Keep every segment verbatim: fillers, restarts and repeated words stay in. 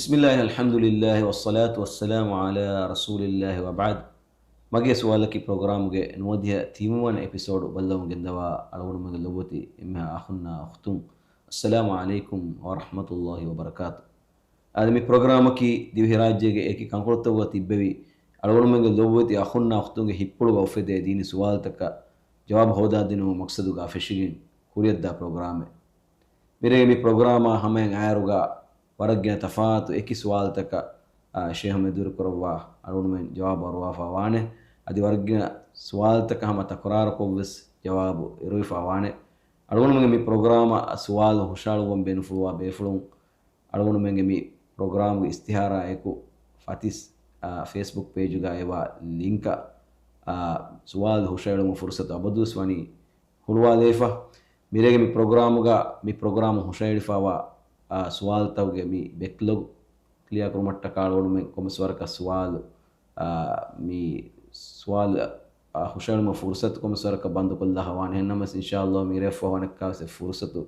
بسم الله، الحمد لله، والصلاة والسلام على رسول الله، وبعد. މަގޭ ސުވާލަކީ ޕްރޮގްރާމުގެ ނުވަދިހަ ތިންވަނަ އެޕިސޯޑު ބައްލަވަމުން ގެންދަވާ އަޅުގަނޑުމެންގެ ލޮބުވެތި އެންމެހާ އަޚުންނާ އުޚްތުން، އައްސަލާމު ޢަލައިކުމް ވަރަޙްމަތުﷲި ވަބަރަކާތު. އާދެ، މި ޕްރޮގްރާމަކީ ދިވެހިރާއްޖޭގެ އެކި ކަންކޮޅުތަކުގަ ތިއްބެވި އަޅުގަނޑުމެންގެ ލޮބުވެތި އަޚުންނާ އުޚްތުންގެ ހިތްޕުޅުގަ އުފެދޭ ދީނީ ސުވާލުތަކަށް ޖަވާބު ހޯދާދިނުމުގެ މަޤްޞަދުގަ ފެށިގެން ކުރިއަށްދާ ޕްރޮގްރާމެއް. މިރޭގެ މި ޕްރޮގްރާމާ ހަމައިން އާއިރުގަ ވަރަށް ގިނަ ތަފާތު އެކި ސުވާލުތަކަށް، އާ، ޝޭހު މެދުވެރިކުރައްވާ އަޅުގަނޑުމެން ޖަވާބު އަރުވާފަ ވާނެ. އަދި ވަރަށް ގިނަ ސުވާލުތަކަށް ހަމަ ތަކުރާރުކޮށްވެސް ޖަވާބު އެރުވިފަ ވާނެ. އަޅުގަނޑުމެންގެ މި ޕްރޮގްރާމަށް ސުވާލު ހުށައަޅުއްވަން ބޭނުންފުޅުވާ ބޭފުޅުން އަޅުގަނޑުމެންގެ މި ޕްރޮގްރާމްގެ އިސްތިހާރާއެކު ފަތިސް، އާ، ފޭސްބުކް ޕޭޖުގަ އެވާ ލިންކަށް، އާ، ސުވާލު ހުށައެޅުމުގެ ފުރުސަތު އަބަދުވެސް ވަނީ ހުޅުވާލައިފަ. މިރޭގެ މި ޕްރޮގްރާމުގަ މި ޕްރޮގްރާމު ހުށައެޅިފައިވާ، އާ، ސުވާލުތަކުގެ މި ބެކްލޮގް ކްލިއާ ކުރުމަށްޓަކާ އަޅުގަނޑުމެން ކޮންމެސް ވަރަކަށް ސުވާލު، އާ، މި ސުވާލު، އާ، ހުށައެޅުމަށް ފުރުސަތު ކޮންމެސް ވަރަކަށް ބަންދުކޮށްލާފަ ވާނެ. އެހެންނަމަވެސް އިންޝާﷲ މިރޭ ފަހު އަނެއްކާވެސް އެ ފުރުސަތު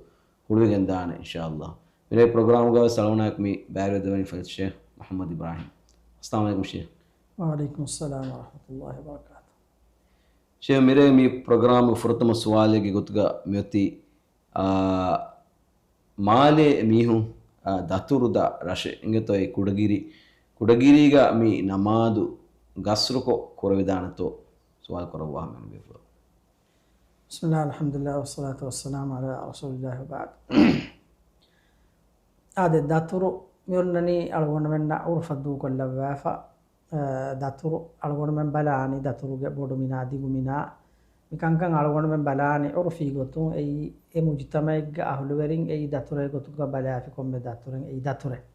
ހުޅުވިގެން ދާނެ އިންޝާﷲ. މިރޭ ޕްރޮގްރާމުގަވެސް އަޅުގަނޑާއެކު މި ބައިވެރިވެދެވެނީ ފަޟީލަތު ޝޭޚް މުޙައްމަދު އިބްރާހީމް. އައްސަލާމު ޢަލައިކުމް ޝޭޚް. ވަޢަލައިކުމުއްސަލާމް ވަރަޙްމަތުﷲި ވަބަރަކާތު. ޝޭޚް، މިރޭ މި ޕްރޮގްރާމުގެ ފުރަތަމަ ސުވާލެއްގެ ގޮތުގަ މިއޮތީ، އާ، މާލޭ މީހުން، އާ، ދަތުރުދާ ރަށެއް އިނގޭތޯ އެ ކުޑަގިރި، ކުޑަގިރީގަ މި ނަމާދު ގަސްރުކޮށް ކުރެވިދާނެތޯ؟ ސުވާލު ކުރައްވާ ހަމައިން ބޭފުޅުން. بسم الله، الحمد لله، والصلاة والسلام على رسول الله، وبعد. އާދެ، ދަތުރު މިއޮންނަނީ އަޅުގަނޑުމެންނަށް ޢުރުފަށް ދޫކޮށްލައްވާފަ، އަ، ދަތުރު އަޅުގަނޑުމެން ބަލާނީ ދަތުރުގެ ބޮޑުމިނާ، ދިގުމިނާ، މި ކަންކަން އަޅުގަނޑުމެން ބަލާނީ ޢުރުފީ ގޮތުން އެއީ އެ މުޖުތަމަޢެއްގެ އަހުލުވެރިން އެއީ ދަތުރެއް ގޮތުގަ ބަލާފި ކޮންމެ ދަތުރެއް އެއީ ދަތުރެއް.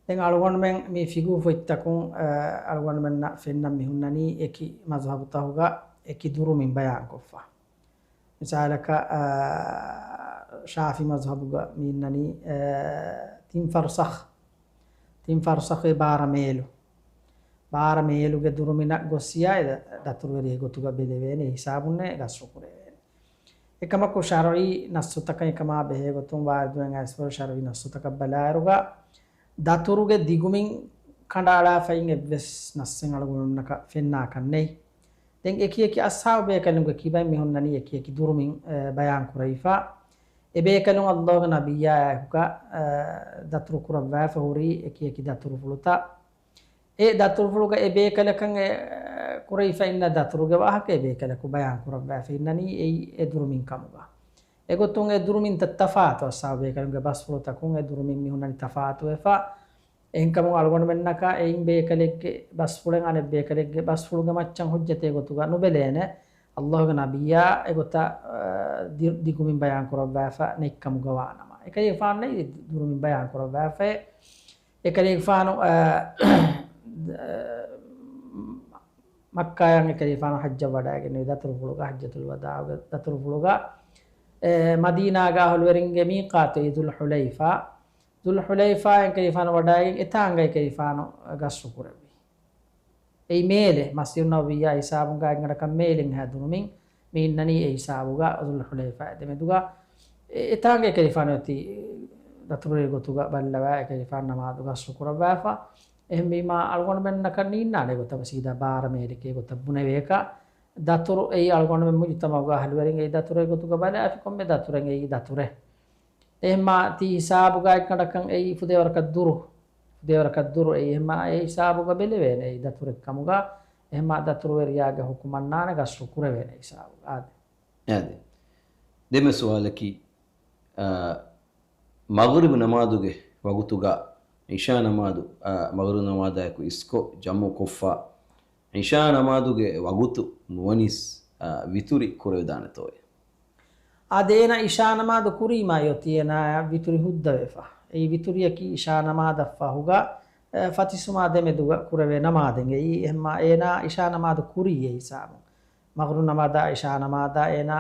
ދެން އަޅުގަނޑުމެން މި ފިޤުހު ފޮތްތަކުން، އަ، އަޅުގަނޑުމެންނަށް ފެންނަން މިހުންނަނީ އެކި މަޒްހަބުތަކުގަ އެކި ދުރުމިން ބަޔާންކޮށްފަ. މިސާލަކަށް، އާ، ޝާފި މަޒްހަބުގަ މި އިންނަނީ، އާ، ތިން ފަރުސަޚް، ތިން ފަރުސަޚު އެ ބާރަ މޭލު. ބާރަ މޭލުގެ ދުރުމިނަށް ގޮއްސިޔާ އެ ދަ-، ދަތުރުވެރި އެގޮތުގަ ބެލެވޭނެ، އެ ހިސާބުންނޭ ގަސްރު ކުރެވޭނެ. އެކަމަކު ޝަރުޢީ ނައްސުތަކަށް އެކަމާ ބެހޭގޮތުން ވާރިދުވެން އައިސްފަހު ޝަރުޢީ ނައްސުތަކަށް ބަލާއިރުގަ، ދަތުރުގެ ދިގުމިން ކަނޑައަޅާފައިން އެއްވެސް ނައްސެއް އަޅުގަނޑުމެންނަކަށް ފެންނާކަށް ނެތް. ދެން އެކި އެކި އަޞްޙާބު ބޭކަލުންގެ ކިބައިން މި ހުންނަނީ އެކި އެކި ދުރުމިން، އެ، ބަޔާން ކުރެވިފަ. އެ ބޭކަލުން ﷲގެ ނަބިއްޔާއާއެކުގަ، އެ، ދަތުރު ކުރައްވާފަ ހުރީ އެކި އެކި ދަތުރުފުޅުތައް. އެ ދަތުރުފުޅުގަ އެ ބޭކަލަކަށް، އެ، ކުރެވިފަ އިންނަ ދަތުރުގެ ވާހަކަ އެ ބޭކަލަކު ބަޔާން ކުރައްވާފަ އިންނަނީ އެއީ އެ ދުރުމިން ކަމުގަ. އެގޮތުން އެ ދުރުމިންތައް ތަފާތު، އައްޞާބު ބޭކަލުންގެ ބަސްފުޅުތަކުން އެ ދުރުމިން މި ހުންނަނީ ތަފާތުވެފަ. އެހެންކަމުން އަޅުގަނޑުމެންނަކަށް އެއިން ބޭކަލެއްގެ ބަސްފުޅެއް އަނެއް ބޭކަލެއްގެ ބަސްފުޅުގެ މައްޗަށް ޙުއްޖަތޭ ގޮތުގަ ނުބެލޭނެ. ﷲގެ ނަބިއްޔާ އެގޮތަށް، އަ، ދި-، ދިގުމިން ބަޔާން ކުރައްވާފަ ނެތްކަމުގަ ވާނަމަ. އެކަލޭގެފާނު ނެތް ދުރުމިން ބަޔާން ކުރައްވާފައޭ. އެކަލޭގެފާނު، އަ، މައްކާޔަށް އެކަލޭގެފާނު ޙައްޖަށް ވަޑައިގެންނެވި ދަތުރުފުޅުގަ، ޙައްޖަތުލް ވަދާޢުގެ ދަތުރުފުޅުގަ، އެ، މަދީނާގެ އަހުލުވެރިންގެ މީޤާތު އެއީ ޛުލްޙުލައިފާ. ޛުލްޙުލައިފާއިން އެކަލޭގެފާނު ވަޑައިގެން އެތާނގަ އެކަލޭގެފާނު ގަސްރު ކުރެއްވި. އެއީ މޭލެއް، މަސްޖިދު ނަބަވިއްޔާ ހިސާބުން ގާތްގަނޑަކަށް މޭލެއްހާ ދުރުމިން މި އިންނަނީ އެ ހިސާބުގަ ޛުލްޙުލައިފާ ދެމެދުގަ. އެ-، އެތާނގަ އެކަލޭގެފާނު އޮތީ ދަތުރުވެރި ގޮތުގަ ބައްލަވާ އެކަލޭގެފާނު ނަމާދު ގަސްރު ކުރައްވާފަ. އެހެންވީމާ އަޅުގަނޑުމެންނަކަށް ނީންނާނެ ގޮތަށް ސީދާ ބާރަ މޭލެކޭ ގޮތަށް ބުނެވޭކަށް. ދަތުރު އެއީ އަޅުގަނޑުމެން މުޖުތަމަޢުގަ އަހުލުވެރިން އެއީ ދަތުރެއް ގޮތުގަ ބަލާފި ކޮންމެ ދަތުރެއް އެއީ ދަތުރެއް. އެހެންމާ ތީ ހިސާބު ގާތްގަނޑަކަށް އެއީ ފުދޭވަރަކަށް ދުރު. ފުދޭވަރަކަށް ދުރު އެއީ އެހެންމާ އެ ހިސާބުގަ ބެލެވޭނެ އެއީ ދަތުރެއް ކަމުގަ. އެހެންމާ ދަތުރުވެރިޔާގެ ޙުކުމަށް ނާނެ ގަސްރު ކުރެވޭނެ ހިސާބުގަ. އާދެ. އާދެ. ދެމެ ސުވާލަކީ، އާ، މަޣްރިބު ނަމާދުގެ ވަގުތުގަ ޢިޝާ ނަމާދު، އާ، މަޣްރިބު ނަމާދާއެކު އިސްކޮށް ޖަމްޢު ކޮށްފަ، ޢިޝާ ނަމާދުގެ ވަގުތު ނުވަނީސް، އާ، ވިތުރި ކުރެވިދާނެތޯއޭ؟ އާދެ، އޭނާ ޢިޝާ ނަމާދު ކުރީމާ އޮތީ އޭނާއަށް ވިތުރި ހުއްދަވެފަ. އެއީ ވިތުރިއަކީ ޢިޝާ ނަމާދަށް ފަހުގަ، އެ، ފަތިސުމާ ދެމެދުގަ ކުރެވޭ ނަމާދެއް. އެއީ އެހެންމާ އޭނާ ޢިޝާ ނަމާދު ކުރީ އެ ހިސާބުން. މަޣްރިބު ނަމާދާ ޢިޝާ ނަމާދާ އޭނާ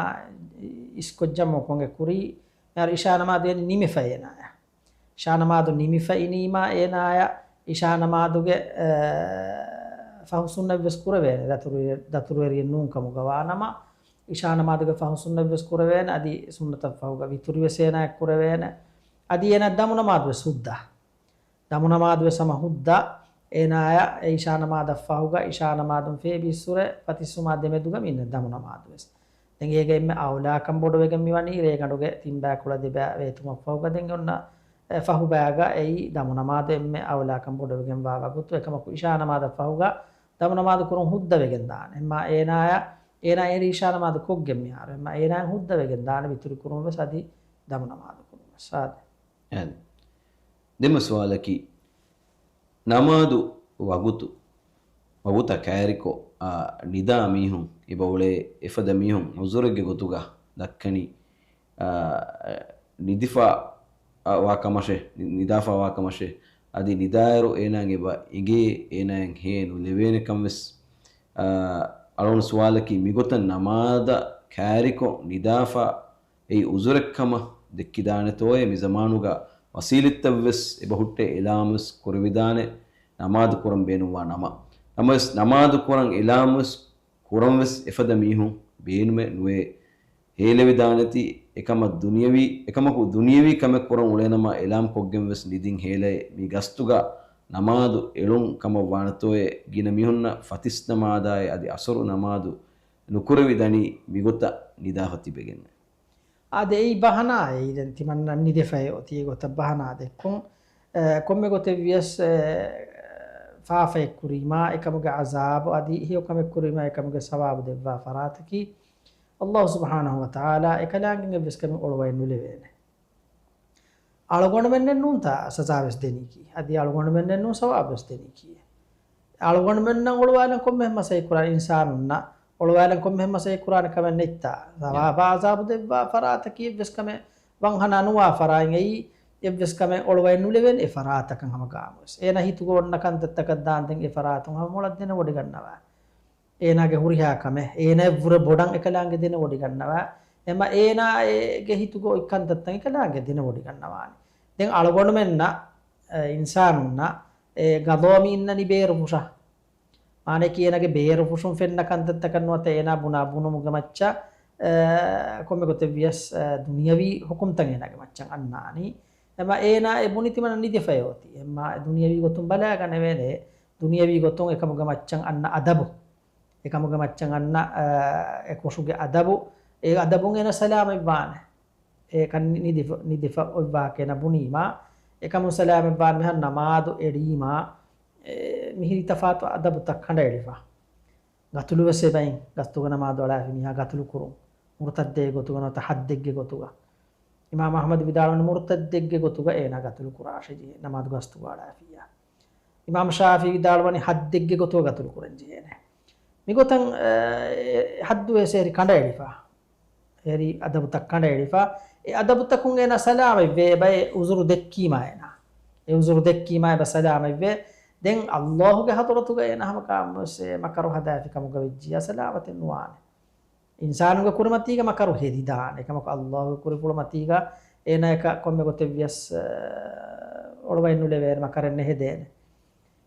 އިސްކޮށް ޖަމްޢުކޮށް އެ ކުރީ. މިހާރު ޢިޝާ ނަމާދު އެން ނިމިފަ އޭނާއަށް. ޢިޝާ ނަމާދު ނިމިފަ އިނީމާ އޭނާއަށް ޢިޝާ ނަމާދުގެ، އެ، ފަހު ސުންނަތްވެސް ކުރެވޭނެ. ދަތުރު-، ދަތުރުވެރިއެއް ނޫން ކަމުގަ ވާނަމަ، ޢިޝާ ނަމާދުގެ ފަހު ސުންނަތްވެސް ކުރެވޭނެ. އަދި ސުންނަތަށް ފަހުގަ ވިތުރިވެސް އޭނާއަށް ކުރެވޭނެ. އަދި އޭނާ ދަމު ނަމާދުވެސް ހުއްދަ. ދަމު ނަމާދު ވެސް ހަމަ ހުއްދަ. އޭނާޔަށް އެ އިޝާ ނަމާދަށް ފަހުގަ އިޝާ ނަމާދުން ފޭބިއްސުރެ ފަތިއްސުމާ ދެމެދުގަ މި އިންނަ ދަމު ނަމާދު ވެސް. ދެން އޭގެ އެންމެ އައުލާކަން ބޮޑުވެގެން މިވަނީ ރޭގަނޑުގެ ތިން ބައިކުޅަ ދެ ބައި ވޭތުމަށް ފަހުގަ. ދެން އޮންނަ އެ ފަހު ބައިގަ އެއީ ދަމު ނަމާދު އެންމެ އައުލާކަން ބޮޑުވެގެންވާ ވަގުތު. އެކަމަކު އިޝާ ނަމާދަށް ފަހުގަ ދަމު ނަމާދު ކުރުން ހުއްދަވެގެން ދާނެ. އެމާ އޭނާޔަށް، އޭނާ އޭރު އިޝާ ނަމާދު ކޮށްގެން މިހާރު. އެމާ އޭނާ ހުއްދަވެގެން ދާނެ ވިތުރި ކުރުން ވެސް އަދި ދަމު ނަމާދު ކުރުން ވެސް. އާދެ. އެހެން. ދެންމެ ސުވާލަކީ، ނަމާދު ވަގުތު، ވަގުތަށް ކައިރިކޮށް، އާ، ނިދާ މީހުން އެބަ އުޅޭ އެފަދަ މީހުން އުޒުރެއްގެ ގޮތުގަ ދައްކަނީ، އާ، ނިދިފަ، އާ، ވާ ކަމަށެ، ނި-، ނިދާފަ ވާ ކަމަށެ، އަދި ނިދާއިރު އޭނާއަށް އެބަ އެނގޭ އޭނާއަށް ހޭ ނުލެވޭނެ ކަން ވެސް، އާ، އަޅުގަނޑު ސުވާލަކީ، މިގޮތަށް ނަމާދަށް ކައިރިކޮށް ނިދާފަ އެއީ އުޒުރެއްކަމަށް ދެއްކިދާނެތޯއޭ؟ މި ޒަމާނުގަ ވަސީލަތްތައްވެސް އެބަހުއްޓޭ، އެލާމްވެސް ކުރެވިދާނެ ނަމާދު ކުރަން ބޭނުންވާ ނަމަ. ނަމަވެސް، ނަމާދު ކުރަން އެލާމްވެސް ކުރަންވެސް އެފަދަ މީހުން ބޭނުމެއް ނުވޭ. ހޭލެވިދާނެތީ، އެކަމަށް ދުނިޔަވީ، އެކަމަކު ދުނިޔަވީ ކަމެއް ކުރަން އުޅޭނަމަ، އެލާމް ކޮށްގެންވެސް ނިދިން ހޭލައޭ. މި ގަސްތުގަ ނަމާދު އެޅުން ކަމަށް ވާނެތޯއޭ؟ ގިނަ މީހުންނަށް ފަތިސް ނަމާދާއި އަދި އަސަރު ނަމާދު ނުކުރެވިދަނީ މިގޮތަށް ނިދާފަ ތިބެގެން. އާދެ، އެއީ ބަހަނާއެއް. ދެން ތިމަންނަ ނިދެފައޭ އޮތީ އެގޮތަށް ބަހަނާ ދެއްކުން. އެ، ކޮންމެ ގޮތެއް ވިޔަސް، އެ، ފާފައެއް ކުރީމާ އެކަމުގެ އަޒާބު އަދި ހެޔޮ ކަމެއް ކުރީމާ އެކަމުގެ ސަވާބު ދެއްވާ ފަރާތަކީ، ﷲ ސުބްޙާނަހޫ ވަތަޢާލާ އެކަލާނގެ އެއްވެސް ކަމެއް އޮޅުވައެއް ނުލެވޭނެ. އަޅުގަނޑުމެންނެއް ނޫންތާ ސަޒާވެސް ދެނީކީ. އަދި އަޅުގަނޑުމެންނެއް ނޫން ސަވާބުވެސް ދެނީކީ. އަޅުގަނޑުމެންނަށް އޮޅުވާލަން ކޮންމެހެން މަސައްކަތް ކުރާ އިންސާނުންނަށް އޮޅުވާލަން ކޮންމެހެން މަސައްކަތް ކުރާނެ ކަމެއް ނެތްތާ؟ ސަވާބާ އަޒާބު ދެއްވާ ފަރާތަކީ އެއްވެސް ކަމެއް ވަންހަނާ ނުވާ ފަރާތް. އެއީ އެއްވެސް ކަމެއް އޮޅުވައެއް ނުލެވޭނެ އެ ފަރާތަކަށް ހަމަ ގާމުވެސް. އޭނާ ހިތުގަ އޮންނަ ކަންތައްތަކަށް ދާންދެން އެ ފަރާތުން ހަމަ މޮޅަށް ދެނެވޮޑިގަންނަވާ. އޭނާގެ ހުރިހާ ކަމެއް، އޭނާއަށްވުރެ ބޮޑަށް އެކަލާނގެ ދެނެވޮޑިގަންނަވާ. އެމަ އޭނާ އޭގެ ހިތުގަ އޮތް ކަންތައްތައް އެކަލާނގެ ދެނެވޮޑިގަންނަވާނެ. ދެން އަޅުގަނޑުމެންނަށް، އެ، އިންސާނުންނަށް އެ ގަޟާ މި އިންނަނީ ބޭރު ފުށަށް. މާނައަކީ އޭނާގެ ބޭރު ފުށުން ފެންނަ ކަންތައްތަކަށް ނުވަތަ އޭނާ ބުނާ ބުނުމުގެ މައްޗަށް، އެ، ކޮންމެ ގޮތެއް ވިޔަސް، އެ، ދުނިޔަވީ ހުކުމްތައް އޭނާގެ މައްޗަށް އަންނާނީ. އެމަ އޭނާ އެ ބުނި ތިމަންނަ ނިދިފައޭ އޮތީ. އެމަ އެ ދުނިޔަވީ ގޮތުން ބަލާގަނެވޭނެ. ދުނިޔަވީ ގޮތުން އެކަމުގެ މައްޗަށް އަންނަ އަދަބު. އެކަމުގެ މައްޗަށް އަންނަ، އަ، އެ ކޮށުގެ އަދަބު، އެ އަދަބުން އޭނަ ސަލާމަތްވާނެ. އެކަން ނިދިފަ، ނިދިފަ އޮތްވާކަން ބުނީމާ، އެކަމުން ސަލާމަތްވާން މިހާރު ނަމާދު އެޅީމާ، އެ، މިހިރީ ތަފާތު އަދަބުތައް ކަނޑައެޅިފަ. ގަތުލުވެސް އެބައިން، ގަސްތުގަ ނަމާދު އަޅާފި މީހާ ގަތުލު ކުރުން. މުރުތައްދެއްގެ ގޮތުގަ ނުވަތަ ޙައްދެއްގެ ގޮތުގަ. އިމާމް އަޙްމަދު ވިދާޅުވަނީ މުރުތައްދެއްގެ ގޮތުގަ އޭނާ ގަތުލު ކުރާށޭ ޖެހޭ، ނަމާދު ގަސްތުގަ އަޅާފިއްޔާ. އިމާމް ޝާފިޢީ ވިދާޅުވަނީ ޙައްދެއްގެ ގޮތުގަ ގަތުލު ކުރަން ޖެހޭނެ. މިގޮތަށް، އެ، ޙައްދު ވެސް އެހެރީ ކަނޑައެޅިފަ. އެހެރީ އަދަބުތައް ކަނޑައެޅިފަ. އެ އަދަބުތަކުން އޭނާ ސަލާމަތްވޭ، އެބަ އެ ޢުޛުރު ދެއްކީމާ އޭނާ. އެ ޢުޛުރު ދެއްކީމާ އެބަ ސަލާމަތްވޭ. ދެން ﷲގެ ޙަޟްރަތުގަ އޭނާ ހަމަކާމުވެސް އެ މަކަރު ހަދާފި ކަމުގަ ވެއްޖިއްޔާ ސަލާމަތެއް ނުވާނެ. އިންސާނުންގެ ކުރިމަތީގަ މަކަރު ހެދިދާނެ. އެކަމަކު ﷲގެ ކުރިފުޅުމަތީގަ އޭނާޔަކަށް ކޮންމެ ގޮތެއް ވިޔަސް، އަ، އޮޅުވައެއް ނުލެވޭނެ، މަކަރެއް ނެހެދޭނެ.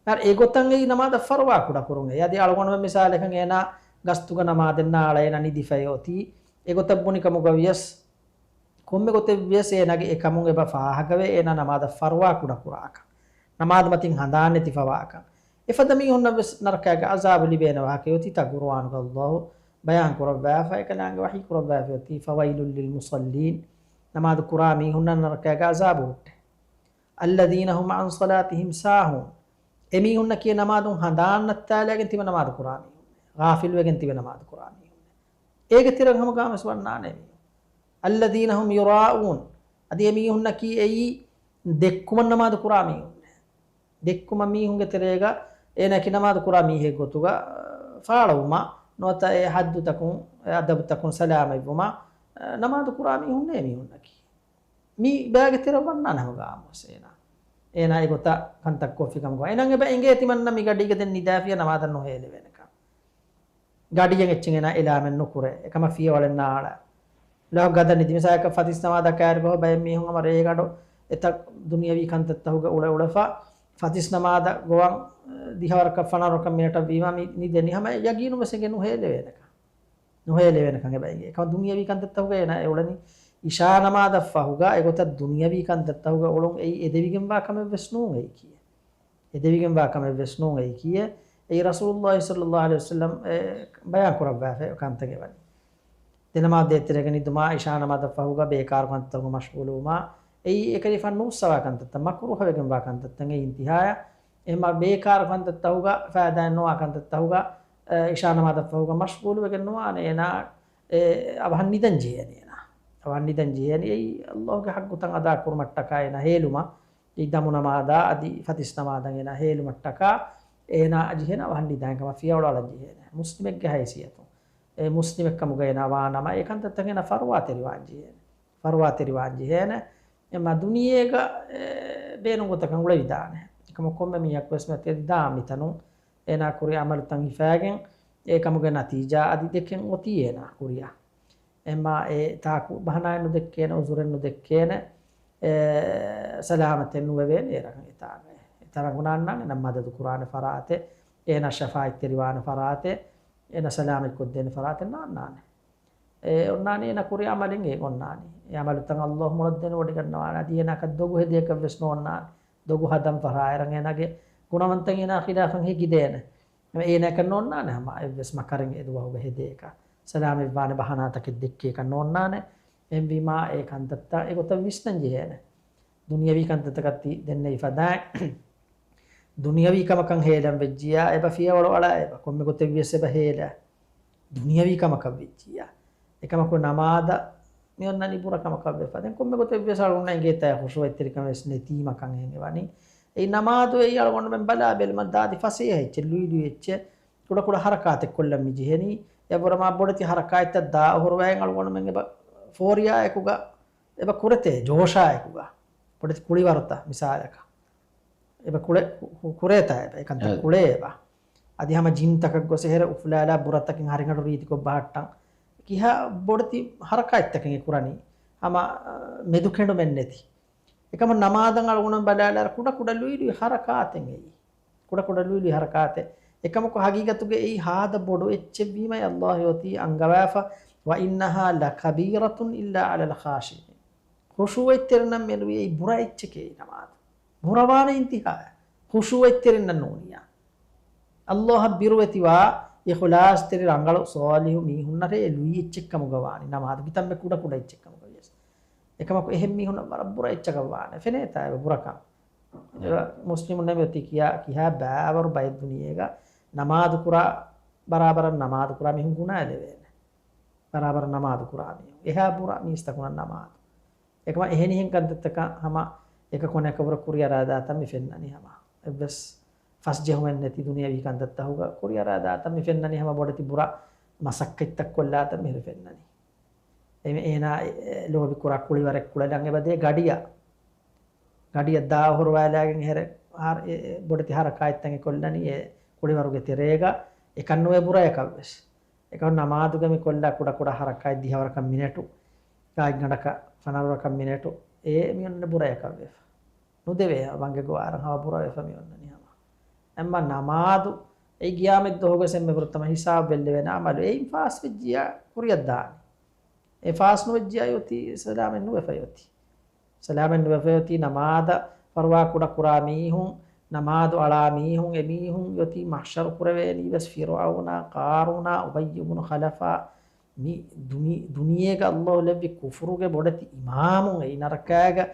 އަރ އެގޮތަށް އެއީ ނަމާދަށް ފަރުވާ ކުޑަކުރުން. އެ އަދި އަޅުގަނޑުމެން މިސާލަކަށް އޭނާ ގަސްތުގަ ނަމާދެއް ނާޅައޭ ނިދިފައޭ އޮތީ. އެގޮތަށް ބުނި ކަމުގަ ވިޔަސް ކޮންމެ ގޮތެއް ވިޔަސް އޭނާގެ އެކަމުން އެބަ ފާހަގަވޭ އޭނާ ނަމާދަށް ފަރުވާ ކުޑަކުރާކަން. ނަމާދު މަތިން ހަނދާން ނެތި ފަވާކަން. އެފަދަ މީހުންނަށް ވެސް ނަރަކައިގެ އަޒާބު ލިބޭނެ ވާހަކައެއް އޮތީ ތާ ޤުރުއާނުގަ ﷲ ބަޔާން ކުރައްވާފަ، އެކަލާނގެ ވަޙީ ކުރައްވާފަ އޮތީ، فويل للمصلين، ނަމާދު ކުރާ މީހުންނަށް ނަރަކައިގެ އަޒާބު ހުއްޓޭ. الذين هم عن صلاتهم ساهون. އެމީހުންނަކީ ނަމާދުން ހަނދާން ނައްތާލައިގެން ތިބެ ނަމާދު ކުރާ މީހުން. ޣާފިލްވެގެން ތިބެ ނަމާދު ކުރާ މީހުން. އޭގެ ތެރެއަށް ހަމަ ގާމެސް ވަންނާނެ މީހުން. الذين هم يراءون. އަދި އެމީހުންނަކީ އެއީ ދެއްކުމަށް ނަމާދު ކުރާ މީހުން. ދެއްކުމަށް މީހުންގެ ތެރޭގަ އޭނައަކީ ނަމާދު ކުރާ މީހެއް ގޮތުގަ، އަ، ފާޅުވުމަށް ނުވަތަ އެ ޙައްދުތަކުން، އެ އަދަބުތަކުން ސަލާމަތްވުމަށް، އަ، ނަމާދު ކުރާ މީހުންނޭ މީހުންނަކީ. މި ބައިގެ ތެރެއަށް ވަންނާނެ ހަމަ ގާމުވެސް އޭނާ. އޭނާ އެގޮތަށް ކަންތައް ކޮށްފި ކަމުގަ. އޭނާ އެބަ އެނގޭ ތިމަންނަ މި ގަޑީގަ ދެން ނިދާފިޔާ ނަމާދަށް ނުހޭލެވޭނެކަން. ގަޑިއެއް އެއްޗެއް އޭނާ އެލާމެއް ނުކުރޭ. އެކަމަށް ފިޔަވަޅެއް ނާޅާ. ލޮހަށް ގަދަ ނިދި. މިސާލަކަށް ފަތިސް ނަމާދަށް ކައިރި ބަހު ބައެއް މީހުން ހަމަ ރޭގަނޑު އެތައް ދުނިޔަވީ ކަންތައްތަކުގަ އުޅެ އުޅެފަ، ފަތިސް ނަމާދަށް ގޮވަން ދިހަވަރަކަށް ފަނަރަކަށް މިނެޓަށް ވީމާ މި ނިދެނީ ހަމަ ޔަގީނުން ވެސް އެނގޭ ނުހޭލެވޭނެކަން. ނުހޭލެވޭނެކަން އެބަ އެނގޭ. އެކަމަ ދުނިޔަވީ ކަންތައްތަކުގަ އޭނާ އެ އުޅެނީ އިޝާ ނަމާދަށް ފަހުގަ އެގޮތަށް ދުނިޔަވީ ކަންތައްތަކުގަ އުޅުން އެއީ އެދެވިގެންވާ ކަމެއް ވެސް ނޫން އެއީކީ. ހެދެވިގެންވާ ކަމެއް ވެސް ނޫން އެއީކީއެއް. އެއީ ރަސޫލުﷲ ޞައްލަﷲ ޢަލައިހި ވަސައްލަމް އެ ބަޔާން ކުރައްވާފައި ކަންތައް އެވަނީ. ދެނަމާދު ދޭތެރޭގަ ނިދުމާ، އިޝާ ނަމާދަށްފަހުގަ ބޭކާރު ކަންތައްތަކުގަ މަޝްޣޫލުވުމާ، އެއީ އެކަލޭގެފާނު ނުވުއްސަވާ ކަންތައްތައް، މަކްރޫހަވެގެންވާ ކަންތައްތައް އެއީ އިންތިހާޔަށް. އެހެންމާ ބޭކާރު ކަންތައްތަކުގަ، ފައިދާއެއް ނުވާ ކަންތައްތަކުގަ، އެ، އިޝާ ނަމާދަށްފަހުގަ މަޝްޣޫލުވެގެން ނުވާނެ އޭނާ، އެ، އަވަހަށް ނިދަން ޖެހޭނެ އޭނާ. އަވަހަށް ނިދަން ޖެހޭނެ. އެއީ ﷲ ގެ ޙައްޤުތައް އަދާކުރުމަށްޓަކާ އޭނާ ހޭލުމަށް، އެއީ ދަމު ނަމާދާ އަދި ފަތިސް ނަމާދަށް އޭނާ ހޭލުމަށްޓަކާ އޭނާ ޖެހޭނެ އަވަހަށް ނިދާން ކަމަށް ފިޔަވަޅު އަޅަން ޖެހޭނެ. މުސްލިމެއްގެ ހައިސިއްޔަތުން، އެ މުސްލިމެއްކަމުގަ އޭނާ ވާނަމަ، އެ ކަންތައްތަކަށް އޭނާ ފަރުވާތެރިވާން ޖެހޭނެ. ފަރުވާތެރިވާން ޖެހޭނެ. އެމާ ދުނިޔޭގަ، އެ، ބޭނުން ގޮތަކަށް އުޅެވިދާނެ. އެކަމަކު ކޮންމެ މީހަކު ވެސް މިއޮތީ ދާ މިތަނުން އޭނާ ކުރި އަމަލުތައް ހިފާގެން، އެކަމުގެ ނަތީޖާ އަދި ދެކެން އޮތީ އޭނާ ކުރިއަށް. އެމާ އެ ތާކު ބަހަނާއެއް ނުދެއްކޭނެ، އުޒުރެއް ނުދެއްކޭނެ، އެ، ސަލާމަތެއް ނުވެވޭނެ އޭރަކަށް އެތާގައި. އެތަނަށް ނާންނާނެ އޭނަ މަދަދު ކުރާނެ ފަރާތެއް، އޭނަ ޝަފާޢަތްތެރިވާނެ ފަރާތެއް، އޭނަ ސަލާމަތްކޮށްދޭނެ ފަރާތެއް ނާންނާނެ. އެ އޮންނާނީ އޭނަ ކުރި އަމަލެއް އެ އޮންނާނީ. އެ އަމަލުތައް ﷲ މޮޅަށް ދެނެވޮޑިގަންނަވާނެ. އަދި އޭނާއަކަށް ދޮގު ހެދޭކަށް ވެސް ނޯންނާނެ. ދޮގު ހަދަން ފަށާއިރަށް އޭނާގެ ގުނަވަންތައް އޭނާ ޚިލާފަށް ހެކިދޭނެ. އޭނާއަކަށް ނޯންނާނެ ހަމަ އެއްވެސް މަކަރެއް އެ ދުވަހުގަ ހެދޭކަށް. ސަލާމަތްވާނެ ބަހަނާތަކެއް ދެއްކޭކަށް ނޯންނާނެ. އެހެންވީމާ އެ ކަންތައްތައް އެގޮތަށް ވިސްނަން ޖެހޭނެ. ދުނިޔަވީ ކަންތައްތަކަށް ތި ދެންނެވި ފަދައިން، ދުނިޔަވީ ކަމަކަށް ހޭލަން ވެއްޖިއްޔާ، އެބަ ފިޔަވަޅު އަޅާ އެބަ. ކޮންމެ ގޮތެއް ވިޔަސް އެބަ ހޭލާ. ދުނިޔަވީ ކަމަކަށް ވެއްޖިއްޔާ. އެކަމަކު ނަމާދަށް މި އޮންނަނީ ބުރަ ކަމަކަށް ވެފަ. ދެން ކޮންމެ ގޮތެއް ވިޔަސް އަޅުގަނޑަށް އެނގޭތާ ޚުޝޫޢަތްތެރިކަމެއް ވެސް ނެތީމަ ކަން އެހެން އެވަނީ. އެއީ ނަމާދު އެއީ އަޅުގަނޑުމެން ބަލާ ބެލުމަށް ދާދި ފަސޭހަ އެއްޗެއް، ލުއި ލުއި އެއްޗެއް، ކުޑަ ކުޑަ ހަރަކާތެއް ކޮށްލަން މި ޖެހެނީ. އެއަށްވުރެ މާ ބޮޑެތި ހަރަކާތްތައް ދާ އޮހޮރުވައިން އަޅުގަނޑުމެން އެބަ ފޯރިޔާއެކުގަ، އެބަ ކުރެތޭ ޖޯޝާއެކުގަ. ބޮޑެތި ކުޅިވަރުތައް މިސާލަކަށް. އެބަ ކުޅެ-، ކު-، ކުރޭތާ އެބަ. އެކަންތައް އެ. ކުޅޭ އެބަ. އަދި ހަމަ ޖިމްތަކަށް ގޮސް އެހެރެ އުފުލާލާ ބުރަތަކެއް ހަރިގަނޑު ރީތިކޮށް ބަހައްޓަން. ކިހާ ބޮޑެތި ހަރަކާތްތަކެއް އެ ކުރަނީ. ހަމަ، އަ، މެދުކެނޑުމެއް ނެތި. އެކަމަ ނަމާދަށް އަޅުގަނޑު ބަލާލާ ކުޑަ ކުޑަ ލުއި ލުއި ހަރަކާތެއް އެއީ. ކުޑަ ކުޑަ ލުއި ލުއި ހަރަކާތެއް. އެކަމަކު ހަގީގަތުގައި ހާދަ ބޮޑު އެއްޗެއްވީމަ އައްލާހު އޮތީ އަންގަވާފަ، "وإنها لكبيرة إلا على الخاشعين." ޚުޝޫޢަތްތެރިންނަށް މެނުވީ އެއީ ބުރަ އެއްޗެކޭ ނަމާދު. ބުރަވާނެ އިންތިހާއަށް. ޚުޝޫޢަތްތެރިންނަށް ނޫނިއްޔާ. އައްލާހަށް ބިރުވެތިވާ އިޚުލާޞްތެރި ރަނގަޅު ޞާލިޙު މީހުންނަށޭ އެ ލުއި އެއްޗެއްކަމުގަ ވާނީ. ނަމާދު ކިތަންމެ ކުޑަ ކުޑަ އެއްޗެއްކަމުގަ ވިޔަސް. އެކަމަކު އެހެން މީހުންނަށް ވަރަށް ބުރަ އެއްޗަކަށް ވާނެ. ފެނޭތާ އެބަ ބުރަކަން. އެބަ މުސްލިމުންނަށް މިއޮތީ ކިޔާ، ކިހާ ބާވަރު ބައެއް ދުނިޔޭގަ ނަމާދު ކުރާ، ބަރާބަރަށް ނަމާދު ކުރާ މީހުން ގުނާ ލެވޭނެ. ބަރާބަރަށް ނަމާދު ކުރާ މީހުން. އެހާ ބުރަ މީސްތަކުންނަށް ނަމާދު. އެކަމަ އެހެނިހެން ކަންތައްތަކަށް ހަމަ އެކަކު ނެކަކުރަ ކުރިއަރާދާތަން މި ފެންނަނީ ހަމަ. އެއްވެސް ފަސްޖެހުމެއް ނެތި ދުނިޔަވީ ކަންތައްތަކުގަ ކުރިއަރާދާތަން މި ފެންނަނީ ހަމަ ބޮޑެތި ބުރަ މަސައްކަތްތައް ކޮށްލާތަން މިހިރު ފެންނަނީ. އެމެ އޭނާ އެ، އެ، ލޯބި ކުރާ ކުޅިވަރެއް ކުޅެލަން އެބަދޭ ގަޑިއަށް. ގަޑިއަށް ދާ އޮހޮރުވާލާގެން ހެރެ ހާރ-، އެ، އެ، ބޮޑެތި ހަރަކާތްތައް އެ ކޮށްލަނީ އެ ކުޅިވަރުގެ ތެރޭގަ އެކަން ނުވޭ ބުރަޔަކަށްވެސް. އެކަން ނަމާދުގަ މި ކޮށްލާ ކުޑަ ކުޑަ ހަރަކާތް ދިހަވަރަކަށް މިނެޓު، ގާތްގަނޑަކަށް ފަނަރަވަރަކަށް މިނެޓު، އެ މި އޮންނަ ބުރަޔަކަށް ވެފަ. ނުދެވޭ ވަންގެ ގޮވާރަށް ހަމަ ބުރަވެފަ މި އޮންނަނީ ހަމަ. އެމަ ނަމާދު އެ ގިޔާމަތް ދުވަހުގަސް އެންމެ ފުރަތަމަ ހިސާބު ބެއްލެވޭނެ އަމަލު. އެއިން ފާސް ވެއްޖިޔާ ކުރިއަށް ދާނެ. އެ ފާސް ނުވެއްޖިޔާ އޮތީ ސަލާމަތް ނުވެފަ އޮތީ. ސަލާމަތް ނުވެފަ އޮތީ ނަމާދަށް ފަރުވާ ކުޑަ ކުރާ މީހުން، ނަމާދު އަޅާ މީހުން، އެ މީހުން އޮތީ މަޙްޝަރު ކުރެވޭނީ ވެސް ފިރުޢައުނާ، ޤާރޫނާ، އުބައްޔު ބުނު ޚަލަފާ، މި ދުނި-، ދުނިޔޭގަ އައްލާހު ލެއްވި ކުފުރުގެ ބޮޑެތި އިމާމުން އެއީ ނަރަކާގަ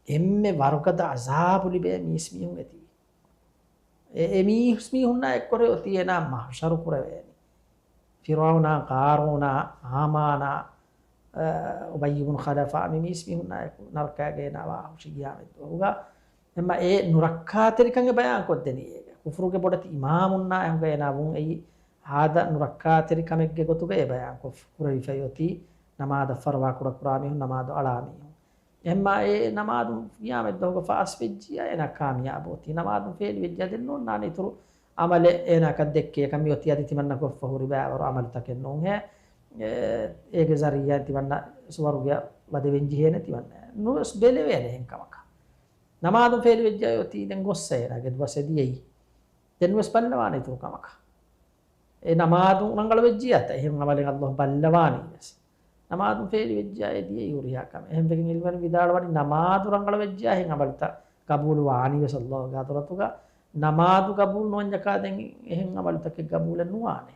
އެންމެ ވަރުގަދަ ޢަޒާބު ލިބޭ މީސްމީހުން އެތިވި. އެ، އެ މީސްމީހުންނާ އެއްކޮށް އޮތީ އޭނާ މަޙްޝަރު ކުރެވޭނީ. ފިރުޢައުނާ، ޤާރޫނާ، ހާމާނާ، އަ، އުބައްޔު ބުނު ޚަލަފާ މި މީސްމީހުންނާ އެކު ނަރަކާގަ އޭނާ ވާ ހުށި ގިޔާމަތް ދުވަހުގަ. އެމަ އެ ނުރައްކާތެރިކަން އެ ބަޔާން ކޮށްދެނީ އޭގަ. ކުފުރުގެ ބޮޑެތި އިމާމުންނާ އެހުގަ އޭނާ ވުން އެއީ ހާދަ ނުރައްކާތެރިކަމެއްގެ ގޮތުގަ އެ ބަޔާން ކޮށް ކުރެވިފައި އޮތީ ނަމާދަށް ފަރުވާ ކުޑަ ކުރާ މީހުން، ނަމާދު އަޅާ މީހުން. އެހެންމާ އެ ނަމާދު ގިޔާމަތް ދުވަހުގަ ފާސް ވެއްޖިޔާ އޭނާ ކާމިޔާބު އޮތީ. ނަމާދު ފޭލި ވެއްޖިޔާ ދެން ނޯންނާނެ އިތުރު އަމަލެއް އޭނާއަކަށް ދެއްކޭކަށް. މިއޮތީ އަދި ތިމަންނަ ކޮށްފަ ހުރި ބައިވަރު އަމަލުތަކެއް ނޫންހޭ. އެ، އޭގެ ޒަރީއާއިން ތިމަންނަ ސުވަރުގެއަށް ވަދެވެން ޖެހޭނެ ތިމަންނަ. ނުވެސް ބެލެވޭނެ އެހެން ކަމަކަށް. ނަމާދު ފޭލި ވެއްޖިޔާ އޮތީ ދެން ގޮއްސަ އޭނާގެ ދުވަސް އެ ދިޔައީ. ދެން ވެސް ބައްލަވާނެ އިތުރު ކަމަކަށް. އެ ނަމާދު ރަނގަޅަވެއްޖިޔާތަ އެހެން އަމަލެއް އައްލާހު ބައްލަވާނީ ވެސް. ނަމާދު ފޭލި ވެއްޖިޔާ އެ ދިޔައީ ހުރިހާ ކަމެއް. އެހެން ވެގެން އިލްމުވެރިން ވިދާޅުވަނީ ނަމާދު ރަނގަޅަވެއްޖިޔާ އެހެން އަމަލުތައް ގަބޫލު ވާނީ ވެސް އައްލާހުގެ ޙަޟްރަތުގަ. ނަމާދު ގަބޫލު ނުވަންޏަކާ ދެން އެހެން އަމަލުތަކެއް ގަބޫލެއް ނުވާނެ.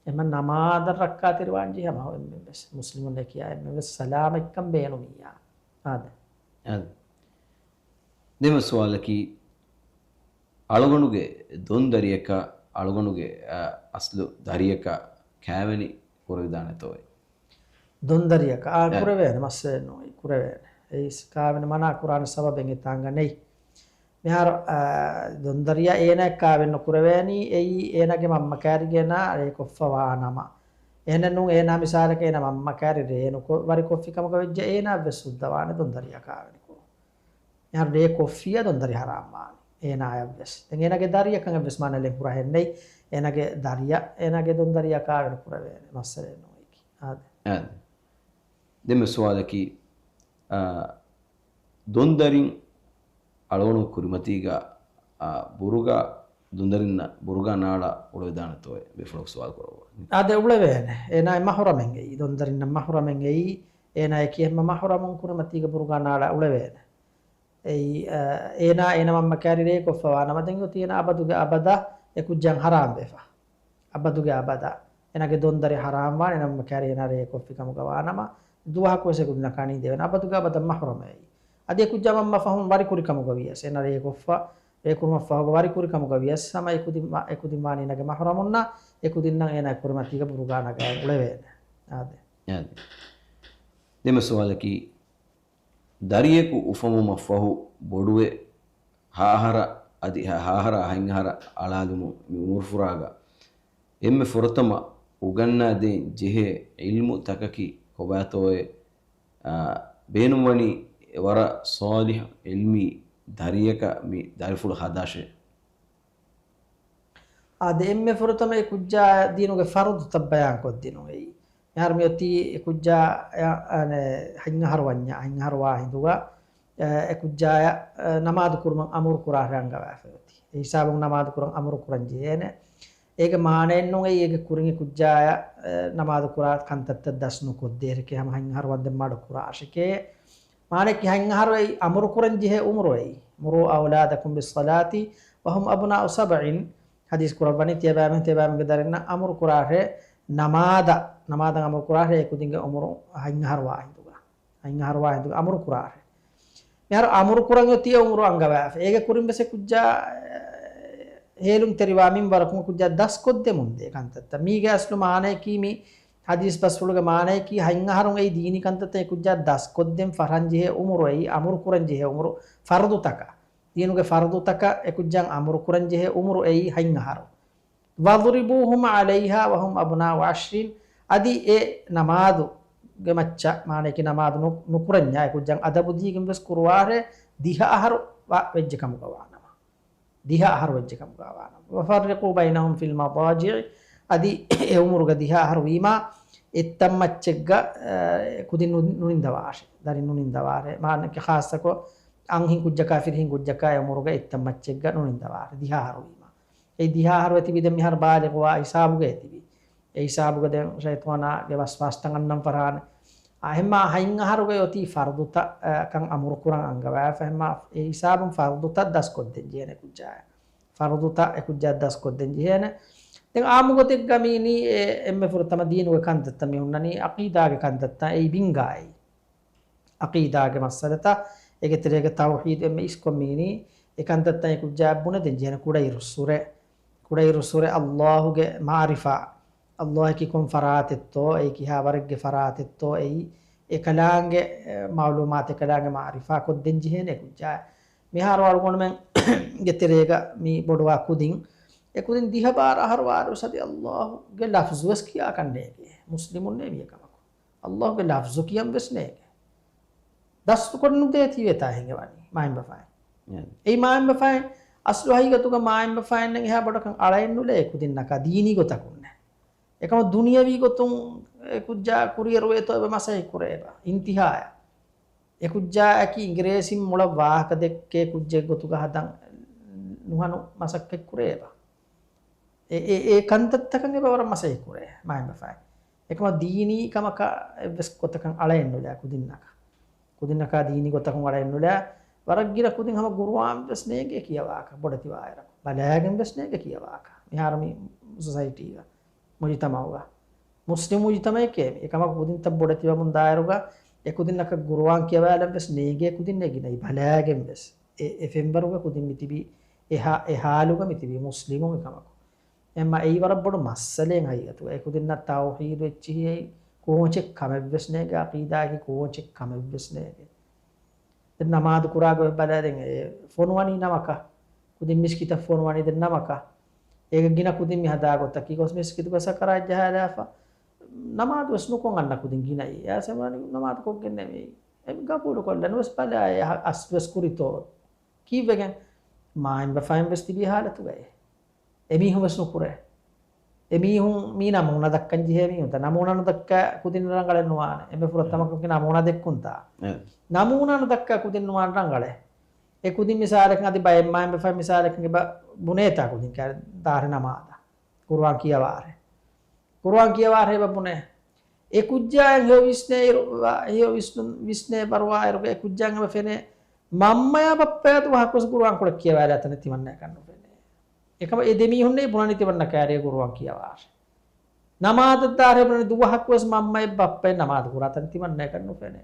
އެމަ ނަމާދަށް ރައްކާތެރިވާން ޖެހޭ ހަމަ އެންމެން ވެސް، މުސްލިމުންނޭ ކިޔާ އެންމެން ވެސް ސަލާމަތްކަން ބޭނުމިއްޔާ. އާދެ. އާދެ. ދެން ސުވާލަކީ، އަޅުގަނޑުގެ ދޮންދަރިޔަކަށް، އަޅުގަނޑުގެ، އަ، އަސްލު ދަރިޔަކަށް ކާވެނި ކުރެވިދާނެތޯއޭ؟ ދޮންދަރިޔަކަށް، އާ، އެ. ކުރެވޭނެ، މައްސަލައެއް ނޫން، ކުރެވޭނެ. އެއީ ކާވެނި މަނާ ކުރާނެ ސަބަބެއް އެތާނގަ ނެތް. މިހާރު، އާ، ދޮންދަރިޔާ އޭނާ ކާވެން ނުކުރެވޭނީ، އެއީ އޭނާގެ މަންމަ ކާރިގެ އޭނާ ރޭކޮށްފަ ވާނަމަ. އެހެނެއް ނޫން، އޭނާ މިސާލަކަށް އޭނާ މަންމަ ކާރި ރޭ ނުކޮށް ވަރިކޮށްފި ކަމުގަ ވެއްޖެ އޭނާ ވެސް ސުއްދަވާނެ ދޮންދަރިޔާ ކާވެނި ކުރުން. މިހާރު ރޭ ކޮށްފިއްޔާ ދޮންދަރި ހަރާމް ވާނެ އޭނާއަށް ވެސް. ދެން އޭނާގެ ދަރިޔަކަށް ވެސް މާނަ އެއް ހުރަހެއް ނެތް. އޭނާގެ ދަރިޔަށް، އޭނާގެ ދޮންދަރިޔާ ކާވެނި ކުރެވޭނެ މައްސަލައެއް ނޫން އެކި. އާދެ. އާދެ. ދެން މި ސުވާލަކީ، އާ، ދޮންދަރިން އަޅުގަނޑު ކުރިމަތީގަ، އާ، ބުރުގާ، ދޮންދަރިންނަށް ބުރުގާ ނާޅާ އުޅެވިދާނެތޯއޭ؟ ބޭފުޅަކު ސުވާލު ކުރައްވާ. އާދެ، އުޅެވޭނެ. އޭނާ މަހުރަމެއް އެއީ. ދޮންދަރިންނަށް މަހުރަމެއް އެއީ. އޭނާ އެކި އެންމެ މަހުރަމުން ކުރިމަތީގަ ބުރުގާ ނާޅާ އުޅެވޭނެ. އެއީ، އަ، އޭނާ އޭނާ މަންމަ ކާރި ރޭކޮށްފަ ވާނަމަ ދެން އޮތީ އޭނާ އަބަދުގެ އަބަދަށް އެ ކުއްޖާ ހަރާމް ވެފަ. އަބަދުގެ އަބަދަށް. އޭނާގެ ދޮންދަރި ހަރާމް ވާނެ އޭނާ މަންމަ ކާރި އޭނާ ރޭކޮށްފި ކަމުގަ ވާނަމަ، ދުވަހަކު ވެސް އެ ކުދިންނަކާ ނީނދެވޭނެ. އަބަދުގެ އަބަދަށް މަހުރަމެއް އެއީ. އަދި އެ ކުއްޖާ މަންމަ ފަހުން ވަރި ކުރި ކަމުގަ ވިޔަސް އޭނާ ރޭކޮށްފަ، ރޭކުރުމަށް ފަހުގަ ވަރި ކުރި ކަމުގަ ވިޔަސް ހަމަ އެ ކުދިން ވާ-، އެ ކުދިން ވާނީ އޭނާގެ މަހުރަމުންނާ، އެ ކުދިންނަށް އޭނާ ކުރިމަތީގަ ބުރުގާ ނަގައި އުޅެވޭނެ. އާދެ. އާދެ. ދެން ސުވާލަކީ، ދަރިޔަކު އުފަންވުމަށްފަހު ބޮޑުވެ ހަ އަހަރަށް އަދި ހަ އަހަރާ ހަތް އަހަރަށް އަޅާލުމުން މި އުމުރުފުރާގަ އެންމެ ފުރަތަމަ އުގަންނާދޭން ޖެހޭ ޢިލްމު ތަކަކީ ކޮބާތޯއޭ؟ އާ، ބޭނުންވަނީ ވަރަށް ޞާލިޙު ޢިލްމީ ދަރިޔަކަށް މި ދަރިފުޅު ހަދާށޭ. އާދެ، އެންމެ ފުރަތަމަ އެ ކުއްޖާ ދީނުގެ ފަރުޟުތައް ބަޔާންކޮށްދިނުން އެއީ. މިހާރު މިއޮތީ އެ ކުއްޖާ، އަ، އަނެ، ހަތް އަހަރު ވަންޏާ، ހަތް އަހަރު ވާ ހިނދުގަ، އަ، އެ ކުއްޖާޔަށް، އަ، ނަމާދު ކުރުމަށް އަމުރު ކުރާށޭ އަންގަވާފައި އޮތީ. އެ ހިސާބުން ނަމާދު ކުރަން އަމުރު ކުރަން ޖެހޭނެ. އޭގެ މާނައެއްނޫން އެއީ އޭގެ ކުރިން އެ ކުއްޖާޔަށް، އަ، ނަމާދު ކުރާ ކަންތައްތައް ދަސް ނުކޮށްދޭހެކޭ ހަމަ ހަތް އަހަރު ވަންދެން މަޑު ކުރާށެކޭ. މާނައަކީ ހަތް އަހަރު އެއީ އަމުރު ކުރަން ޖެހޭ އުމުރު އެއީ. مُرُوا أَوْلَادَكُم بِالصَّلَاةِ وَهُمْ أَبْنَاءُ سَبْعٍ. ޙަދީޘް ކުރައްވަނީ ތިޔަބައިމީހުން، ތިޔަބައިމީހުންގެ ދަރިންނަށް އަމުރު ކުރާށޭ ނަމާދަށް، ނަމާދަށް އަމުރު ކުރާށޭ އެ ކުދިންގެ އުމުރު ހަތް އަހަރު ވާ ހިނދުގަ. ހަތް އަހަރު ވާ ހިނދުގަ އަމުރު ކުރާށޭ. މިހާރު އަމުރު ކުރަން އޮތީ އެ އުމުރު އަންގަވާފަ. އޭގެ ކުރިން ވެސް އެ ކުއްޖާ، އެ، ހޭލުންތެރިވާ މިންވަރަކުން އެ ކުއްޖާ ދަސްކޮށްދެމުންދޭ ކަންތައްތައް. މީގެ އަސްލު މާނައަކީ މި ޙަދީޘް ބަސްފުޅުގެ މާނައަކީ ހަތް އަހަރުން އެއީ ދީނީ ކަންތައްތައް އެ ކުއްޖާ ދަސްކޮށްދޭން ފަރާން ޖެހޭ އުމުރު އެއީ އަމުރު ކުރަން ޖެހޭ އުމުރު ފަރުޟުތަކަށް. ދީނުގެ ފަރުޟުތަކަށް އެ ކުއްޖާ އަމުރު ކުރަން ޖެހޭ އުމުރު އެއީ ހަތް އަހަރު. وَاضْرِبُوهُمْ عَلَيْهَا وَهُمْ أَبْنَاءُ عَشْرٍ. އަދި އެ ނަމާދުގެ މައްޗަށް، މާނައަކީ ނަމާދު ނު-، ނުކުރަންޏާ އެ ކުއްޖަށް އަދަބު ދީގެން ވެސް ކުރުވާށޭ، ދިހަ އަހަރު ވަ-، ވެއްޖެ ކަމުގަ ވާނަމަ. ދިހަ އަހަރު ވެއްޖެ ކަމުގަ ވާނަމަ. وَفَرِّقُوا بَيْنَهُمْ فِي الْمَضَاجِعِ. އަދި އެ އުމުރުގަ ދިހަ އަހަރު ވީމާ، އެއްތަން މައްޗެއްގަ، އަ، ކުދިން ނު-، ނުނިންދަވާށޭ. ދަރިން ނުނިންދަވާށޭ. މާނައަކީ ޚާއްޞަކޮށް، އަންހެން ކުއްޖަކާ ފިރިހެން ކުއްޖަކާ އެ އުމުރުގަ އެއްތަން މައްޗެއްގަ ނުނިންދަވާށޭ. ދިހަ އަހަރު ވީމާ. އެ ދިހަ އަހަރު އެ ތިބީ ދެން މިހާރު ބާލިޣުވާ ހިސާބުގަ އެ ތިބީ. އެ ހިސާބުގަ ދެން ޝައިޠާނާގެ ވަސްވާސްތައް އަންނަން ފަށާނެ. އާ، އެހެންމާ ހަތް އަހަރުގައި އޮތީ ފަރުޟުތައް، އަ، ކަން އަމުރު ކުރަން އަންގަވާފަ. އެހެންމާ އެ ހިސާބުން ފަރުޟުތައް ދަސްކޮށްދޭން ޖެހޭނެ ކުއްޖާއަށް. ފަރުޟުތައް އެ ކުއްޖާ ދަސްކޮށްދޭން ޖެހޭނެ. ދެން އާއްމު ގޮތެއްގަ މީނީ އެ އެންމެ ފުރަތަމަ ދީނުގެ ކަންތައްތައް މި ހުންނަނީ ޢަޤީދާގެ ކަންތައްތައް އެއީ ބިންގާ އެއީ. ޢަޤީދާގެ މައްސަލަތައް އޭގެ ތެރޭގަ ތައުޙީދު އެންމެ އިސްކޮށް މީނީ އެ ކަންތައްތައް އެ ކުއްޖާ ބުނެދޭން ޖެހޭނެ ކުޑައިރުއްސުރެ. ކުޑައިރުއްސުރެ ﷲ ގެ މަޢުރިފާ. ﷲ އަކީ ކޮން ފަރާތެއްތޯ، އެއީ ކިހާ ވަރެއްގެ ފަރާތެއްތޯ، އެއީ އެކަލާނގެ، އެ، މަޢުލޫމާތު އެކަލާނގެ މަޢުރިފާ ކޮށްދޭން ޖެހޭނެ އެ ކުއްޖާ. މިހާރު އަޅުގަނޑުމެންގެ ތެރޭގަ މި ބޮޑުވާ ކުދިން، އެ ކުދިން ދިހަ ބާރަ އަހަރު ވާއިރު ވެސް އަދި ﷲ ގެ ލަފްޒު ވެސް ކިޔާކަށް ނޭގޭ. މުސްލިމުންނޭ މި އެކަމަކު. ﷲ ގެ ލަފްޒު ކިޔަން ވެސް ނޭގޭ. ދަސްތުކޮށް ނުދޭތީވެތާ އެނގެވަނީ މާތް ބަފައިން. އެ. އެއީ މާތް ބަފައިން އަސްލު ހަގީގަތުގަ މާތް ބަފައިންނަށް އެހާ ބޮޑަކަށް އަޅައެއް ނުލޭ އެ ކުދިންނަކާ ދީނީ ގޮތަކުންނެއް. އެކަމަ ދުނިޔަވީ ގޮތުން އެ ކުއްޖާ ކުރިއެރުވޭތޯ އެބަ މަސައްކަތް ކުރޭ އެބަ. އިންތިހާއަށް. އެ ކުއްޖާއަކީ އިނގިރޭސިން މުޅަށް ވާހަކަ ދެއްކޭ ކުއްޖެއް ގޮތުގަ ހަދަން ނުހަނު މަސައްކަތް ކުރޭ އެބަ. އެ، އެ، އެ ކަންތައްތަކަށް އެބަ ވަރަށް މަސައްކަތް ކުރޭ މާތް ބަފައިން. އެކަމަ ދީނީ ކަމަކަށް އެއްވެސް ގޮތަކަށް އަޅައެއް ނުލާ ކުދިންނަކަށް. ކުދިންނަކާ ދީނީ ގޮތަކުން އަޅައެއް ނުލާ. ވަރަށް ގިނަ ކުދިން ހަމަ ޤުރުއާން ވެސް ނޭނގޭ ކިޔަވާކަށް ބޮޑެތި ވާއިރަކު. ބަލާގެން ވެސް ނޭގެ ކިޔަވާކަށް. މިހާރު މި ސޮސައިޓީގަ، މުޖުތަމަޢުގަ، މުސްލިމް މުޖުތަމަޢެކޭ މި. އެކަމަކު ކުދިންތައް ބޮޑެތިވަމުން ދާއިރުގަ އެ ކުދިންނަކަށް ގުރުއާން ކިޔަވާލަން ވެސް ނޭގޭ ކުދިންނޭ ގިނައީ ބަލާގެން ވެސް. އެ، އެ ފެންވަރުގަ ކުދިން މިތިބީ އެ ހާ-، އެ ހާލުގަ މިތިބީ މުސްލިމުން އެކަމަކު. އެމަ އެއީ ވަރަށް ބޮޑު މައްސަލައެއް ހަގީގަތުގަ. އެ ކުދިންނަށް ތައުޙީދު އެއްޗިހި ކޯޗެއް ކަމެއްވެސް ނޭގެ، ޢަޤީދާއަކީ ކޯޗެއް ކަމެއްވެސް ނޭގެ. ދެން ނަމާދު ކުރާ ގޮތް ބަލާ، ދެން އެ ފޮނުވަނީ ނަމަކަށް، ކުދިން މިސްކިތަށް ފޮނުވަނީ ދެން ނަމަކަށް. އޭގެ ގިނަ ކުދިން މި ހަދާ ގޮތަކީ ގޮސް މިސްކިތުގަ ސަކަރާތް ޖަހާލާފަ، ނަމާދު ވެސް ނުކޮށް އަންނަ ކުދިން ގިނައީ. އެ ސަމާނީ ނަމާދު ކޮށްގެންނޭ މި. އެ ގަބޫލު ކޮށްލަން ވެސް ބަލާ، އެ އަސް ވެސް ކުރިތޯ. ކީއްވެގެން؟ މާތް ބަފައިން ވެސް ތިބީ ހާލަތުގައޭ. އެމީހުން ވެސް ނުކުރޭ. އެމީހުން މީ ނަމޫނާ ދައްކަން ޖެހޭ މީހުންތަ؟ ނަމޫނާ ނުދައްކާ ކުދިން ރަނގަޅެއް ނުވާނެ. އެންމެ ފުރަތަމަ ކަމަކީ ނަމޫނާ ދެއްކުންތާ؟ އެ. ނަމޫނާ ނުދައްކާ ކުދިން ނުވާން ރަނގަޅޭ. އެ ކުދިން މިސާލަކަށް އަދި ބައެއް މާތް ބަފައިން މިސާލަކަށް އެބަ ބުނޭތާ ކުދިން ކާ ދާރެ ނަމާދަށް. ގުރުއާން ކިޔަވާރޭ. ގުރުއާން ކިޔަވާރޭ އެބަ ބުނޭ. އެ ކުއްޖާއަށް ހެޔޮ ވިސްނޭއިރު، ވާ-، ހެޔޮ ވިސްނުން، ވިސްނޭ ބަރުވާއިރުގަ އެ ކުއްޖާއަށް އެބަ ފެނޭ މަންމަޔާ ބައްޕަޔާ ދުވަހަކުވެސް ގުރުއާން ކުޑަ ކިޔަވާލާ ތަނެއް ތިމަންނައަކަށް ނުފެނޭ. އެކަމަ އެ ދެމީހުންނޭ ބުނަނީ ތިމަންނަ ކާރިއަށް ގުރުއާން ކިޔަވާށޭ. ނަމާދަށް ދާށޭ ބުނަނީ ދުވަހަކުވެސް މަންމައެއް ބައްޕައެއް ނަމާދު ކުރާ ތަނެއް ތިމަންނައަކަށް ނުފެނޭ.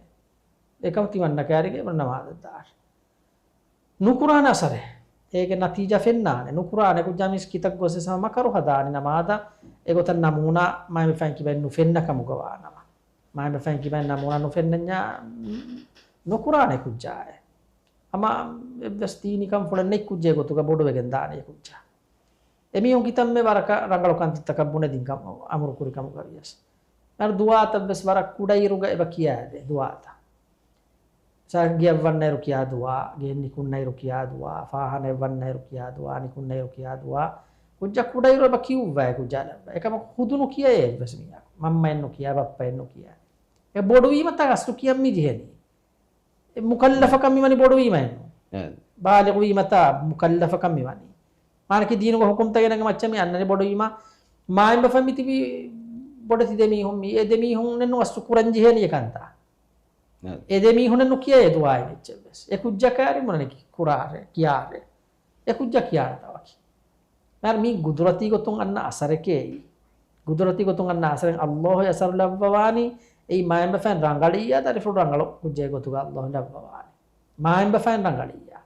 އެކަމަ ތިމަންނަ ކާރިގެ ބުނަ ނަމާދަށް ދާށޭ. ނުކުރާނެ އަސަރެއް. އޭގެ ނަތީޖާ ފެންނާނެ. ނުކުރާނެ ކުއްޖާ މިސްކިތަށް ގޮސް ވެސް ހަމަ މަކަރު ހަދާނީ ނަމާދަށް. އެގޮތަށް ނަމޫނާ މާތް ބަފައިން ކިބައިން ނުފެންނަ ކަމުގަ ވާނަމަ. މާތް ބަފައިން ކިބައިން ނަމޫނާ ނުފެންނަންޏާ ނުކުރާނެ ކުއްޖާއޭ. ހަމަ އެއްވެސް ދީނީ ކަންފުޅެއް ނެތް ކުއްޖެއް ގޮތުގަ ބޮޑުވެގެން ދާނެ އެ ކުއްޖާ. އެމީހުން ކިތަންމެ ވަރަކަށް ރަނގަޅު ކަންތައްތަކަށް ބުނެދިން ކަމަށް އަމުރު ކުރި ކަމުގަ ވިޔަސް. އަރ ދުޢާތައް ވެސް ވަރަށް ކުޑައިރުގަ އެބަ ކިޔާދޭ ދުޢާތައް. ސާ ގެއަށް ވަންނައިރު ކިޔާ ދުޢާ، ގެއިން ނިކުންނައިރު ކިޔާ ދުޢާ، ފާޚާނާއަށް ވަންނައިރު ކިޔާ ދުޢާ، ނިކުންނައިރު ކިޔާ ދުޢާ. ކުއްޖާ ކުޑައިރު އެބަ ކިޔުއްވާ އެ ކުއްޖާ ލައްވާ. އެކަމަކު ޚުދު ނުކިޔައޭ އެއްވެސް މީހަކު. މަންމައެއް ނުކިޔާ، ބައްޕައެއް ނުކިޔާ. އެ ބޮޑުވީމަތާ އަސްލު ކިޔަން މި ޖެހެނީ. އެ މުކައްލަފަކަށް މިވަނީ ބޮޑުވީމައެއްނު. އެ. ބާލިޣުވީމަތާ މުކައްލަފަކަށް މިވަނީ. މާނަކީ ދީނުގެ ޙުކުމްތަކެއްގެ މައްޗަށް މި އަންނަނީ ބޮޑުވީމަ. މާތް ބަފައިން މިތިބީ ބޮޑެތި ދެމީހުން މީ. އެ ދެމީހުންނެއްނު އަސްލު ކުރަން ޖެހޭނީ އެކަންތާ. އެ. އެ ދެމީހުންނެއްނު ކިޔައޭ ދުޢާއެއް އެއްޗެއްވެސް. އެ ކުއްޖަކާރި ބުނަނީ ކުރާރޭ، ކިޔާރޭ. އެ ކުއްޖާ ކިޔާނެތާ ވަކި. މާރު މީ ގުދުރަތީ ގޮތުން އަންނަ އަސަރެކޭ އެއީ. ގުދުރަތީ ގޮތުން އަންނަ އަސަރެއް ﷲ އަސަރު ލައްވަވާނީ. އެއީ މާތް ބަފައިން ރަނގަޅިއްޔާ ދަރިފުޅު ރަނގަޅު ކުއްޖެއް ގޮތުގަ ﷲ ލައްވަވާނީ. މާތް ބަފައިން ރަނގަޅިއްޔާ.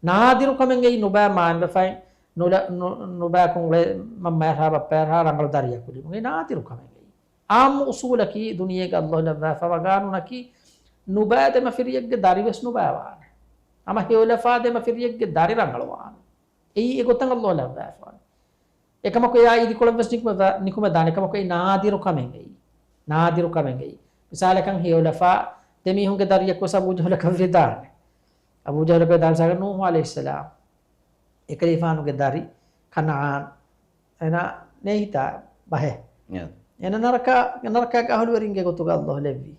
ނާދިރު ކަމެއް އެއީ ނުބައި މާތް ބަފައިން ނުލަ-، ނު-، ނުބައިކުން އުޅޭ މަންމަޔަށާ ބައްޕަޔަށާ ރަނގަޅު ދަރިޔަކު ލިބުން. އެއީ ނާދިރު ކަމެއް އެއީ. އާއްމު އުޞޫލަކީ ދުނިޔޭގަ ﷲ ލައްވާފަވާ ގާނޫނަކީ ނުބައި ދެމަފިރިއެއްގެ ދަރިވެސް ނުބައިވާނެ. ހަމަ ހެޔޮލަފާ ދެމަފިރިއެއްގެ ދަރި ރަނގަޅުވާނެ. އެއީ އެގޮތަށް ﷲ ލައްވާފަވާނެ. އެކަމަކު އެއާ އިދިކޮޅަށްވެސް ނިކުމެ-، ނިކުމެދާނެ. އެކަމަކު އެއީ ނާދިރު ކަމެއް އެއީ. ނާދިރު ކަމެއް އެއީ. މިސާލަކަށް ހެޔޮލަފާ ދެމީހުންގެ ދަރިޔަކުވެސް އަބޫ ޖަހުލަކަށް ވެދާނެ. އަބޫ ޖަހުލަކަށް ވެދާނެ. މިސާލަކަށް ނޫޙު ޢަލައިހިއްސަލާމް. އެކަލޭފާނުގެ ދަރި ކަންޢާން. އޭނާ ނޭހިތާ ބަހެއް. އެ. އޭނާ ނަރަކާ-، ނަރަކާގެ އަހުލުވެރިންގެ ގޮތުގަ ﷲ ލެއްވި.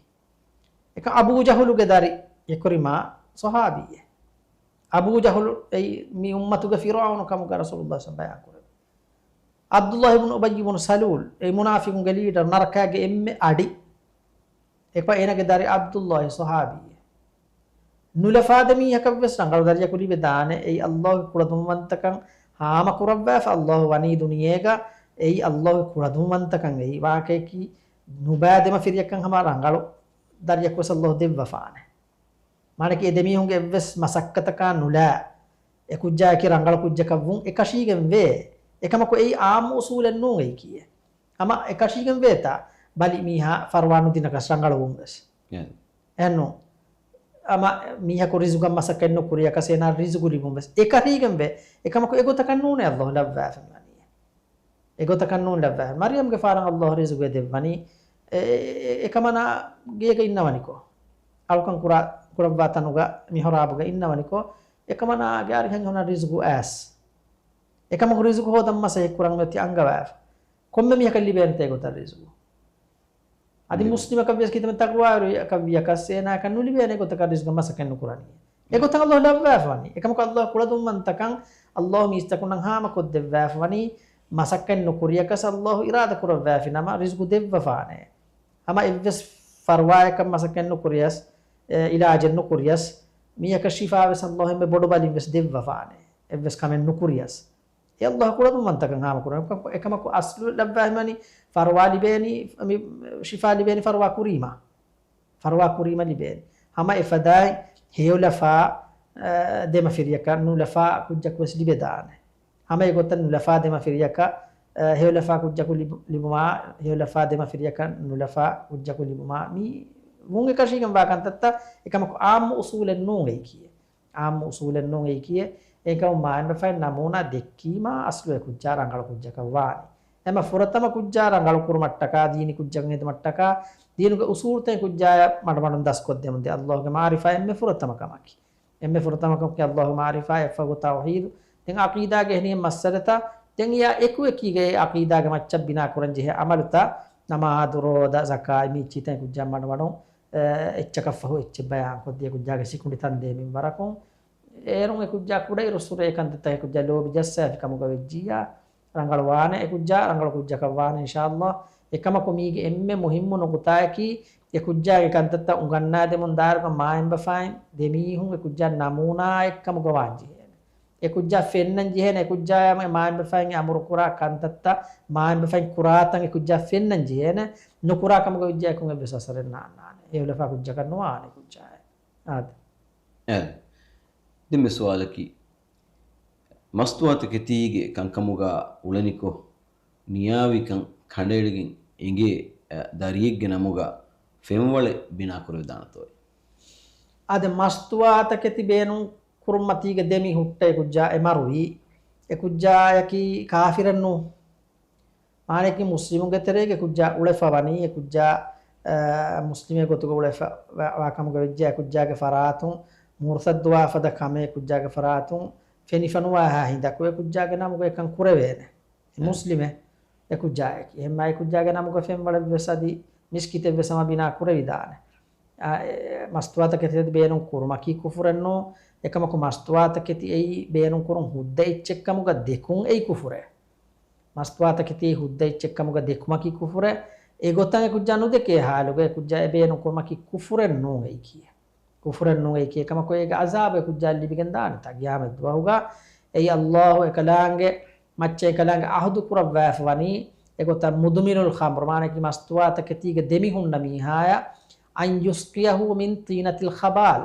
އެކަމަކު އަބޫ ޖަހުލުގެ ދަރި އެކުރިމާ ޞަޙާބީއެއް. އަބޫ ޖަހުލު އެއީ މި އުއްމަތުގެ ފިރުޢައުނު ކަމުގަ ރަސޫލުﷲ ޞައްލަﷲ ޢަލައިހި ވަސައްލަމް ބަޔާން ކުރެއްވި. ޢަބްދުﷲ ބިން އުބައްޔި ބިން ސަލޫލް، އެ މުނާފިޤުންގެ ލީޑަރު، ނަރަކާގެ އެންމެ އަޑި. އެކަމަކު އޭނާގެ ދަރި ޢަބްދުﷲ ޞަޙާބީއެއް. ނުލަފާ ދެ މީހަކަށްވެސް ރަނގަޅު ދަރިޔަކު ލިބެދާނެ. އެއީ ﷲގެ ކުޅަދުންވަންތަކަން ހާމަކުރައްވާފަ. ﷲ ވަނީ ދުނިޔޭގަ އެއީ ﷲގެ ކުޅަދުންވަންތަކަން އެއީ. ވާހަކަޔަކީ ނުބައި ދެމަފިރިއަކަށް ހަމަ ރަނގަޅު ދަރިޔަކުވެސް ﷲ ދެއްވަފާނެ. މާނައަކީ އެ ދެމީހުންގެ އެއްވެސް މަސައްކަތަކާ ނުލާ، އެ ކުއްޖާއަކީ ރަނގަޅު ކުއްޖަކަށްވުން އެކަށީގެން ވޭ. އެކަމަކު އެއީ އާއްމު އުޞޫލެއް ނޫން އެއީކީއެއް. ހަމަ އެކަށީގެން ވޭތާ ބަލި މީހާ ފަރުވާ ނުދިނަކަސް ރަނގަޅުވުން ވެސް. އެ. އެހެންނު. ހަމަ މީހަކު ރިޒުގަށް މަސައްކަތް ނުކުރިޔަކަސް އޭނާ ރިޒުގު ލިބުން ވެސް އެކަށީގެން ވޭ. އެކަމަކު އެގޮތަކަށް ނޫނޭ ﷲ ލައްވާފަ މިވަނީ. އެގޮތަކަށް ނޫން ލައްވާ. މަރިޔަމްގެފާނަށް ﷲ ރިޒުގެ ދެއްވަނީ. އެ-، އެ-، އެ-، އެކަމަނާ ގޭގަ އިންނަވަނިކޮށް. އަޅުކަން ކުރާ-، ކުރައްވާ ތަނުގަ މިޙުރާބުގަ އިންނަވަނިކޮށް. އެކަމަނާގެ އަރިހަށް ހުންނަ ރިޒުގު އައިސް. އެކަމަކު ރިޒުގު ހޯދަން މަސައްކަތް ކުރަން އޮތީ އަންގަވާފަ. ކޮންމެ މީހަކަށް ލިބޭނެތޭ އެގޮތަށް ރިޒުގު. އަދި މުސްލިމަކަށް ވިޔަސް ކިތަންމެ ތަޤްވާވެރިއަކަށް ވިޔަކަސް އޭނާއަކަށް ނުލިބޭނެ އެގޮތަކަށް ރިޒުގަށް މަސައްކަތް ނުކުރަނީ. އެގޮތަށް ﷲ ލައްވާފަ ވަނީ. އެކަމަކު ﷲ ކުޅަދުންވަންތަކަން ﷲ މީސްތަކުންނަށް ހާމަކޮށްދެއްވާފަ ވަނީ. މަސައްކަތް ނުކުރިޔަކަސް ﷲ އިރާދަ ކުރައްވާފި ނަމަ ރިޒުގު ދެއްވަފާނެ. ހަމަ އެއްވެސް ފަރުވާއަކަށް މަސައްކަތް ނުކުރިޔަސް، އެ، ޢިލާޖެއް ނުކުރިޔަސް، މީހަކަށް ޝިފާ ވެސް ﷲ އެންމެ ބޮޑު ބަލިން ވެސް ދެއްވަފާނެ. އެއްވެސް ކަމެއް ނުކުރިޔަސް. އެ އައްލާހު ކުޅަދުންވަންތަކަން ހާމަކުރަން. އެކަމަކު އަސްލު ލައްވާ ހިމަނީ ފަރުވާ ލިބޭނީ، މި ޝިފާ ލިބޭނީ ފަރުވާ ކުރީމަ. ފަރުވާ ކުރީމަ ލިބޭނީ. ހަމަ އެފަދައިން ހެޔޮލަފާ، އަ، ދެމަފިރިޔަކަށް ނުލަފާ ކުއްޖަކުވެސް ލިބެދާނެ. ހަމަ އެގޮތަށް ނުލަފާ ދެމަފިރިޔަކަށް، އަ، ހެޔޮލަފާ ކުއްޖަކު ލިބު-، ލިބުމާ، ހެޔޮލަފާ ދެމަފިރިޔަކަށް ނުލަފާ ކުއްޖަކު ލިބުމާ، މީ ވުން އެކަށީގެން ވާ ކަންތައްތައް. އެކަމަކު އާއްމު އުސޫލެއް ނޫން އެއީކީ. އާއްމު އުސޫލެއް ނޫން އެއީކީ. އެކަމު މާތް ބަފައިން ނަމޫނާ ދެއްކީމާ އަސްލު އެ ކުއްޖާ ރަނގަޅު ކުއްޖަކަށް ވާނީ. އެމަ ފުރަތަމަ ކުއްޖާ ރަނގަޅު ކުރުމަށްޓަކާ، ދީނީ ކުއްޖަކަށް ހެދުމަށްޓަކާ، ދީނުގެ އުސޫލުތައް ކުއްޖާޔަށް މަޑުމަޑުން ދަސްކޮށްދެމުންދިޔަ. އައްލާހުގެ މައުރިފާ އެންމެ ފުރަތަމަ ކަމަކީ. އެންމެ ފުރަތަމަ ކަމަކީ އައްލާހުގެ މައުރިފާ، އެއަށްފަހު ތައުހީދު. ދެން އަޤީދާގެ އެހެނިހެން މައްސަލަތައް، ދެން އެއާ އެކު އެކީގައި އަޤީދާގެ މައްޗަށް ބިނާކުރަން ޖެހޭ ޢަމަލުތައް، ނަމާދު، ރޯދަ، ޒަކާތް، މި އެއްޗިތައް ކުއްޖާ މަޑުމަޑުން، އެއްޗަކަށްފަހު އެއްޗެއް ބަޔާންކޮށްދިޔަ ކުއްޖާގެ ސިކުނޑި ތަންދޭ މިންވަރަކުން. އޭރުން އެ ކުއްޖާ ކުޑައިރުއްސުރެ އެ ކަންތައްތައް އެ ކުއްޖާ ލޯބި ޖައްސާފި ކަމުގަ ވެއްޖިއްޔާ، ރަނގަޅުވާނެ އެ ކުއްޖާ، ރަނގަޅު ކުއްޖަކަށް ވާނެ އިންޝާﷲ. އެކަމަކު މީގެ އެންމެ މުހިއްމު ނުކުތާއަކީ، އެ ކުއްޖާގެ ކަންތައްތައް އުނގަންނާދެމުން ދާއިރުގަ މާތް ބަފައިން ދެމީހުން އެ ކުއްޖާ ނަމޫނާއެއްކަމުގަ ވާން ޖެހޭނެ. އެ ކުއްޖާ ފެންނަން ޖެހޭނެ، އެ ކުއްޖާޔަށް މާތް ބަފައިން އަމުރު ކުރާ ކަންތައްތައް، މާތް ބަފައިން ކުރާތަން އެ ކުއްޖާ ފެންނަން ޖެހޭނެ. ނުކުރާ ކަމުގަ ވެއްޖެ އެކުން އެއްވެސް އަސަރެއް ނާންނާނެ. އެ އުލަފާ ކުއްޖަކަށް ނުވާނެ ކުއްޖާއެއް. އާދެ. އެ. ދެންމެ ސުވާލަކީ، މަސްތުވާތަކެތީގެ ކަންކަމުގަ އުޅެނިކޮށް، ނިޔާވިކަން ކަނޑައެޅިގެން އެނގޭ، އަ، ދަރިއެއްގެ ނަމުގަ ފެންވަޅެއް ބިނާކުރެވިދާނެތޯއޭ؟ އާދެ، މަސްތުވާތަކެތި ބޭނުން ކުރުމަތީގަ ދެމި ހުއްޓަ އެ ކުއްޖާ އެ މަރުވީ. އެ ކުއްޖާއަކީ ކާފިރެއްނު. މާނައަކީ މުސްލިމުންގެ ތެރޭގަ އެ ކުއްޖާ އުޅެފަ ވަނީ، އެ ކުއްޖާ، އަ، މުސްލިމެއް ގޮތުގަ އުޅެފަ ވާ، ވާ ކަމުގަ ވެއްޖެ، އެ ކުއްޖާގެ ފަރާތުން މުރުތައްދުވާ ފަދަ ކަމެއް އެ ކުއްޖާގެ ފަރާތުން ފެނިފަ ނުވާހާ ހިނދަކު އެ ކުއްޖާގެ ނަމުގަ އެކަން ކުރެވޭނެ. އެ މުސްލިމެއް އެ ކުއްޖާއަކީ. އެހެންމާ އެ ކުއްޖާގެ ނަމުގަ ފެންވަޅެއްވެސް އަދި މިސްކިތެއްވެސް ހަމަ ބިނާ ކުރެވިދާނެ. އާ، އެ، މަސްތުވާތަކެތި ބޭނުން ކުރުމަކީ ކުފުރެއްނޫ. އެކަމަކު މަސްތުވާތަކެތި އެއީ ބޭނުން ކުރުން ހުއްދަ އެއްޗެއްކަމުގަ ދެކުން އެއީ ކުފުރެއް. މަސްތުވާތަކެތި ހުއްދަ އެއްޗެއްކަމުގަ ދެކުމަކީ ކުފުރެއް. އެގޮތަށް އެ ކުއްޖާ ނުދެކޭ ހާލުގަ އެ ކުއްޖާ އެ ބޭނުން ކުރުމަކީ ކުފުރެއް ނޫން އެއީކީ. ކުފުރެއް ނޫން އެއީކީ. އެކަމަކު އޭގެ އަޒާބު އެ ކުއްޖާ ލިބިގެން ދާނެތާ ގިޔާމަތް ދުވަހުގަ. އެއީ އައްލާހު އެކަލާނގެ މައްޗަށް އެކަލާނގެ އަހުދު ކުރައްވާފަ ވަނީ އެގޮތަށް މުދުމިނުލް ޚަމްރު، މާނައަކީ މަސްތުވާތަކެތީގަ ދެމި ހުންނަ މީހާޔަށް، އަން ޔުސްޤިޔަހު މިން ޠީނަތިލް ޚަބާލް،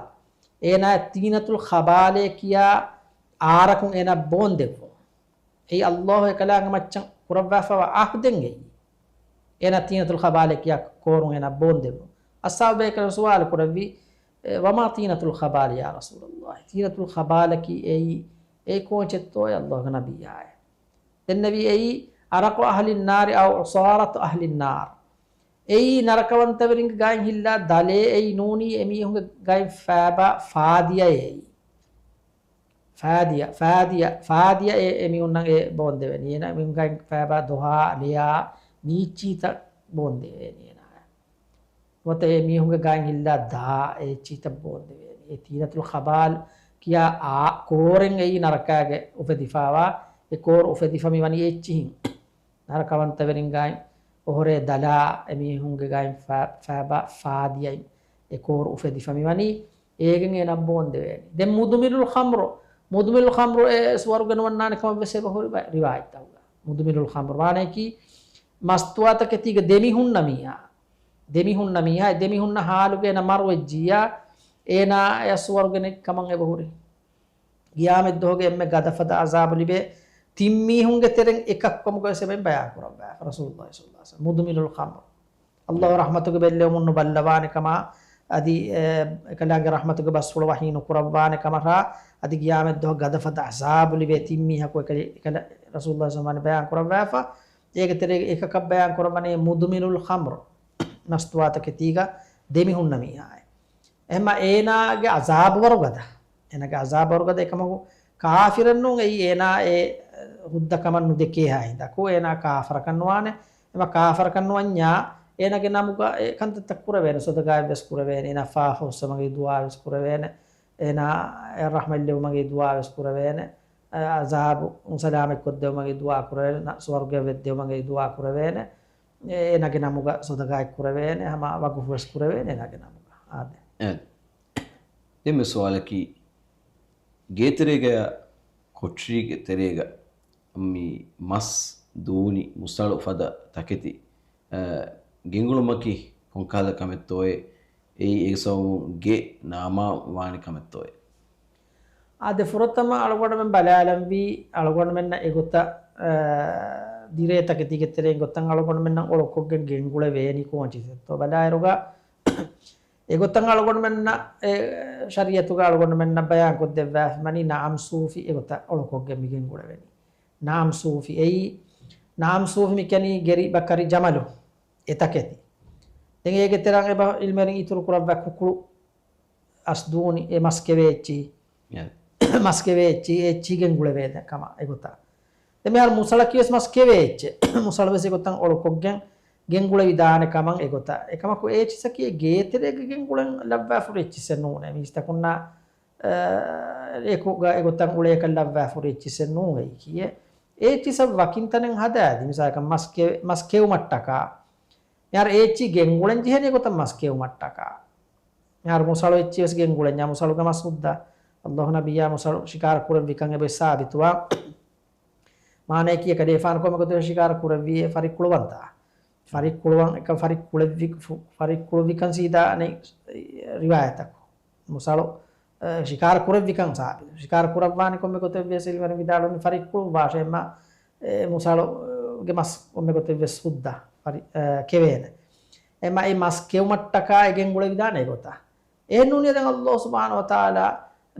އޭނާ ޠީނަތުލް ޚަބާލޭ ކިޔާ އާރަކުން އޭނާ ބޯންދެއްވުން. އެއީ އައްލާހު އެކަލާނގެ މައްޗަށް ކުރައްވާފަވާ އަހުދެއް އެއީ. އޭނާ ޠީނަތުލް ޚަބާލޭ ކިޔާ ކޯރުން އޭނާ ބޯންދެއްވުން. އަޞްޙާބު ބޭކަލުން ސުވާލު ކުރެއްވި، އެ، ވަމާ ޠީނަތުލް ޚަބާލި ޔާ ރަސޫލައްލާހި؟ ޠީނަތުލް ޚަބާލަކީ އެއީ، އެއީ ކޯއްޗެއްތޯއޭ އައްލާހުގެ ނަބިއްޔާއޭ؟ ދެންނެވީ އެއީ، އަރަޤު އަހްލިން ނާރި އައު ޢުޞާރަތު އަހްލިން ނާރް. އެއީ ނަރަކަވަންތަވެރިންގެ ގާތް ހިއްލާ ދަލޭ އެއީ ނޫނީ އެމީހުންގެ ގާތް ފައިބާ ފާދިޔައޭ އެއީ. ފާދިޔަ، ފާދިޔަ، ފާދިޔަ އެ، އެމީހުންނަށް އެ ބޯންދެވެނީ. އޭނާ އެމީހުންގެ ގާތް ފައިބާ ދޮހާ، ލެޔާ، މީއްޗީތައް ބޯންދެވޭނީ އޭނާ. ނުވަތަ އެ މީހުންގެ ގާތް ހިއްލާ ދާ އެއްޗިތައް ބޯންދެވޭނީ. އެ ޠީނަތުލް ޚަބާލް ކިޔާ އާ ކޯރެއް އެއީ ނަރަކާގެ އުފެދިފަވާ، އެ ކޯރު އުފެދިފަ މިވަނީ އެއްޗިހިން. ނަރަކަވަންތަވެރިން ގާތް އޮހޮރޭ ދަލާ އެމީހުންގެ ގާތް ފަ-، ފައިބާ ފާދިޔައިން އެ ކޯރު އުފެދިފަ މިވަނީ އޭގެން އޭނާ ބޯންދެވޭނީ. ދެން މުދުމިނުލް ޚަމްރު، މުދުމިނުލް ޚަމްރު އެ ސުވަރުގެ ނުވަންނާނެ ކަމަށް ވެސް އެބަހުރި ބަ-، ރިވާޔަތްތަކުގަ. މުދުމިނުލް ޚަމްރު މާނައަކީ މަސްތުވާތަކެތީގަ ދެމި ހުންނަ މީހާ. ދެމި ހުންނަ މީހާ، އެ ދެމި ހުންނަ ހާލުގަ އޭނާ މަރުވެއްޖިއްޔާ، އޭނާ އެ ސުވަރުގެ ނެތް ކަމަށް އެބަހުރި. ގިޔާމަތްދުވަހުގެ އެންމެ ގަދަފަދަ އަޒާބު ލިބޭ ތިން މީހުންގެ ތެރެއިން އެކަކު ކަމުގަ ވެސް އެބައިން ބަޔާން ކުރައްވާފަ ރަސޫލުﷲ ޞައްލަﷲ ޢަލައިހި ވަސައްލަމަ. މުދުމިނުލް ޚަމްރު. އައްލާހު ރަޙްމަތުގެ ބެއްލެވުމުން ނުބައްލަވާނެ ކަމާ، އަދި، އެ، އެކަލާނގެ ރަޙްމަތުގެ ބަސްފުޅު ވަޙީ ނުކުރައްވާނެ ކަމަށާ، އަދި ގިޔާމަތްދުވަހު ގަދަފަދަ އަޒާބު ލިބޭ ތިން މީހަކު އެކަ-، އެކަލަ-، ރަސޫލުﷲ ޞައްލަﷲ ޢަލައިހި ވަސައްލަމަ ބަޔާން ކުރައްވާފަ. އޭގެ ތެރޭގަ އެކަކަށް ބަޔާން ކުރައްވަނީ މުދުމިނުލް ޚަމްރު، މަސްތުވާތަކެތީގަ ދެމި ހުންނަ މީހާއޭ. އެހެންމަ އޭނާގެ އަޒާބު ވަރުގަދަ. އޭނާގެ އަޒާބު ވަރުގަދަ އެކަމަކު ކާފިރެއްނޫން އެއީ އޭނާ އެ ހުއްދަ ކަމަށް ނުދެކޭހާ ހިނދަކު އޭނާ ކާފަރަކަށް ނުވާނެ. އެމަ ކާފަރަކަށް ނުވަންޏާ އޭނާގެ ނަމުގަ އެ ކަންތައްތައް ކުރެވޭނެ، ސޮދަގާތްވެސް ކުރެވޭނެ، އޭނާ ފާފަ ހުސްވުމަކީ ދުޢާވެސް ކުރެވޭނެ، އޭނާ ރަޙްމަތްލެވުމަކީ ދުޢާވެސް ކުރެވޭނެ، އަ-، އަޒާބު ސަލާމަތްކޮށްދެވުމަކީ ދުޢާ ކުރެވޭނެ، ސުވަރުގެ ވެއްދެވުމަކީ ދުޢާ ކުރެވޭނެ، އޭނާގެ ނަމުގަ ސޮދަގާތް ކުރެވޭނެ، ހަމަ ވަގުފުވެސް ކުރެވޭނެ އޭނާގެ ނަމުގަ. އާދެ. އެ. ދެންމެ ސުވާލަކީ، ގޭތެރޭގަޔަށް ކޮޓަރީގެ ތެރޭގަ މި މަސް ދޫނި މުސަޅު ފަދަ ތަކެތި، އަ، ގެންގުޅުމަކީ ކޮންކަހަލަ ކަމެއްތޯއޭ؟ އެއީ އޭގެ ސަބަބުން ގެ ނާމާ ވާނެ ކަމެއްތޯއޭ؟ އާދެ، ފުރަތަމަ އަޅުގަނޑުމެން ބަލާލަންވީ، އަޅުގަނޑުމެންނަށް އެގޮތަށް، އަ، ދިރޭ ތަކެތީގެ ތެރެއިން ގޮތަށް އަޅުގަނޑުމެންނަށް އޮޅުކޮށްގެން ގެންގުޅެވޭނީ ކޯން ޗީޒެއްތޯ ބަލާއިރުގަ، އެގޮތަށް އަޅުގަނޑުމެންނަށް އެ ޝަރީއަތުގަ އަޅުގަނޑުމެންނަށް ބަޔާންކޮށްދެއްވާފަ ވަނީ ނަޢަމް ސޫފި އެގޮތަށް އޮޅުކޮށްގެން މި ގެންގުޅެވެނީ. ނަޢަމް ސޫފި އެއީ، ނަޢަމް ސޫފި މި ކިޔަނީ ގެރި ބަކަރި ޖަމަލު އެ ތަކެތި. ދެން އޭގެ ތެރެއިން އެބަ ޢިލްމުވެރިން އިތުރު ކުރައްވާ ކުކުޅު އަސް ދޫނި އެ މަސް ކެވޭ އެއްޗިހި. މަސް ކެވޭ އެއްޗިހި، އެ އެއްޗިހި ގެންގުޅެވޭ ކަމަށް އެގޮތަށް. ދެން މިހާރު މުސަޅަކީ ވެސް މަސް ކެވޭ އެއްޗެއް. މުސަޅު ވެސް އެގޮތަށް އޮޅުކޮށްގެން ގެންގުޅެވިދާނެ ކަމަށް އެގޮތަށް. އެކަމަކު އޭޗިސަކީ ގޭތެރޭގަ ގެންގުޅެން ލައްވާފަ ހުރި އެއްޗިސެއް ނޫނޭ. މީސްތަކުންނާ، އަ، އެކުގަ އެގޮތަށް އުޅޭކަށް ލައްވާފަ ހުރި އެއްޗިސެއް ނޫން އެއީކީއެއް. އޭޗިސަށް ވަކިން ތަނެއް ހަދާދީ. މިސާލަކަށް މަސް ކެ-، މަސް ކެއުމަށްޓަކާ. މިހާރު އޭޗި ގެންގުޅެން ޖެހެނީ އެގޮތަށް މަސް ކެއުމަށްޓަކާ. މިހާރު މުސަޅު އެއްޗި ވެސް ގެންގުޅެންޏާ މުސަޅުގެ މަސް ހުއްދަ. ﷲ ނަބިއްޔާ މުސަޅު ޝިކާރަ ކުރެއްވިކަން އެބަ ސާބިތުވާ. މާނައަކީ އެކަލޭފާނު ކޮންމެ ގޮތެއް ޝިކާރަ ކުރެއްވީ އެ ފަރިއްކުޅުވަންތާ. ފަރިއްކުޅުވަން، އެކަން ފަރިއްކުޅެއްވި-، ފު-، ފަރިއްކުޅުވިކަން ސީދާ އަނެއް ރިވާޔަތަކު. މުސަޅު، އަ، ޝިކާރަ ކުރެއްވިކަން ސާބިތު. ޝިކާރަ ކުރައްވާނެ ކޮންމެ ގޮތެއް ވެސް އިލްމުވެރިން ވިދާޅުވަނީ ފަރިއްކުޅުއްވާށޭ އެމަ، އެ މުސަޅުގެ މަސް ކޮންމެ ގޮތެއް ވެސް ހުއްދަ ފަރި-، އަ، ކެވޭނެ. އެމަ އެ މަސް ކެއުމަށްޓަކާ އެ ގެންގުޅެވިދާނެ އެގޮތަށް. އެހެންނޫނީ ދެން ﷲ ސުބްޙާނަހޫ ވަތަޢާލާ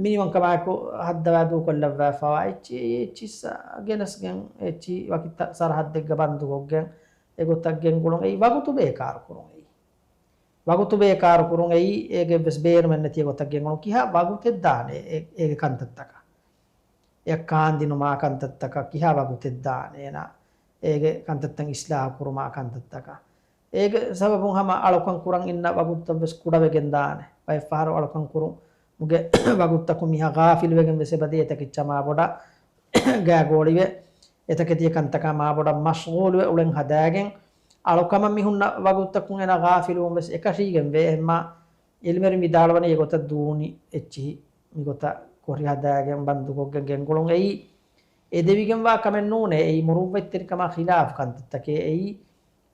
މިނިވަންކަމާއެކު ހައްދަވާ ދޫކޮށްލައްވާފަވާ އެއްޗި-، އެ އެއްޗިއްސަށް ގެނެސްގެން އެ އެއްޗި ވަކި ތަ-، ސަރަހައްދެއްގަ ބަންދުކޮށްގެން އެގޮތަށް ގެންގުޅުން އެއީ ވަގުތު ބޭކާރު ކުރުން އެއީ. ވަގުތު ބޭކާރު ކުރުން އެއީ އޭގެ ވެސް ބޭނުމެއް ނެތި އެގޮތަށް ގެންގުޅުން. ކިހާ ވަގުތެއް ދާނެ އެ-، އޭގެ ކަންތައްތަކަށް؟ އެއަށް ކާންދިނުމާ ކަންތައްތަކަށް ކިހާ ވަގުތެއް ދާނެ އޭނާ؟ އޭގެ ކަންތައްތައް އިސްލާހު ކުރުމާ ކަންތައްތަކަށް. އޭގެ ސަބަބުން ހަމަ އަޅުކަން ކުރަން އިންނަ ވަގުތުތައް ވެސް ކުޑަވެގެން ދާނެ. ބައެއް ފަހަރު އަޅުކަން ކުރުމުގެ ވަގުތުތަކުން މީހާ ޣާފިލުވެގެން ވެސް އެބަދޭ. އެތަކެއްޗާ މާބޮޑަށް ގާގޯޅިވެ، އެތަކެތި އެކަންތަކާ މާބޮޑަށް މަޝްޣޫލުވެ އުޅެން ހަދާގެން، އަޅުކަމަށް މި ހުންނަ ވަގުތުތަކުން އޭނާ ޣާފިލުވުން ވެސް އެކަށީގެން ވޭ. އެހެންމާ އިލްމުވެރިން ވިދާޅުވަނީ އެގޮތަށް ދޫނި އެއްޗިހި މިގޮތަށް ކޮށި ހަދާގެން ބަންދުކޮށްގެން ގެންގުޅުން އެއީ އެދެވިގެންވާ ކަމެއް ނޫނޭ. އެއީ މުރުއްވަތްތެރިކަމާ ޚިލާފު ކަންތައްތަކޭ. އެއީ